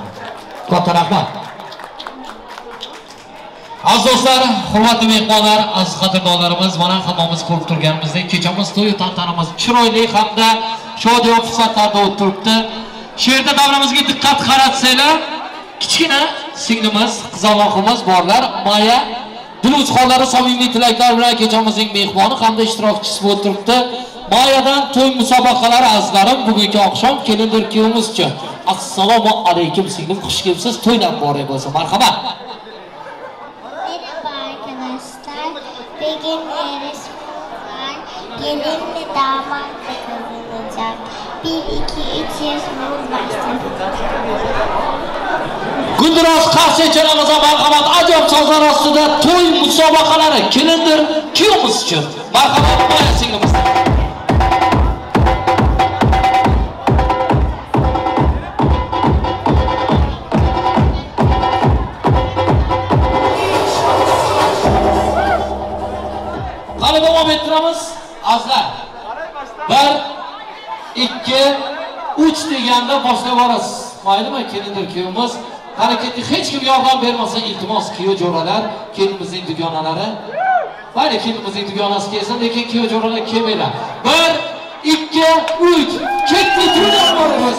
Katta rahmat. Aziz do'stlar, hurmatli mehmonlar, aziz qadrdonlarimiz, mana hammamiz ko'rib turganimizdek, kechamiz to'y tantanamiz chiroyli hamda shodiyon fursatlarda o'tib turibdi. Shu yerda davramizga diqqat qaratsanglar, kichkina singlimiz, qizaloqimiz borlar, Maya Diluzxonlari samimiy tilaklar bilan kechamizning mehmoni hamda ishtirokchisi bo'lib turibdi. Mayadan to'y musobaqalari azizlarim, bugungi oqshom kelindir kuyovimizcha. Assalomu alaykum singlim, xush kelibsiz. To'ydan muborak bo'lsin. Marhamat. Merhaba arkadaşlar. Bugün yarışma var. Gelin ve damat da kazanacak. 1 2 3 yarışmamız başlasın. Guldiroz qarshi chalamiz, marhamat. Ajoyib sozlar ostida to'y musobaqalari kelindir kuyovimiz uchun. Marhamat Maya singlimiz. Qani davom ettiramiz azizlar. 1 2 3 deganda boshlab borasiz. Maylimi kelindir kuyovimiz? Harakatga hech kim yordam bermasa iltimos kuyov jo'ralar, kelinimizning dugonalari. Mayli kelinimizning dugonasi kelsin, lekin kuyov jo'ralar kelmanglar. 1 2 3 ketdi, to'ylar boramiz.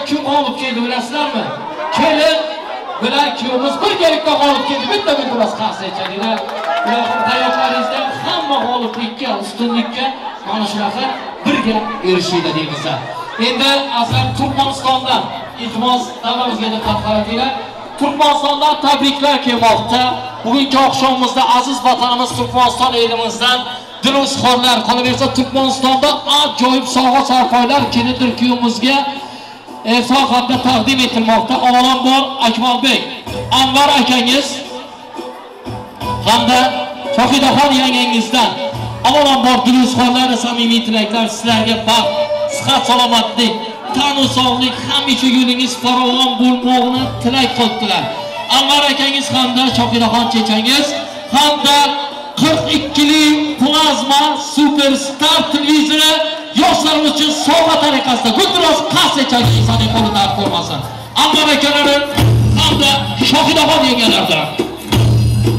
Kim g'olib keldi bilasizlarmi? Kelin bilan kuyovimiz birgalikda g'olib keldi. Bitta bitta qarshi aytganinglar. Ularning tayoqlaringizdan hamma g'oliblikka, ustunlikka mana shunaqa birga erishinglar deymiz. Endi azizlar, Turkmanistondan iltimos davramizga diqqat qaratinglar. Turkmanistondan tabriklar kelmoqda. Bugungi oqshomimizda aziz vatanimiz Turkmaniston elimizdan diluzxonlar, qolaversa Turkmanistonda ajoyib sovg'a sarpoylar kelindir kuyovimizga sohada taqdim etilmoqda. Avvalambor Akmalbek Anvar akangiz hamda Shohidaxon yangangizdan avvalambor diluzxonlar samimiy tilaklar sizlarga baxt, sihat, salomatlik, tanu sog'lik, hamisha yo'lingiz farovon bo'lmoqni tilak qildilar. Anvar akangiz hamda Shohidaxon chechangiz hamda 42lik plazma superstar televizori yoshlarimiz uchun sovg'a tariqasida Guldiroz qarshi chalgan insonning qo'li dard ko'rmasin. Anvar akalari hamda Shohidaxon yengalardan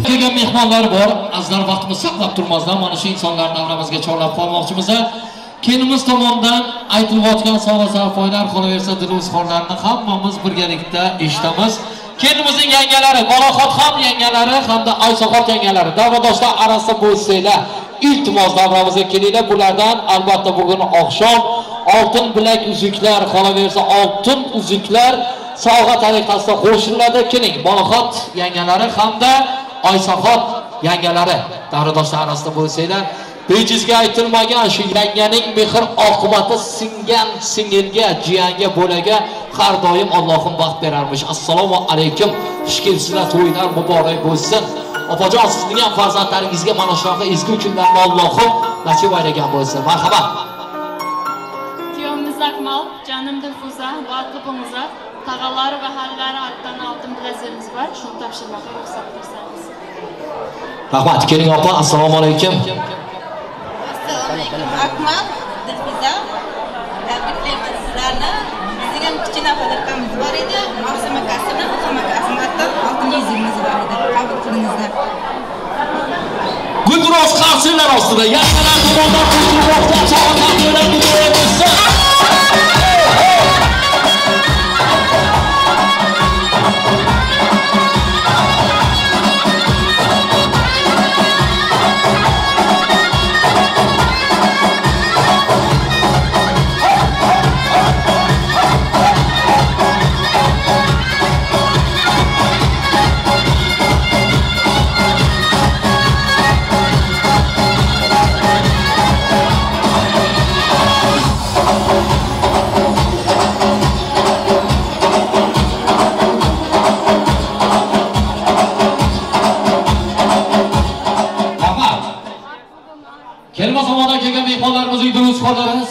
kelgan mehmonlar bor. Azizlar, vaqtimiz saqlab turmasdan mana shu insonlarni davramizga chorlab qolmoqchimiz. Kelinimiz tomonidan aytilayotgan sovg'a sarpoylar, qolaversa diluzxonlarni hammamiz birgalikda eshitamiz. Kelinimizning yangalari, Malohatxon yangalari hamda Aysoqot yangalari davradoshlar orasida bo'lsanglar, iltimos davramizga kelinglar. Bulardan albatta bugun oqshom oltin bilak uzuklar, qolaversa oltin uzuklar sovg'a tariqasida qo'shiladi. Keling, Malohat yangalari hamda Oysoqot yangalari davradoshlar orasida bo'lsanglar, Bejizga aytilmagan shu yanganing mehr oqibati singan singilga, jiyanga, bolaga har doim Allohim baxt berarmish. Assalomu alaykum. Xush kelibsizlar, to'ylar muborak bo'lsin. Opajon, sizning ham farzandlaringizga mana shunaqa ezgu kunlarni Allohim nasib aylagan bo'lsin. Marhamat. Kuyovimiz Akmal, canım Dilfuza, baxtli bo'linglar. Tağaları ve halları alttan altın bilezigimiz var. Şunu topshirmoqqa ruxsat bersangiz. Rahmat. Keling opa, assalomu alaykum. Assalomu alaykum. Akmal, Dilfuza, tabriklayman sizlarni. Bizning ham kichkina podarkamiz bor edi. Mavsum akasi bilan Ilhom aka Azmatdan oltin yuzugimiz bor edi. Qabul qilingizlar. Gulduros qarshilar ostida yangalar tomondan qo'shilmoqda. Chog'lar muborak bo'lsin.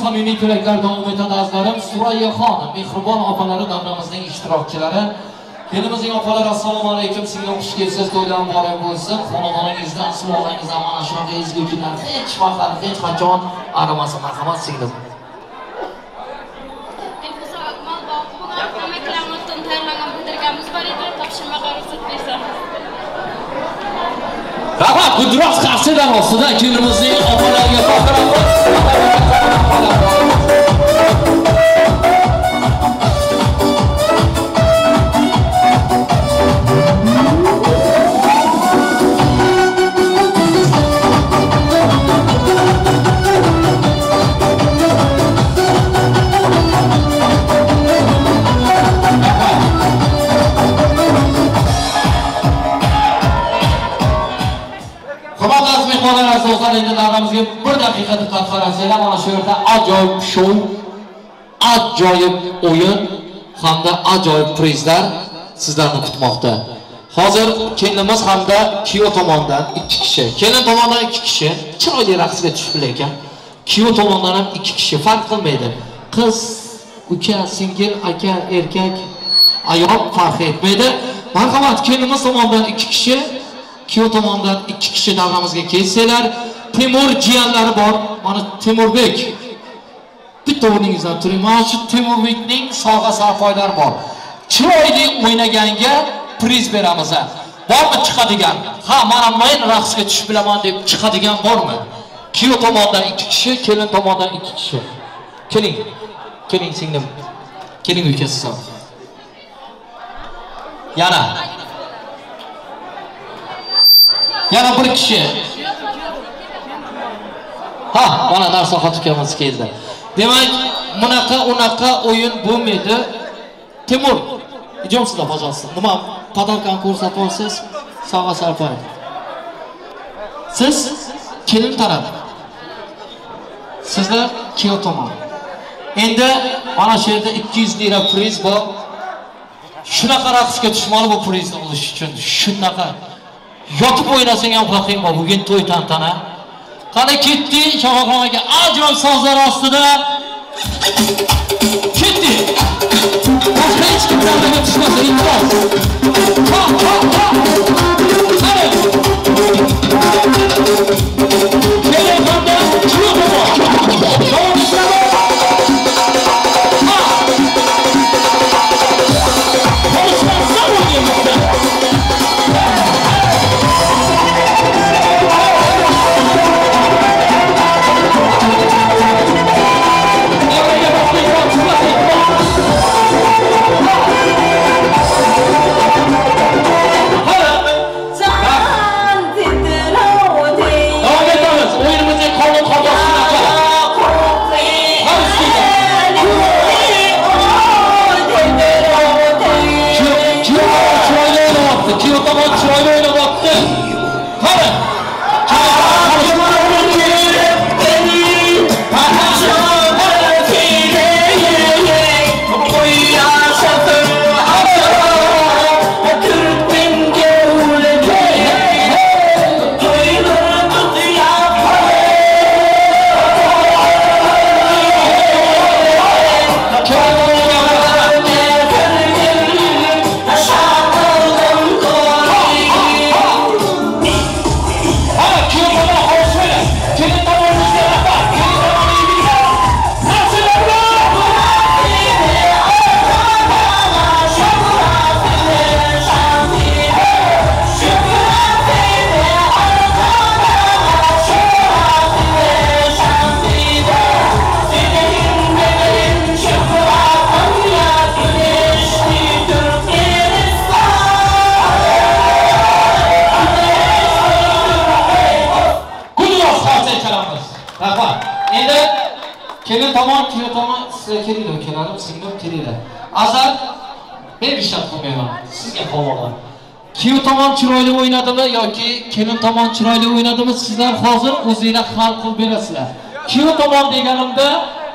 Samimiy tilaklar davom etadi azizlarim. Surayyaxon, mehribon opalari davramizning ishtirokchilari. Kelinimizning opalari, assalomu alaykum. Singlim, xush kelibsiz, to'ylar muborak bo'lsin. Xonadoningizdan, sulolangizdan mana shunaqa ezgu kunlar hech vaqt, hech qachon arimasin. Marhamat singlim. Dilfuza, Akmal, baxtli tayyorlangan bildirganimiz bor edi. Topshirmoqqa ruxsat bersangiz. Rahmat. Gulduros qarshilar ostida kelinimizning opalariga topshiramiz. Do'stlar, endi davramizga bir daqiqa diqqat qarasanglar, mana shu yerda ajoyib shou, ajoyib o'yin hamda ajoyib prizlar sizlarni kutmoqda. Hozir kelinimiz hamda kuyov tomondan 2 kishi, kelin tomondan 2 kishi chiroyli raqsga tushib ekan. Kuyov tomondan ham 2 kishi, farq qilmaydi. Qiz, uka, singil, aka, erkak, ayol farq etmaydi. Marhamat, kelinimiz tomondan 2 kishi, kuyov tomondan 2 kishi davramizga kelsanglar, Temur jiyanlari bor. Mana Temurbek. Bitta o'rningizdan turing. Mana shu Temurbekning sovg'a sarpoylari bor. Chiroyli o'ynaganga priz beramiz. Bormi chiqadigan? Ha, mana men raqsga tushib bilaman deb chiqadigan bormi? Kuyov tomondan 2 kishi, kelin tomondan 2 kishi. Keling. Keling singlim. Keling ukasi. Yana bir kishi. Ha, mana Narsaxon ukamiz keldi. Demak, bunaqa unaqa o'yin bo'lmaydi. Timur, idem сюда, пожалуйста. Nima podarkani ko'rsatib olsangiz, sovg'a sarpoy. Siz kelin taraf. Sizlar kuyov tomon. Endi mana shu yerda 200 lira priz bor. Shunaqa raqsga tushmali bu prizni olish uchun. Shunaqa yotib o'ynasang ham haqing bor. Bugun to'y tantana. Qani ketdi Shohxon aka ajoyib sozlar ostida ketdi. Boshqa hech kim davraga tushmasa iltimos. Ha ha ha. Qani. Kelin hamda kuyov tomon. Davom etadi. Ha. Konuşmazsa o'ynaymiz. Kelin tomon, kuyov tomon, sizlar kelinglar, ukalarim, singlim kelinglar. Azar, men ishlat qilmayman, sizga havola. Kuyov tomon chiroyli o'ynadimi yoki kelin tomon chiroyli o'ynadimi, sizlar hozir o'zinglar hal qilib berasizlar. Kuyov tomon deganimda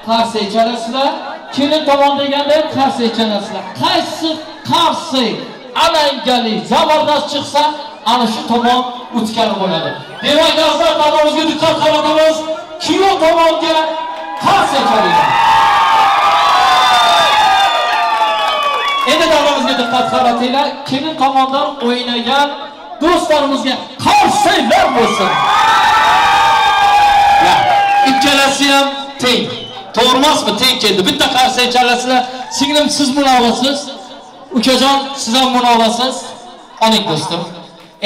qarsak chalasizlar, kelin tomon deganda qarsak chalasizlar. Qaysi qarsak alangali, zabardast chiqsa, ana shu tomon o'tgan bo'ladi. Demak, azizlar, davomimizga diqqat qaratamiz. Kuyov tomonga qarsak chalinglar. Endi davomimizga diqqat qaratinglar. Kelin tomondan o'ynagan do'stlarimizga qarsaklar bo'lsin. Ikkalasi ham teng. To'g'ri emasmi? Teng keldi. Bitta qarsak chalasizlar. Singlim, siz buni olasiz. Ukajon, siz ham buni olasiz. Oling do'stim.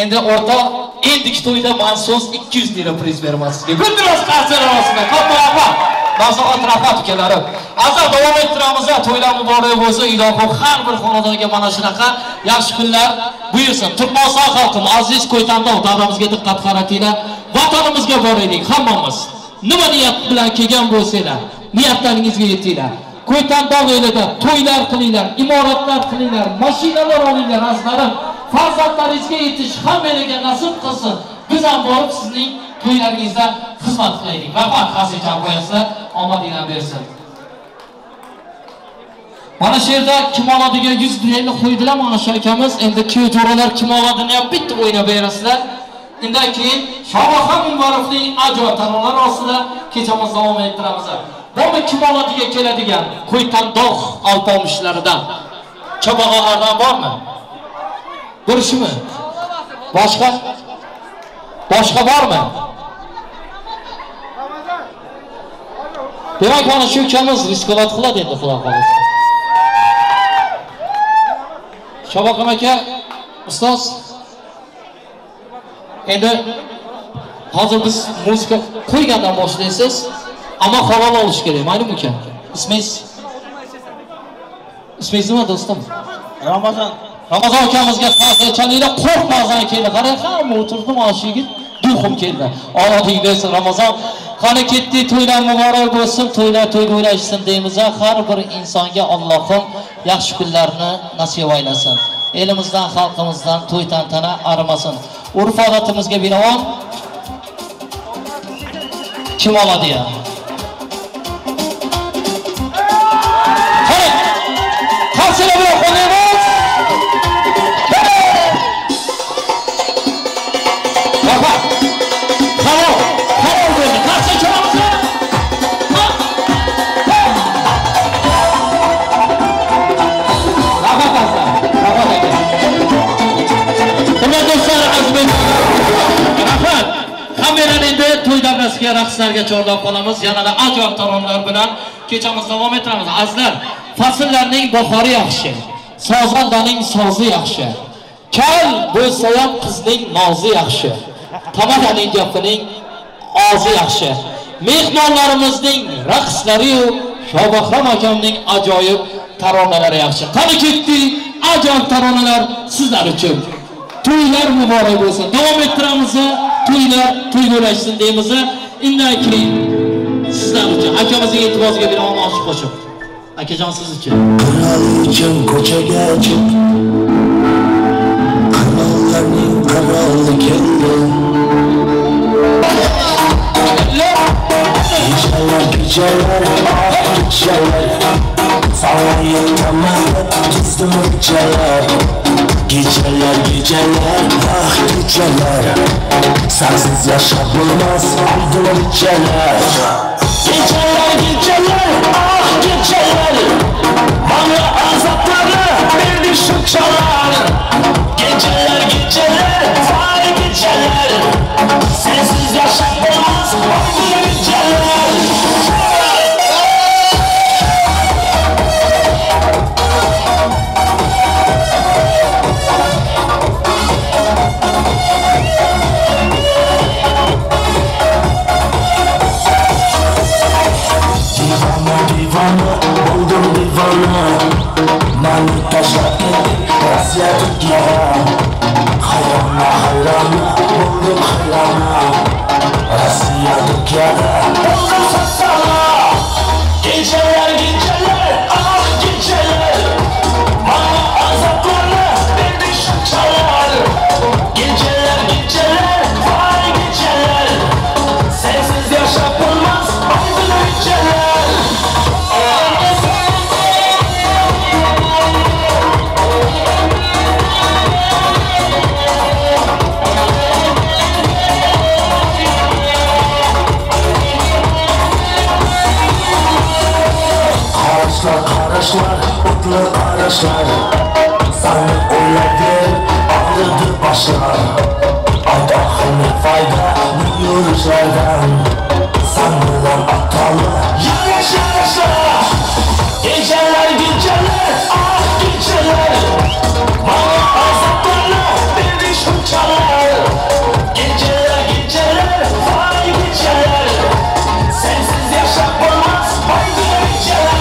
Endi o'rtoq, endiki to'yda men so'z 200 lira priz beraman sizga. Guldiroz qarsaklar ostida. Katta rahmat. Nazorat rahmat ukalarim. Azar davom ettiramiz. To'ylar muborak bo'lsin. Ilohim har bir xonadonga mana shunaqa yaxshi kunlar buyursin. Turkmaniston xalqim, aziz Ko'ytandog' davramizga diqqat qaratinglar. Vatanimizga boraylik hammamiz. Nima niyat bilan kelgan bo'lsanglar, niyatlaringizga yetinglar. Ko'ytandog' elida to'ylar qilinglar, imoratlar qilinglar, mashinalar olinglar azizlarim. Farzandlaringizga yetish hammalarga nasib qilsin. Biz ham borib sizning to'ylaringizda xizmat qilaylik. Rahmat, qarsak qo'yasizlar, omadinglar bersin. Mana shu yerda kim oladiga 100 lirani qo'ydilar mana shu akamiz. Endi kuyov jo'ralar kim oladini ham bitta o'ynab berasizlar. Undan keyin Shohbaxam Umarovning ajoyib taronalari ostida kechamiz davom ettiramiz. Bormi kim oladiga keladigan Ko'ytandog' alpomishlaridan, chobag'onlardan bormi? Burishmi? Boshqa? Boshqa bormi? Demak, mana shu ukamiz riskovat qiladi endi, Xudo xolasa. Shohbaxam aka, ustoz, endi hozir biz muzika qo'ygandan boshlaysiz, ammo halol olish kerak, maylimi uka? Ismingiz? Ismingiz nima do'stim? Ramazon. Ramazon akamizga qarsak chalinglar, qo'rqmazdan keldi. Qarang, hamma o'tirdi, mana shu yigit duxim keldi. Omading bersin Ramazon. Qani ketdik, to'ylar muborak bo'lsin, to'ylar to'yga ulashsin deymiz. Har bir insonga Allohim yaxshi kunlarni nasib aylasin. Elimizdan, xalqimizdan to'y tantana arimasin. Urf-odatimizga binoan kim oladi ya? Qani, qarsaklar bilan qo'llaymiz. Rahmat. Halol, halol bo'ldi. Qarsak chalamiz. Rahmat azizlar. Rahmat aka. Hurmatli do'stlar, aziz rahmat. Hammalar endi to'y davrasiga, raqslarga chorlab qolamiz. Yanada ajoyib taronalar bilan kechamiz davom ettiramiz. Azizlar, fasllarning bahori yaxshi, sozandaning sozi yaxshi. Kal bo'lsa ham qizning nozi yaxshi. Tamadaning gapining ozi yaxshi. Mehmonlarimizning raqslari-yu Shohbahrom akamning ajoyib taronalari yaxshi. Qani ketdik, ajoyib taronalar sizlar uchun. To'ylar muborak bo'lsin. Davom ettiramiz. To'ylar to'yga ulashsin deymiz. Undan keyin sizlar uchun akamizning e'tiboziga binoan oshiq qo'shiq. Akajon siz uchun. Qirolicham ko'chaga chiq. Qirollarning qiroli keldi. Geceler geceler ah geceler. Sana yetemem gizli geceler. Geceler geceler ah geceler. Sensiz yaşa bulmaz aydın geceler. Geceler geceler ah geceler. Bana azapları verdi şu çalar. Geceler geceler vay geceler. Sensiz yaşa bulmaz aydın geceler. Divana, buldum divana. Mani tashlab ketdik Rossiya Turkiyaga. Hayrona, hayrona, buldum hayrona. Rossiya Turkiyada buldum satsana. Qarashlar, qarashlar, o'tli qarashlar. Seni o'ylab og'ridi boshlar. Ayt oxirgi foyda bu yurishlardan. Sen bilan otali yarash yarashlar. Geceler geceler, ah geceler. Bana azaplarla verdi şuncalar. Geceler geceler, vay geceler. Sensiz yaşam olmaz, vay geceler.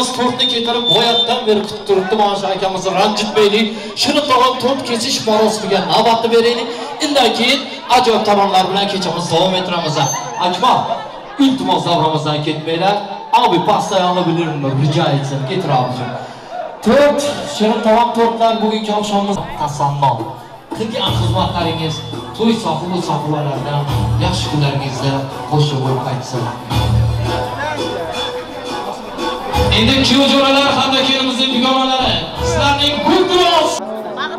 Akamiz tortni ketirib boyatdan beri kutib turibdi. Mana shu akamizni ranjitmaylik. Shirin tog'am tort kesish marosimiga navbatni beraylik. Undan keyin ajoyib taronlar bilan kechamizni davom ettiramiz. Akmal, iltimos davramizdan ketmanglar. Abi pastayonli bilirmi? Rijo etsam, ketir abicim. Tort, shirin tog'am tortlar bugungi oqshomimiz tasanno. Qilgan xizmatlaringiz to'y sohibi sohibalaridan yaxshi kunlaringizda qo'shib bo'lib qaytsin. Endi kuyov jo'ralar hamda kelinimizning dugonalari, sizlarning gulduros.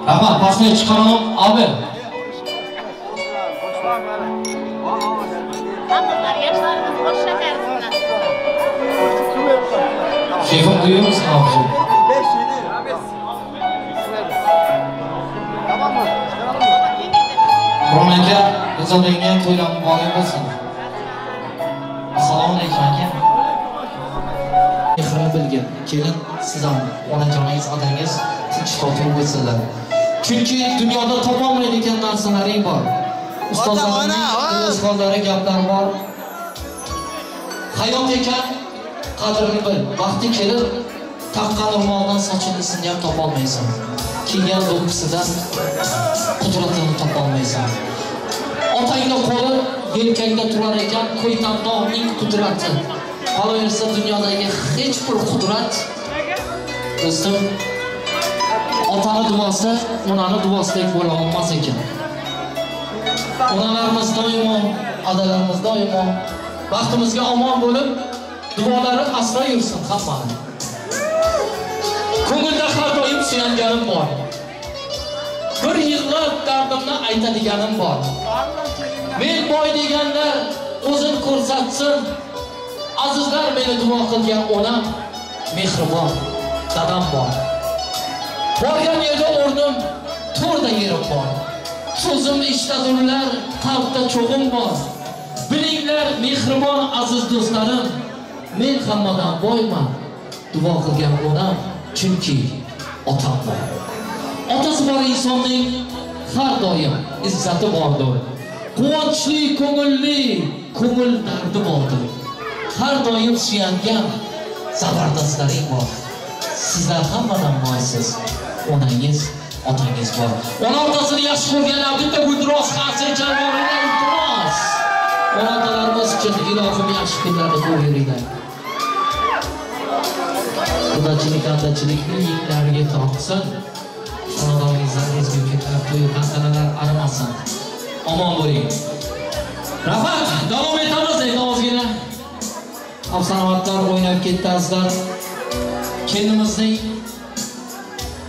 Rahmat, pastga chiqaraman, abi. Şefim duyuyor musun abicim? Qurbon aka, Dilzodangga to'ylar muborak bo'lsin. Assalomu alaykum aka. Mehrini bilgin, kelin siz ham onajoningiz, otangiz tinch totuv bo'lsinlar. Chunki dunyoda topolmaydigan narsalaring bor. Ustozlarimning o'zxonlari gaplari bor. Hayot ekan, qadrini bil. Vaqti kelib taqqan ro'moldan sochilisini ham topolmaysan. Kiygan do'ppisidan qudratini topolmaysan. Otangning qo'li yelkangda turar ekan, Ko'ytandog'ning qudrati. Qolaversa dunyodagi hech bir qudrat do'stim, otani duosi onani duosidek bo'la olmas ekan. Onalarimiz doimo, adalarimiz doimo baxtimizga omon bo'lib, duolari asra yursin hammani. Ko'ngilda har doim suyanganim bor. Bir yig'lab dardimni aytadiganim bor. Men boy deganlar o'zini ko'rsatsin. Azizlar meni duo qilgan onam mehribon, dadam bor. Borgan yerda o'rnim, to'rda yerim bor. So'zim eshitadurlar, qalbda cho'g'im bor. Bilinglar mehribon aziz do'stlarim, men hammadan boyman. Duo qilgan onam, chunki otam bor. Otasi bor insonning har doim izzati bordir. Quvonchli, ko'ngilli, ko'ngil dardi bordir. Har doim suyangan zabardastlaring bor. Sizlar hammadan boysiz. Onangiz, otangiz bor. Ona otasini yaxshi ko'rganlar bitta guldiroz qarsak chalmoqlarga iltimos. Ona otalarimiz uchun ilohim yaxshi kunlarni ko'rveringlar. Xudochilik, andachilikni yinglariga tortsin. Xonadoningizdan ezgu kunlar, to'y tantanalar arimasin. Omon bo'ling. Rahmat, davom etamiz endi ozgina. Afsonavatlar o'ynab ketdi azizlar. Kelinimizning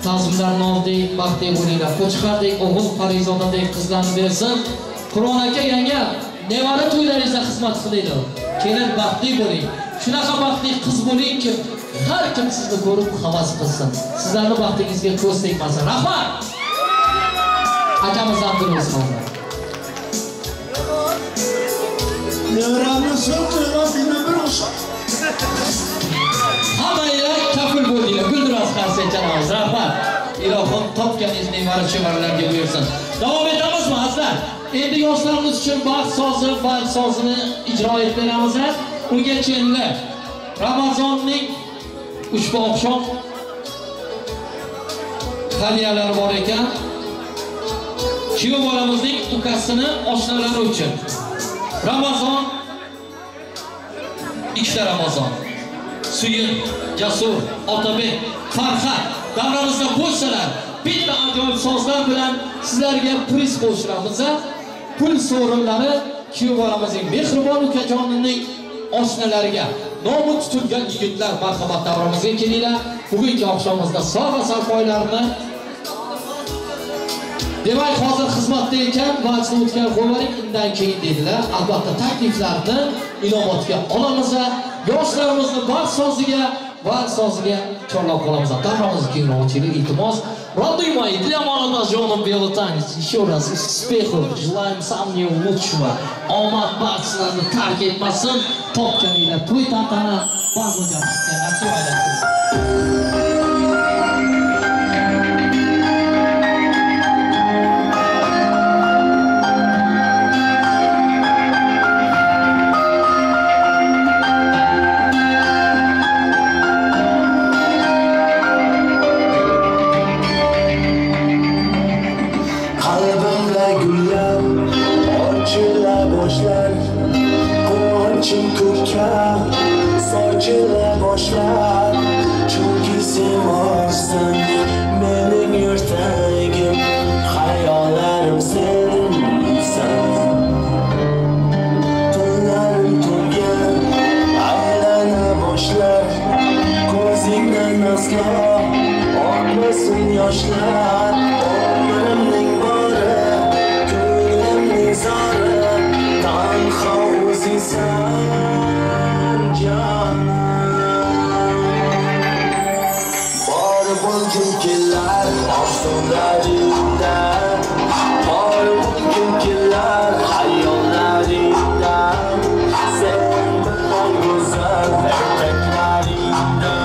ta'zimlarini oldik, baxtli bo'linglar. Qo'chqardek o'g'il, Parizodadek qizlarni bersin. Qurbon aka, yanga, nevara to'ylaringizda xizmat qilinglar. Kelin baxtli bo'ling. Shunaqa baxtli qiz bo'lingki, har kim sizni ko'rib havas qilsin. Sizlarni baxtingizga ko'z tegmasin. Rahmat. Akamizdan duruz qoldi. Nevaramni so'z bir o'sha. Hammanglar kafil bo'ldinglar. Guldiroz qarsak chalamiz. Rahmat. Ilohim topganingiz nevara chevarlarga buyursin. Davom etamizmi azizlar? Endi yoshlarimiz uchun baxt sozi, baxt sozini ijro etib beramiz. Ungacha endi Ramazonning ushbu oqshom hadiyalari bor ekan. Kuyov bolamizning ukasini oshnalari uchun. Ramazon, ikkita Ramazon. Suyun, Jasur, Otabek, Farhad davramizda bo'lsalar, bitta ajoyib sozlar bilan sizlarga priz qo'shiramiz. Pul sovrinlari kuyov bolamizning mehribon ukajonining oshnalariga. Nomi tutilgan yigitlar marhamat davramizga kelinglar. Bugungi oqshomimizda sog'a sarpoylarni demak hozir xizmatda ekan, vajni o'tkazib qo'ying, undan keyin dedilar. Albatta takliflarni inobatga olamiz. Yoshlarimizni baxt soziga, baxt soziga chorlab qolamiz. Davramizni kengroq ochaylik, iltimos. Родные мои, для молодоженов белый танец. Еще раз успехов, желаем самого лучшего. Omad baxt sizlarni tark etmasin. Topganinglar to'y tantana, bazmi jamiyatga nasib aylasin. Qalbimda gullar ochila boshlar, quvonchim ko'kka sochila boshlar. Chunki sen borsan mening yurtagim, xayollarim sensan. Tunlarim tunga aylana boshlar, ko'zingdan aslo oqmasin yoshlar. Umrimning bori, ko'nglimning zori, tanho o'zingsan jonim. Bor bo'lgim kelar orzularingda, bor bo'lgim kelar xayollaringda. Sen bilan go'zal ertaklaringda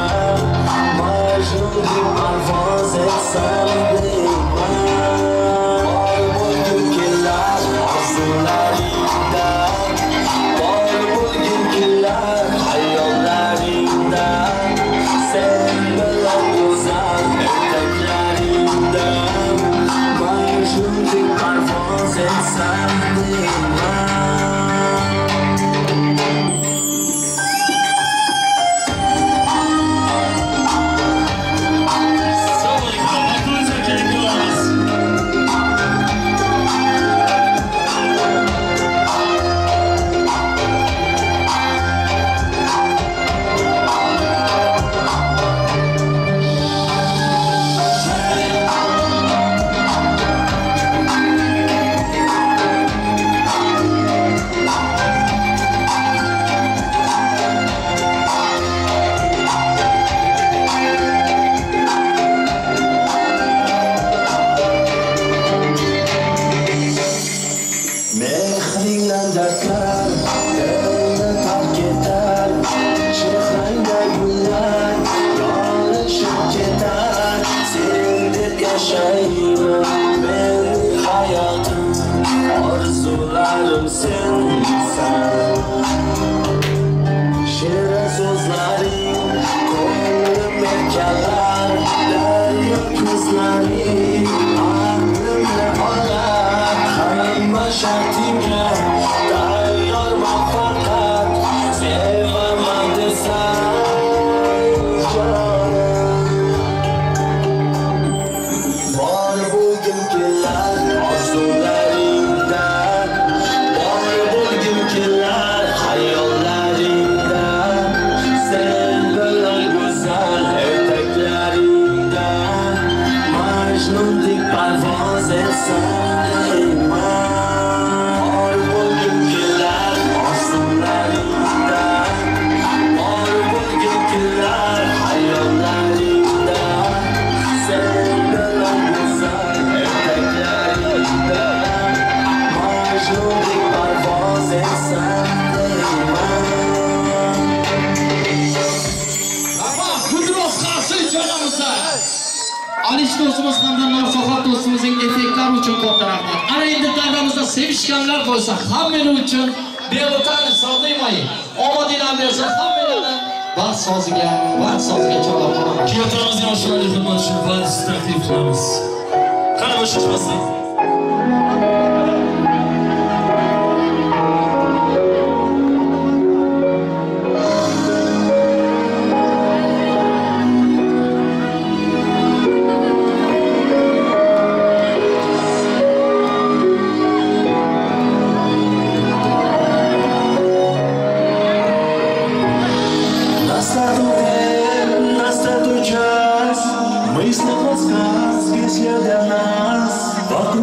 Majnundek parvoz etsam deyman. Bor bo'lgim kelar orzularingda, bor bo'lgim kelar xayollaringda. Sen bilan go'zal ertaklaringda Majnundek parvoz etsam deyman. Mehringdan dardlar dilni tark etar, chehrangda gullar yonishib ketar. Sen deb yashayman mening hayotim, orzularim sensan. Shirin so'zlaring ko'nglim erkalar, daryo ko'zlaring aqlimni olar. Hamma shartingga tayyorman, faqat sevaman desang jonim. Bor bo'lgim kelar orzularingda, bor bo'lgim kelar xayollaringda. Sen bilan go'zal ertaklaringda Majnundek parvoz etsam deyman. Bor bo'lgim kelar orzularingda, bor bo'lgim kelar xayollaringda. Sen bilan go'zal ertaklaringda Majnundek parvoz etsam deyman. Rahmat, Guldiroz qarshi chalamiz. Alish do'stimiz hamda Norsohab do'stimizning effektlari uchun katta rahmat. Ana endi davramizda sevishganlar bo'lsa, hammalar uchun beo'tani sodimay. Omadinglar bersin hammalarni baxt soziga, baxt soziga chorlab qolaman. Kuyovlarimizni yoshlarga xizmat uchun vals taklif qilamiz. Qani bo'shashmasin. Настал час, мысли подсказки следя нас. Вокруг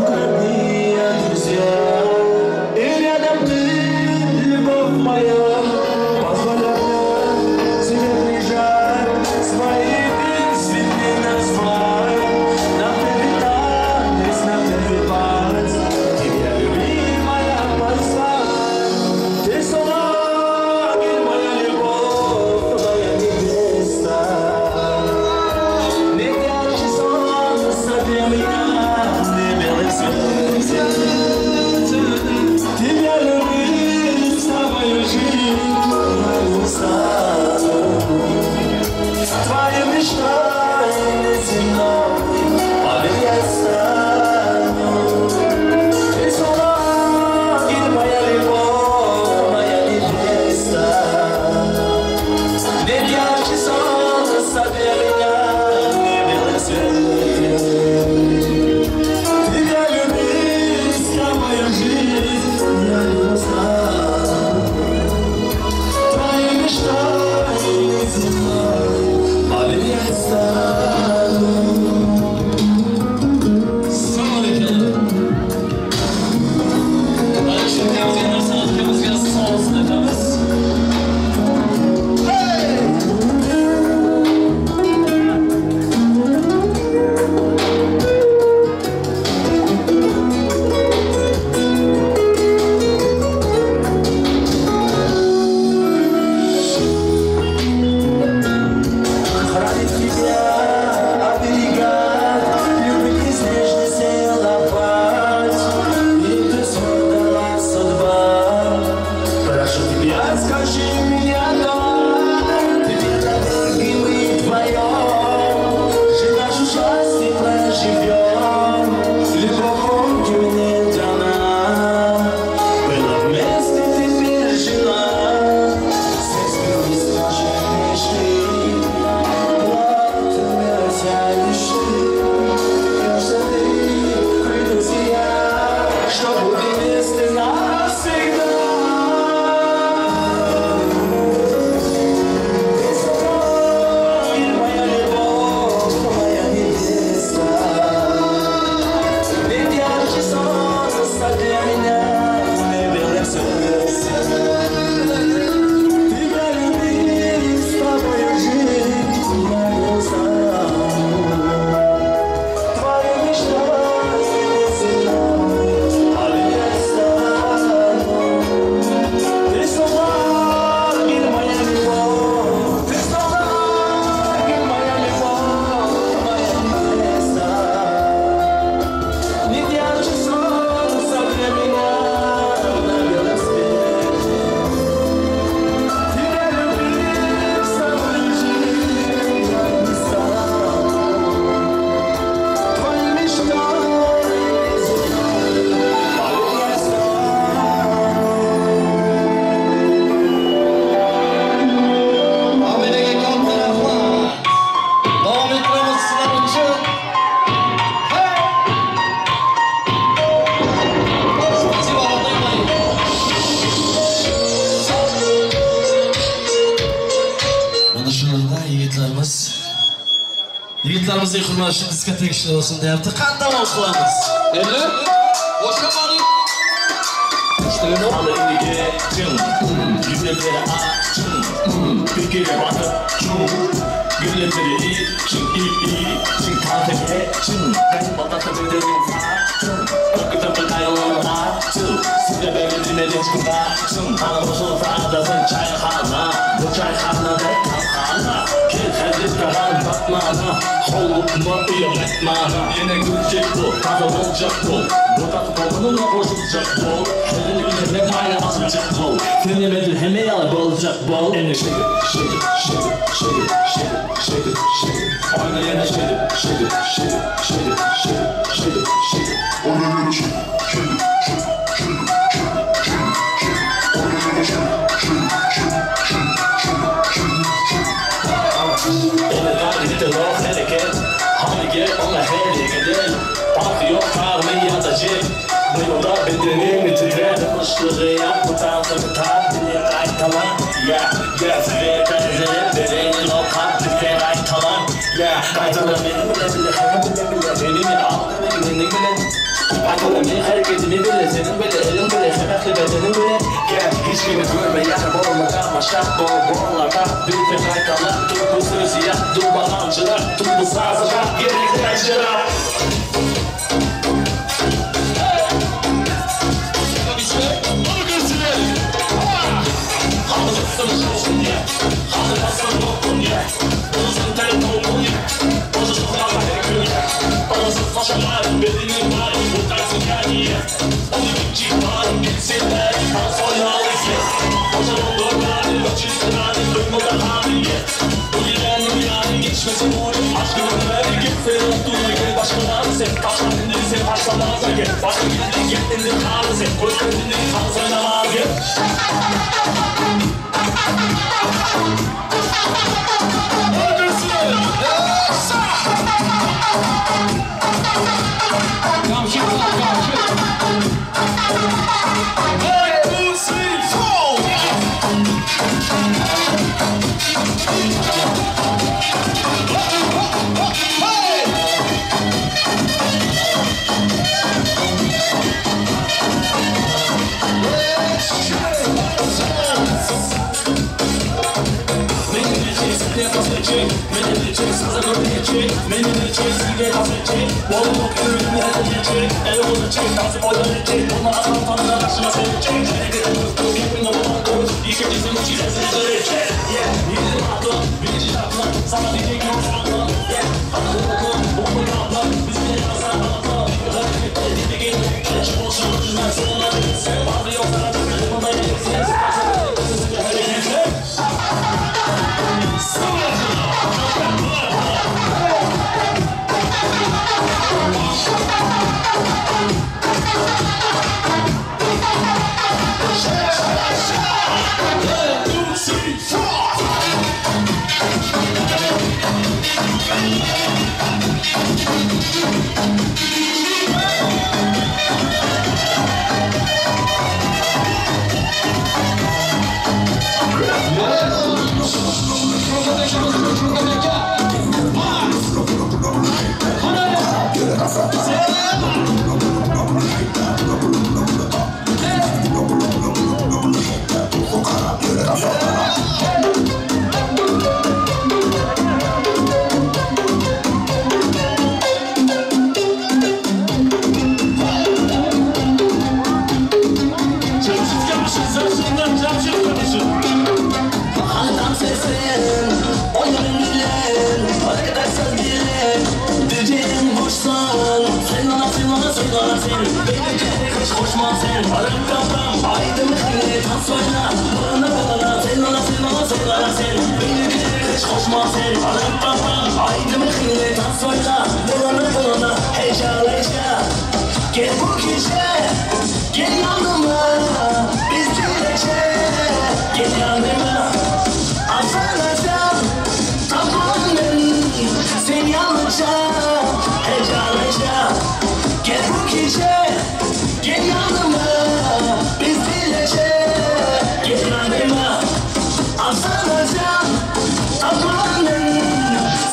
Hamkasblarimizning hurmati diskoteka ishlar olsun deyapti. Qanday ovoz qilamiz? Endi o'sha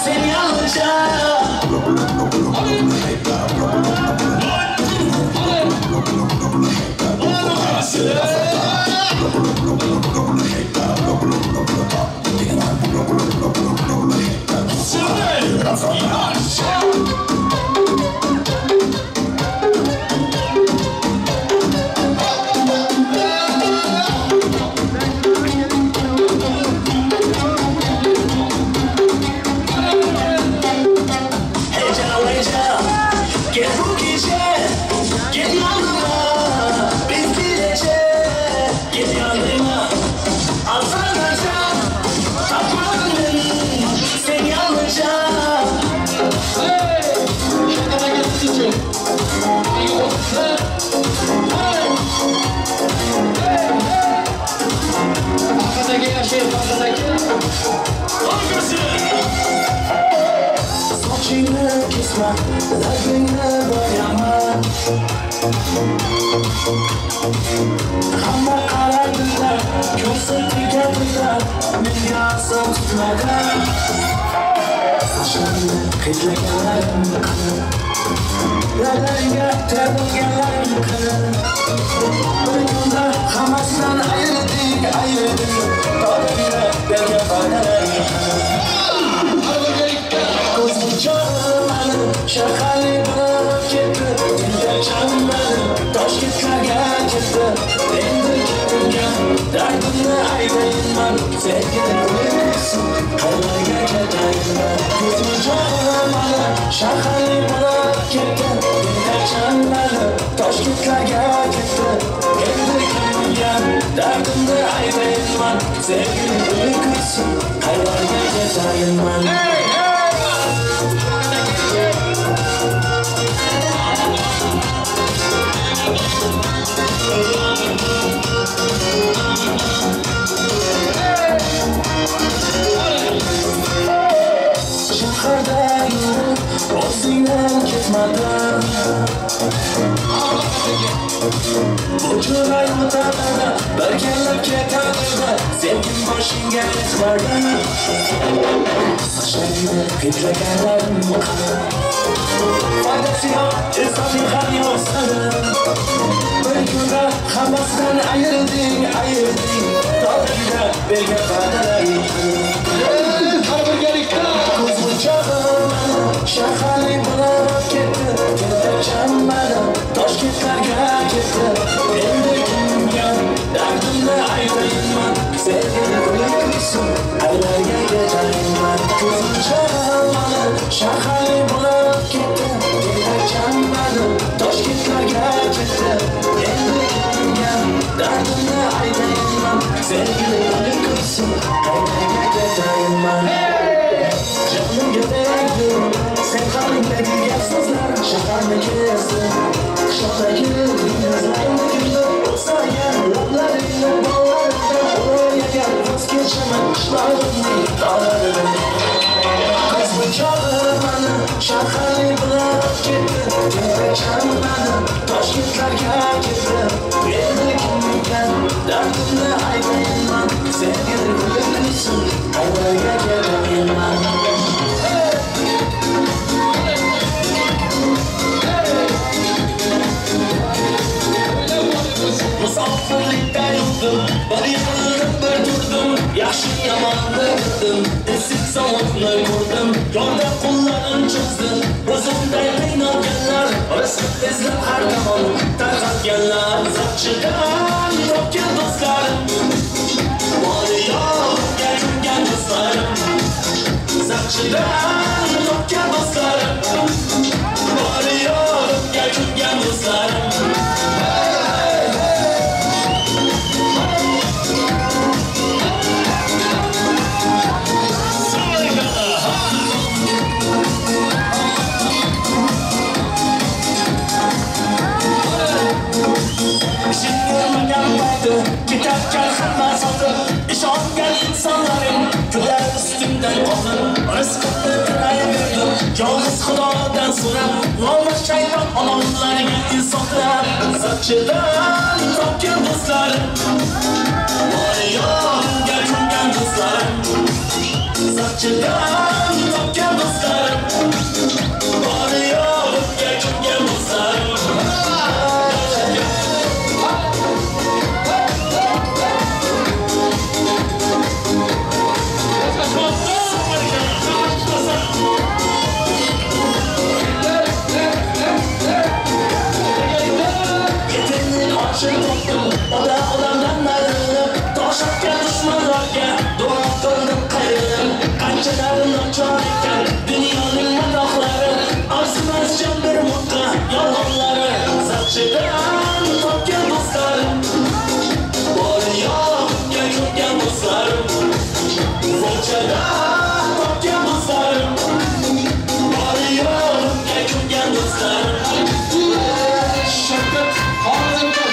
Sen yalnızca Hamma qaraydilar, ko'zim tegadilar, menga azob tutmagan. Sochlarimni qizlaganlarim qani, lablaringga termilganlarim qani. Bir kunda hammasidan ayirdik, ayirdik, tolibga bergan va'dalaring qani. Ko'zmunchog'im mani shaharli bo'lib ketdi, tildacham mani Toshkentlarga ketdi. Endi kimga dardimni aytayinman, sevgilim o'lsin, qayerga ketayinman. Ko'zmunchog'im mani shaharli bo'lib ketdi, tildacham mani Toshkentlarga ketdi. Endi kimga dardimni aytayinman, sevgilim o'lsin, qayerga ketayinman. Shaharda yurib o'zingdan ketmadim, bu jo'ray o'tadi, bir kelib ketadi, sevgim boshingga yetmadi. Sochlaringni qizlaganlarim qani, foydasi yo'q insonning ham yo'q sani. Bir kunda hammasidan ayirdik, ayirdik, tolibga bergan va'dalaring qani. Ko'zmunchog'im shaharli bo'lib ketdi, tildacham mani Toshkentlarga ketdi. Endi kimga dardimni aytayinman, sevgilim o'lsin, qayerga ketayinman. Ko'zmunchog'im mani shaharli bo'lib ketdi, tildacham mani Toshkentlarga ketdi. Endi kimga dardimni aytayinman, sevgilim o'lsin, qayerga ketayinman. Canımga tegdim, sen qalbimdagi gap so'zlar shaharni kezdi. Qishloqdagi yuzlarimni kimdir o'psagan, lablaringni bolalarimdan o'ylagan, voz kechaman qishlog'imning tog'laridan. Ko'zmunchog'im mani shaharli bo'lib ketdi, tildacham mani Toshkentlarga ketdi. Endi kimga dardimni aytayinman, sevgilim o'lsin, qayerga ketayinman. Musofirlikda yurdim, bir yiqildim, bir turdim, yaxshi yomonni bildim, issiq sovuqni ko'rdim, yo'lda qo'llarim cho'zdi, o'zimday qiynalganlar, rizq izlab har tomon tarqatganlar, zapchidan topgan do'stlarim, bori yo'qga cho'kkan do'stlarim, zapchidan topgan do'stlarim, bori yo'qga cho'kkan do'stlarim. Ketarkan hamma sotib, ishongan insonlarim kular ustimdan qoqib, rizqimni tilayverdim, yolg'iz Xudodan so'rab, nomard shayton olonlarga insof tilab, zapchidan topgan do'stlarim, bori yo'qga cho'kkan do'stlarim, zapchidan topgan do'stlarim, bori yo'qga cho'kkan do'stlarim. Oda odamdan ayrilib, toshakka dushmanlarga duo qildim qayrilib, qanchalar nochor ekan dunyoning matohlari, arzimas jon bir mutqa yolg'onlari, zapchidan topgan do'stlarim, bori yo'qga cho'kkan do'stlarim, fo'chadan topgan do'stlarim, bori yo'qga cho'kkan do'stlarim. Shavkat Xorazmga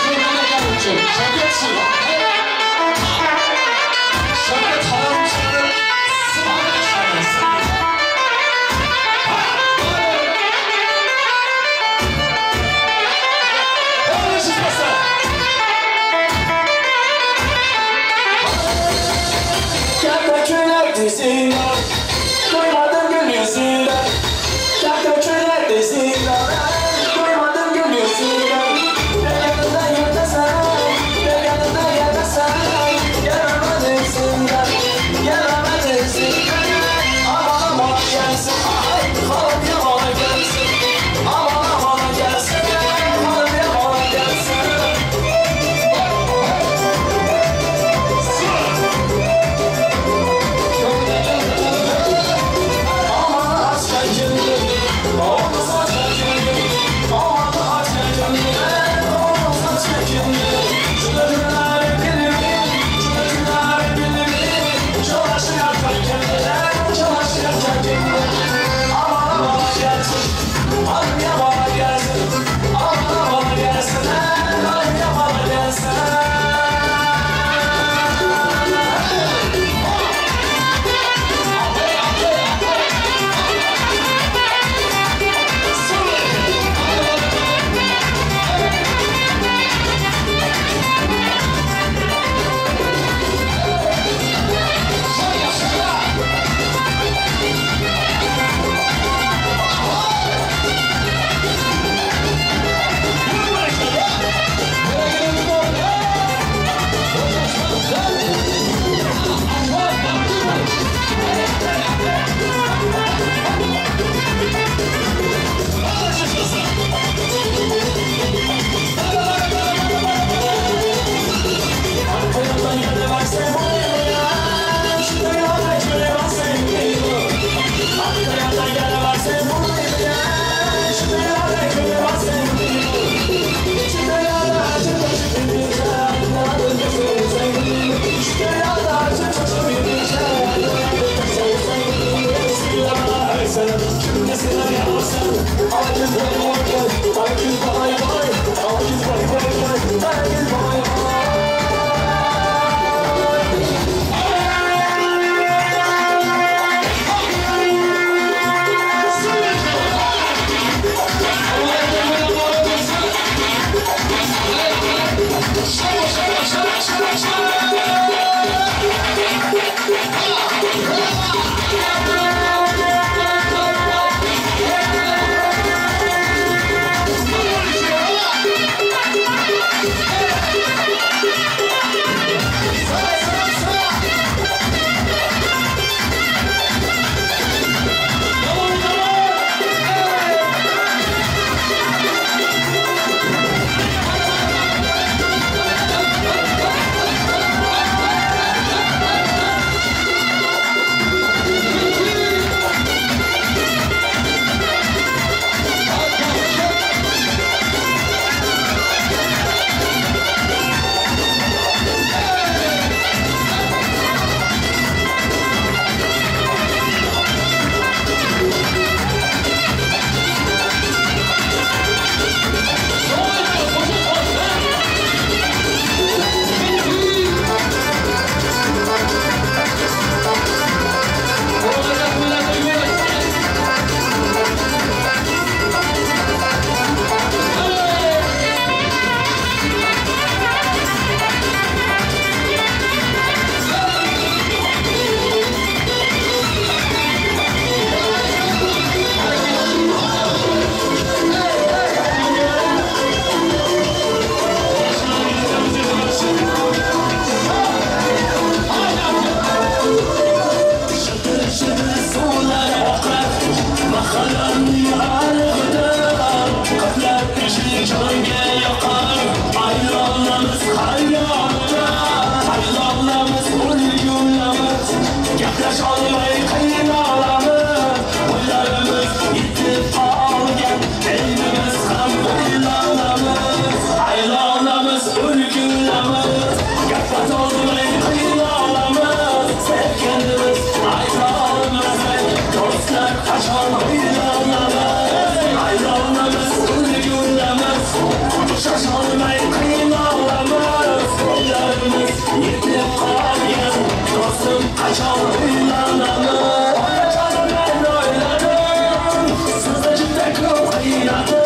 qachon uylanamiz? Onajonim men o'yladim, sizni juda ko'p qiynadim.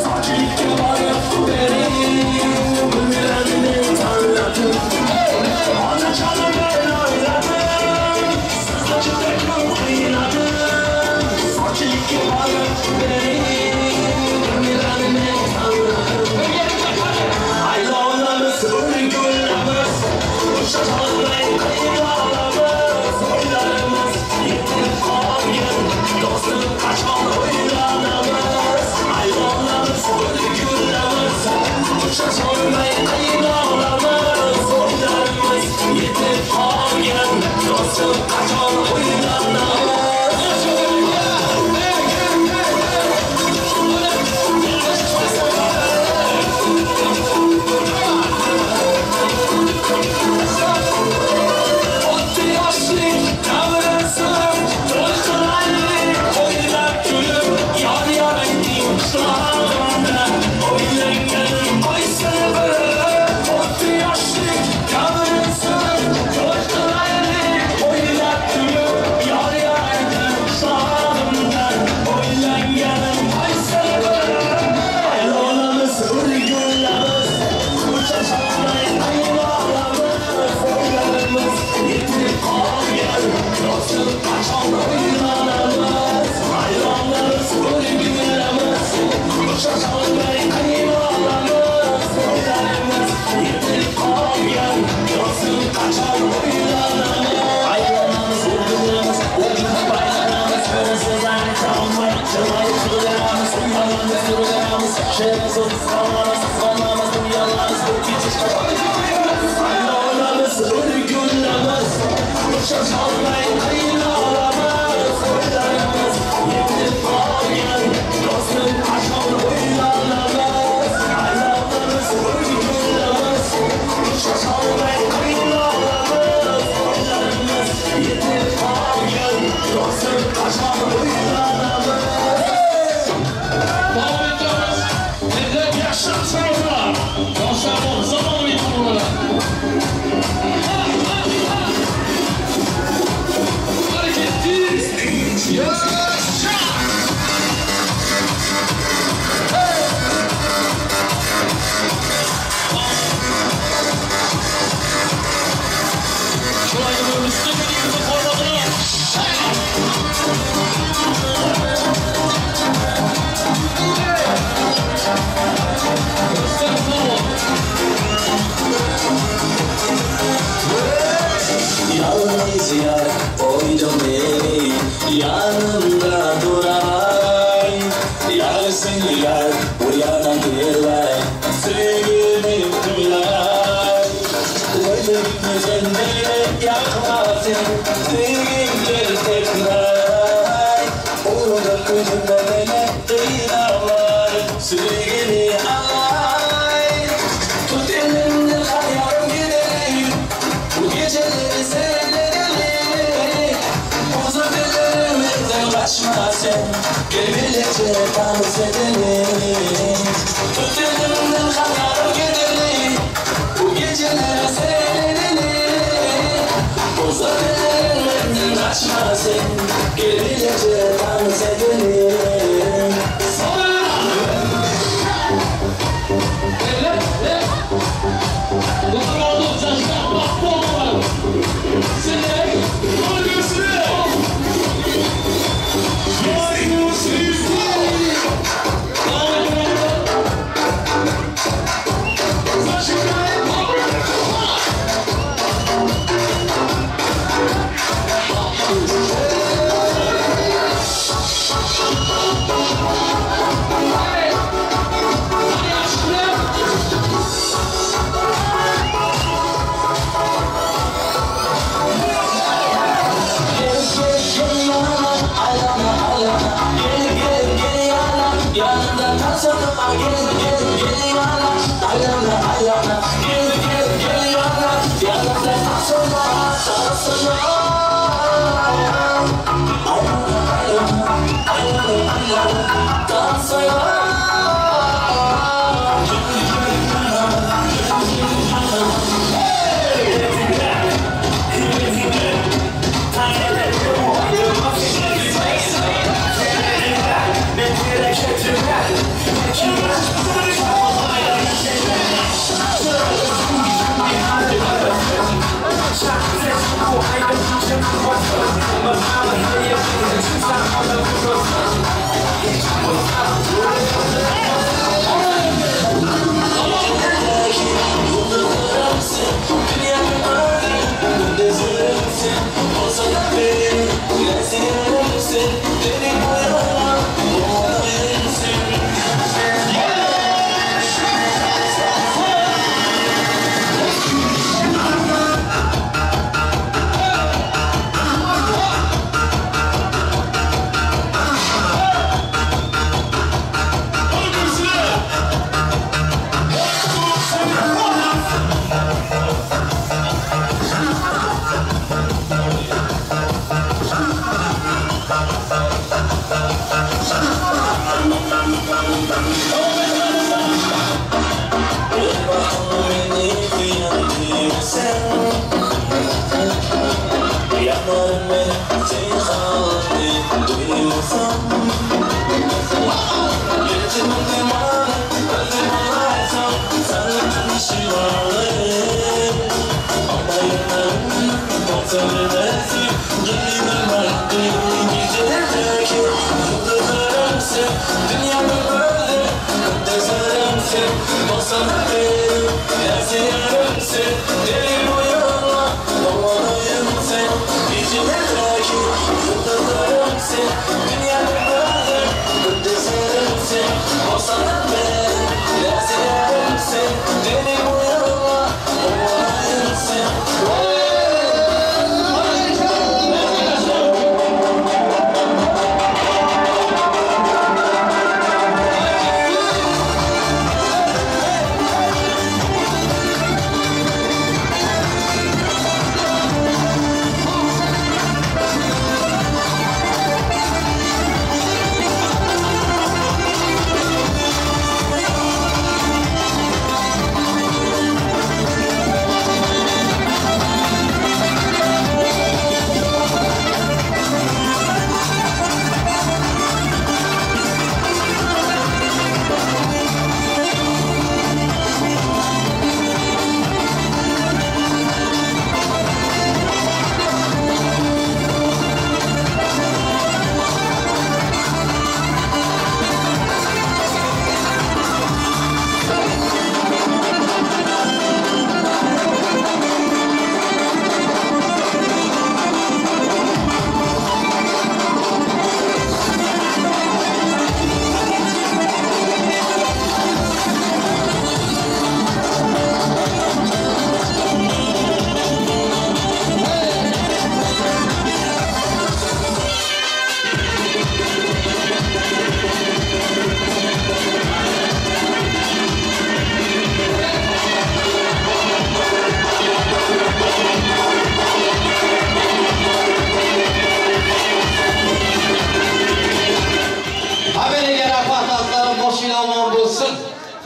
Sochilikka borib bering, Gulmirani men tanladim. Onajonim men o'yladim, sizni juda ko'p qiynadim. Sochilikka borib bering, Gulmirani men tanladim. Aylanamiz, o'rgulamiz, uchasholmay qiynalamiz. O'ylarimiz yetib qolgan, do'stim qachon uylanamiz? Aylanamiz, o'rgulamiz, uchasholmay qiynalamiz. O'ylarimiz yetib qolgan, do'stim qachon uylanamiz? O'tdi yoshlik davrin surib, to'y qilaylik o'ynab kulib, yor yor ayting qishlog'imda, o'ylanganim qo'ysin bir. O'tdi yoshlik davrin surib, to'y qilaylik o'ynab kulib, yor yor ayting qishlog'imda, o'ylanganim qo'ysin bir. Aylanamiz, o'rgulamiz, uchasholmay qiynalamiz. O'ylarimiz yetib qolgan, do'stim qachon uylanamiz? Aylanamiz, o'rgulamiz, uchasholmay qiynalamiz. O'ylarimiz yetib qolgan, do'stim qachon uylanamiz? Aylanamiz, o'rgulamiz, o'rgulib aylanamiz, bir so'z ayta olmay jilmayib turaveramiz. Uyalamiz, turaveramiz, she'r so'z qizg'onamiz, qizg'onamiz, uyalamiz, bir kecha. Aylanamiz, o'rgulamiz, uchasholmay qiynalamiz. O'ylarimiz yetib qolgan, do'stim qachon uylanamiz? Aylanamiz, o'rgulamiz, uchasholmay qiynalamiz. O'ylarimiz yetib qolgan, do'stim qachon uylanamiz? Davom ettiramiz. Endi yaxshi qismatlar. Yoshlar bor, zamonaviy tamonalar. Yaşa! Şurayı üstüne bir formatını. Yalnız yar koydum beni yanımda duray. Yarsın yar bu yana gelay, sevgilim duylay. Ölümümüzün beni yakmasın, sevgim gel tekrar. Orada gözümde beni kıyarlar, sevgili ay. Tut elimden hayalım gidelim, bu geceleri seyredelim. Huzur dillerimizden kaçma sen, gel birlikte dans edelim. Tut elimden hayalım gidelim, bu geceleri seyredelim. Huzur dillerimizden kaçma sen, gel birlikte dans edelim.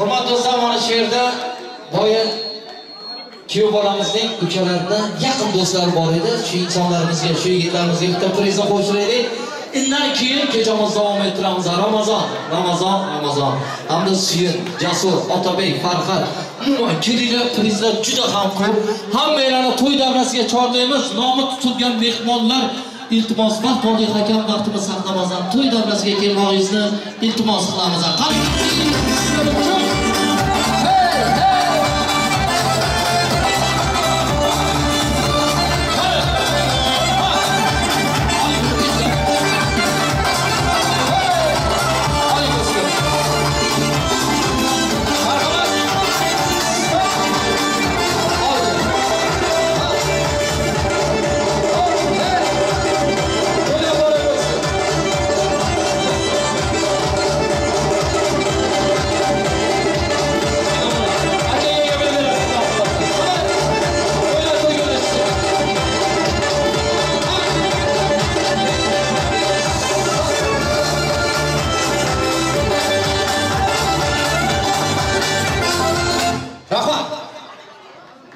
Hurmatli do'stlar, mana shu yerda boya kuyov bolamizning ukalarini yaqin do'stlari bor edi. Shu insonlarimizga, shu yigitlarimizga bitta prizni qo'shiraylik. Undan keyin kechamiz davom ettiramiz. Ramazon, Ramazon, Ramazon. Hamda Suyun, Jasur, Otabek, Farhad. Umuman kelinglar, prizlar juda ham ko'p. Hammanglarni to'y davrasiga chorlaymiz. Nomi tutilgan mehmonlar iltimos, vaqt oldik hakam, vaqtimiz saqlamasdan to'y davrasiga kelmoqingizni iltimos qilamiz.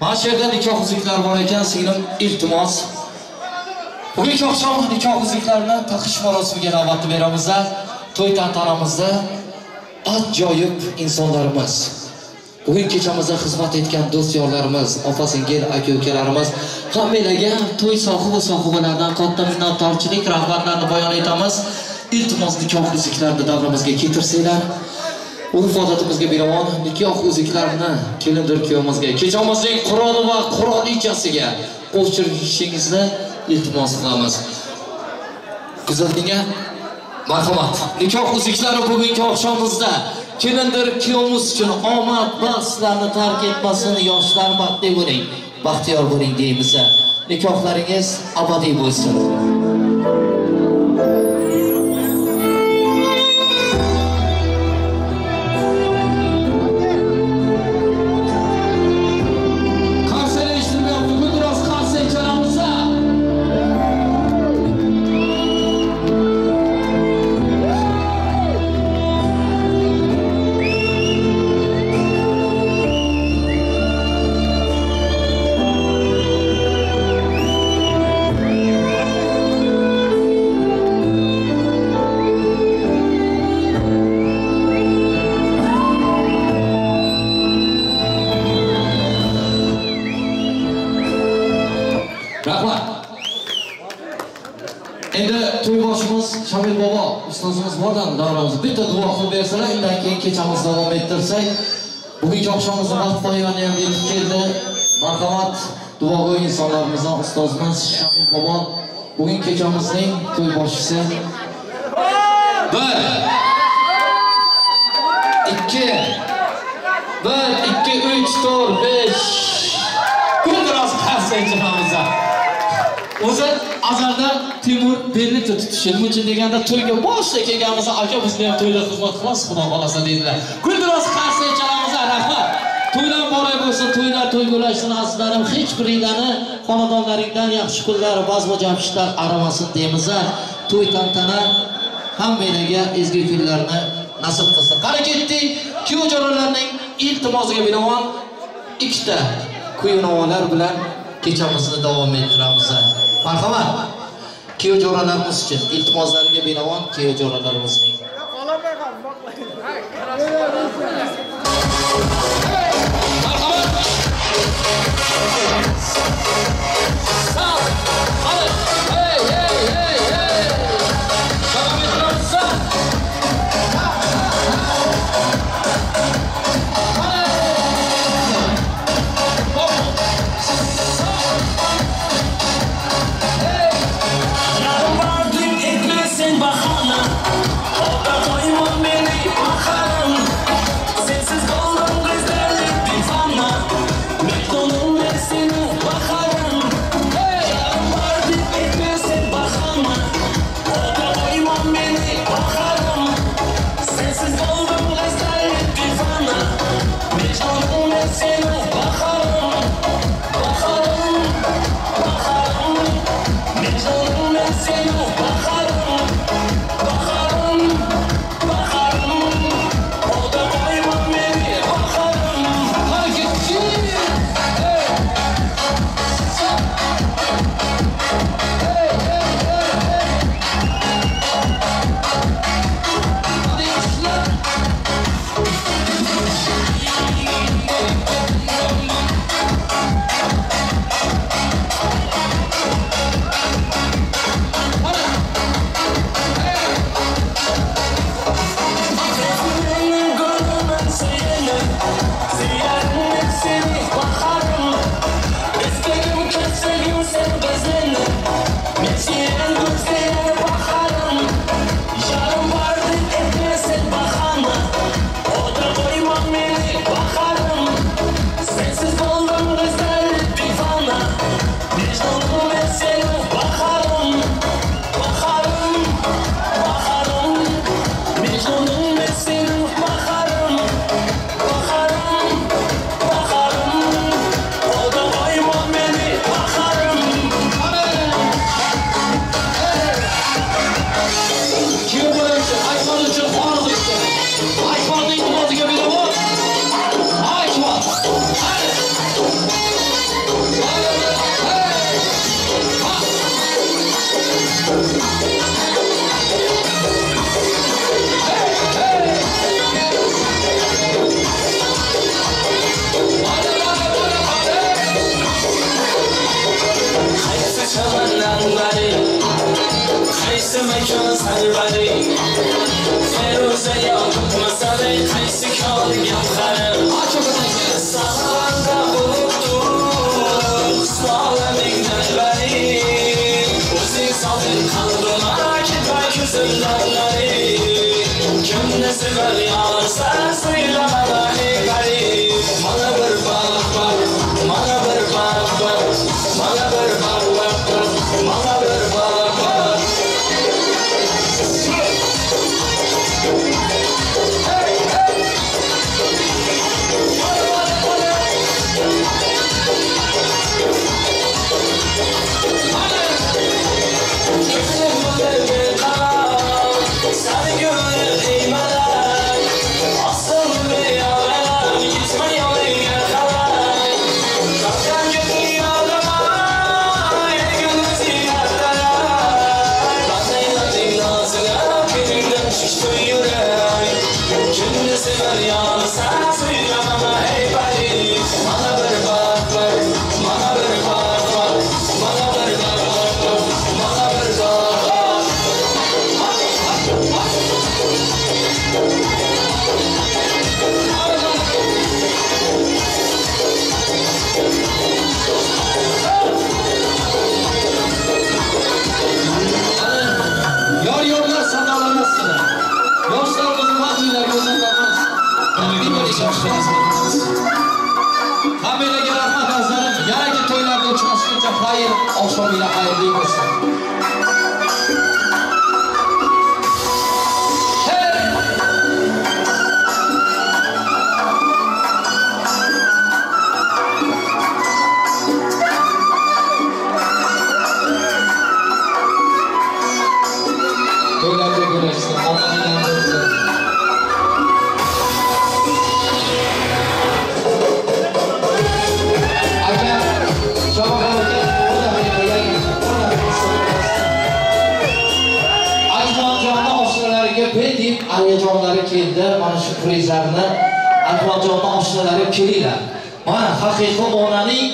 Mana shu yerda nikoh uzuklari bor ekan, singlim, iltimos. Bugungi oqshom nikoh uzuklarini taqish marosimiga navbatni beramiz. To'y tantanamizda ajoyib insonlarimiz, bugun kechamizda xizmat etgan do'st-yorlarimiz, opa-singil, aka-ukalarimiz, hammanglarga to'y sohibi sohibalaridan katta minnatdorchilik, rahmatlarni bayon etamiz. Iltimos, nikoh uzuklarini davramizga keltirsanglar. Urf-odatimizga binoan nikoh uzuklarini kelindir kuyovimizga, kechamizning quroli va qurolichasiga qo'shirishingizni iltimos qilamiz. Kuzatingga marhamat. Nikoh uzuklari bugungi oqshomimizda kelindir kuyovimiz uchun omad, baxt sizlarni tark etmasin, yoshlar baxtli bo'ling, baxtiyor bo'ling deymiz. Nikohlaringiz abadiy bo'lsin. bordan davramiz bitta duo qilib bersalar, undan keyin kechamizni davom ettirsak. Bugungi oqshomimizni vaqt poyoni ham yetib keldi. Marhamat, duogo'y insonlarimizdan ustozimiz Shamil bobo bugun kechamizning to'y boshchisi. 1 2 1 2 3 4 5 Guldiroz qarsak chalamiz. O'zi azaldan Timur belni tutishi. Nima uchun deganda to'yga boshida kelganimizda aka bizni ham to'yda xizmat qilasiz, xudo xolasa dedilar. Guldiroz qarsak chalamiz, rahmat. To'ylar muborak bo'lsin, to'ylar to'y bo'lsin azizlarim. Hech biringlarni xonadonlaringdan yaxshi kunlar, bazmu jamshidlar aramasin deymiz. To'y tantana hammanglarga ezgu kunlarni nasib qilsin. Qara ketdik. Kuyov jo'ralarning iltimosiga binoan ikkita kuy-navolar bilan kechamizni davom ettiramiz. Marhamat. Kuyov jo'ralarimiz uchun iltimoslariga binoan kuyov jo'ralarimizning. Marhamat. Sağ. Hadi. Hey hey hey hey. Davom ettiramiz. Oqshominglar xayrli bo'lsin. To'ylarda ko'rishsin, omadinglar bo'lsin. Aka, Shabaqal aka, Akmaljonni oshnalariga deb ayajonlari keldi. Mana shu prizlarni Akmaljonni oshnalari kelinglar. Mana haqiqiy onaning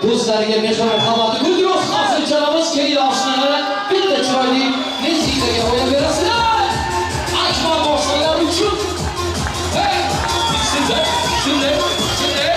do'stlariga mehr-muhabbati Guldiroz hosilchalamiz. Kelinglar oshnalari, bitta chiroyli nesizaga o'ynab berasizlar. Akmal oshnalari uchun. Hey, shunday, shunday, shunday.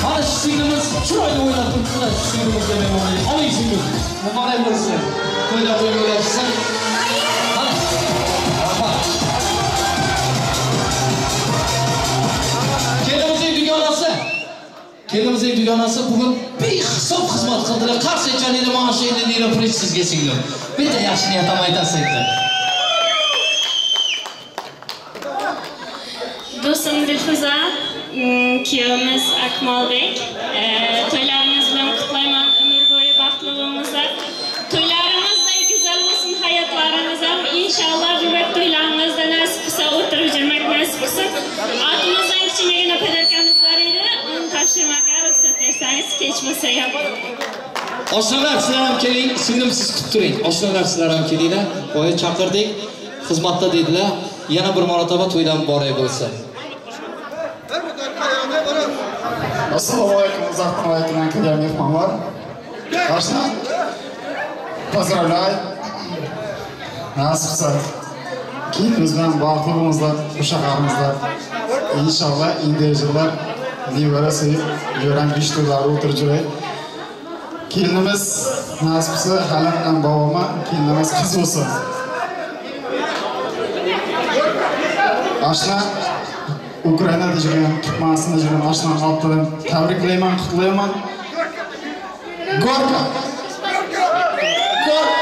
Mana shu singlimiz chiroyli o'ynab turibdilar. Shu singlimizga mehmonlik. Oling singlim. Muborak bo'lsin. To'ylar to'yga ulashsin. Mana. Rahmat. Kelinimizning dugonasi. Kelinimizning dugonasi bugun behisob xizmat qildilar. Qarshi chalinglar, mana shu 50 lira priz sizga singlim. Bitta yaxshi niyat ham aytasiz endi. Do'stim Dilfuza, kuyovimiz Akmalbek, to'ylarimiz bilan qutlayman, umr bo'yi baxtli bo'linglar. To'ylarimizday go'zal bo'lsin hayotlarimiz ham. Inshaalloh bugun to'ylarimizda nasib qilsa o'tirib yurmak nasib qilsin. Otimizdan kichkinagina podarkamiz bor edi, uni topshirmoqqa ruxsat bersangiz kech bo'lsa ham. Oshnalar sizlar ham keling, singlim siz kutib turing. Oshnalar sizlar ham kelinglar. Boya chaqirdik, xizmatda dedilar. Yana bir marotaba to'ylar muborak bo'lsin. Assalomu alaykum, uzoqdan yaqindan kelgan mehmonlar. Oshna, поздравляю. Nasib qilsa, kelinimiz bilan baxtli bo'lingizlar, qo'sha-qaringizlar. Inshaalloh endi yillar nevara sevib, yo'ran besh to'ylari o'tirib yuraylik. Kelinimiz nasib qilsa, halim bilan boboma kelinimiz qiz bo'lsin. Oshna, Ukraynada yurgan, Turkmanistonda yurgan oshnani oldidan tabriklayman, qutlayman. Gorka! Gorka!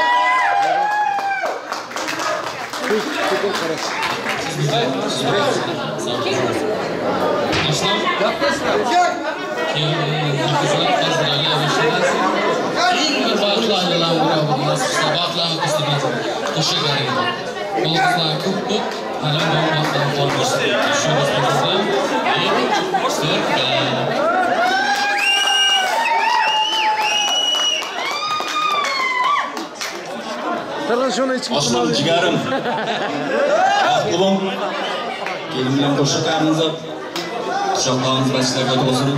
Oshnam jigarim, baxtli bo'ling, kelin bilan qo'sha qaringizlar, quchoqlarimiz bachchalarga to'lsin,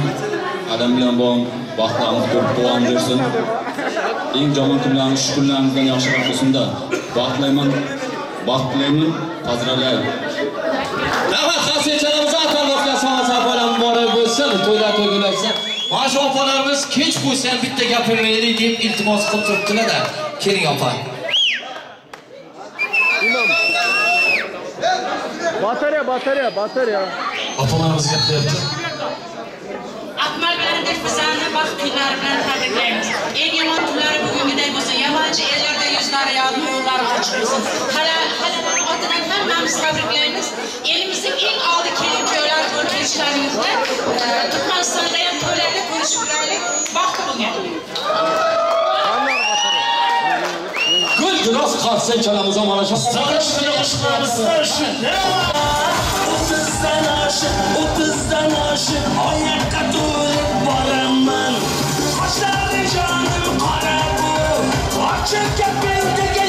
adam bilan bo'ling, baxtlarimiz ko'p davom bersin. Eng yomon kunlarimiz shu kunlarimizdan yaxshiroq bo'lsin-da. Baxtlayman, baxt tilayman, поздравляю. Rahmat, xasiyachalarimiz atalmoqqa sog' safalar muborak bo'lsin, to'ylar to'yga ulashsin. Mana shu opalarimiz kech bo'lsa ham bitta gapirmaylik deb iltimos qilib turibdilar-da. Keling opa. Batarya, batarya, batarya. Opalarimiz gapiryapti. Akmal bilan Dilfuzani baxt kunlari bilan tabriklaymiz. Eng yomon kunlari bugungiday bo'lsin. Yamanchi ellarda yuzlari yorug', yo'llari ochiq bo'lsin. Halalarning otidan hammamiz tabriklaymiz. Elimizning eng oldi kelin kuyovlari bo'lib kelishlaringizda Turkmanistonda ham to'ylarda ko'rishib yuraylik. Baxtli bo'lgan. Guldiroz qarshi chalamiz mana shu. O'ttizdan oshib, o'ttizdan oshib, oyoqqa to'lib boraman. Qoshlari jonim qora bu, ochiq gapingga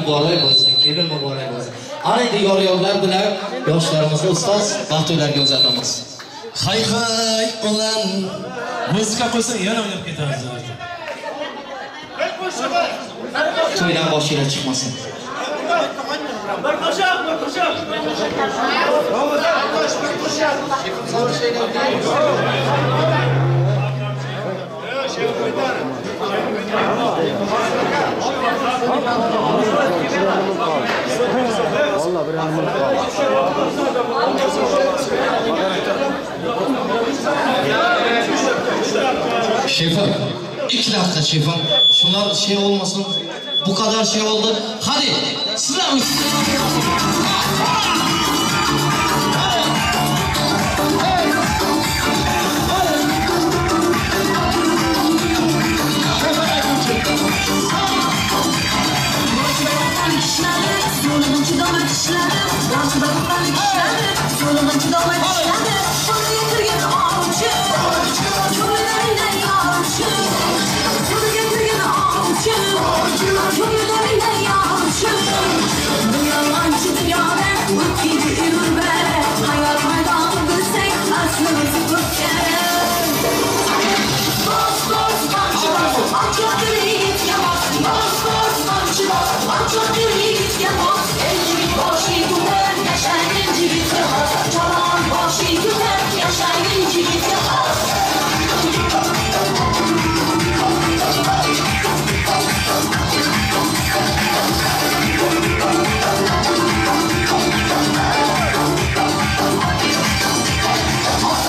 muborak bo'lsin, kelin muborak bo'lsin. Ana endi yor-yorlar bilan yoshlarimizni ustoz baxt to'ylarga uzatamiz. Hay hay ulan. Muzika qo'ysa yana o'ynab ketamiz. To'ydan boshinglar chiqmasin. Bir qo'shiq, bir qo'shiq. Vallahi bir anlamı Şefim, 2 dakika şefim. Şunlar şey olmasın. Bu kadar şey oldu. Hadi sizler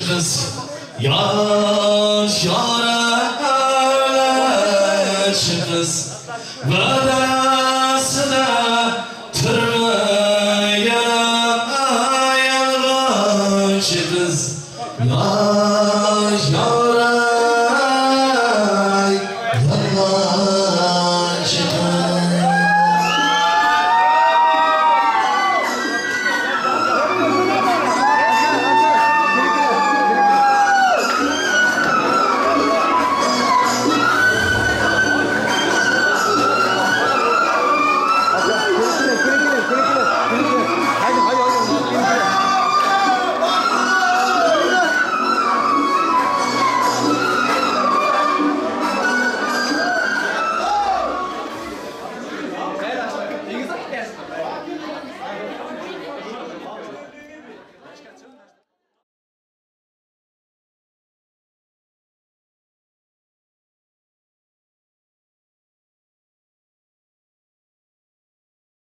Kız yaş yaş.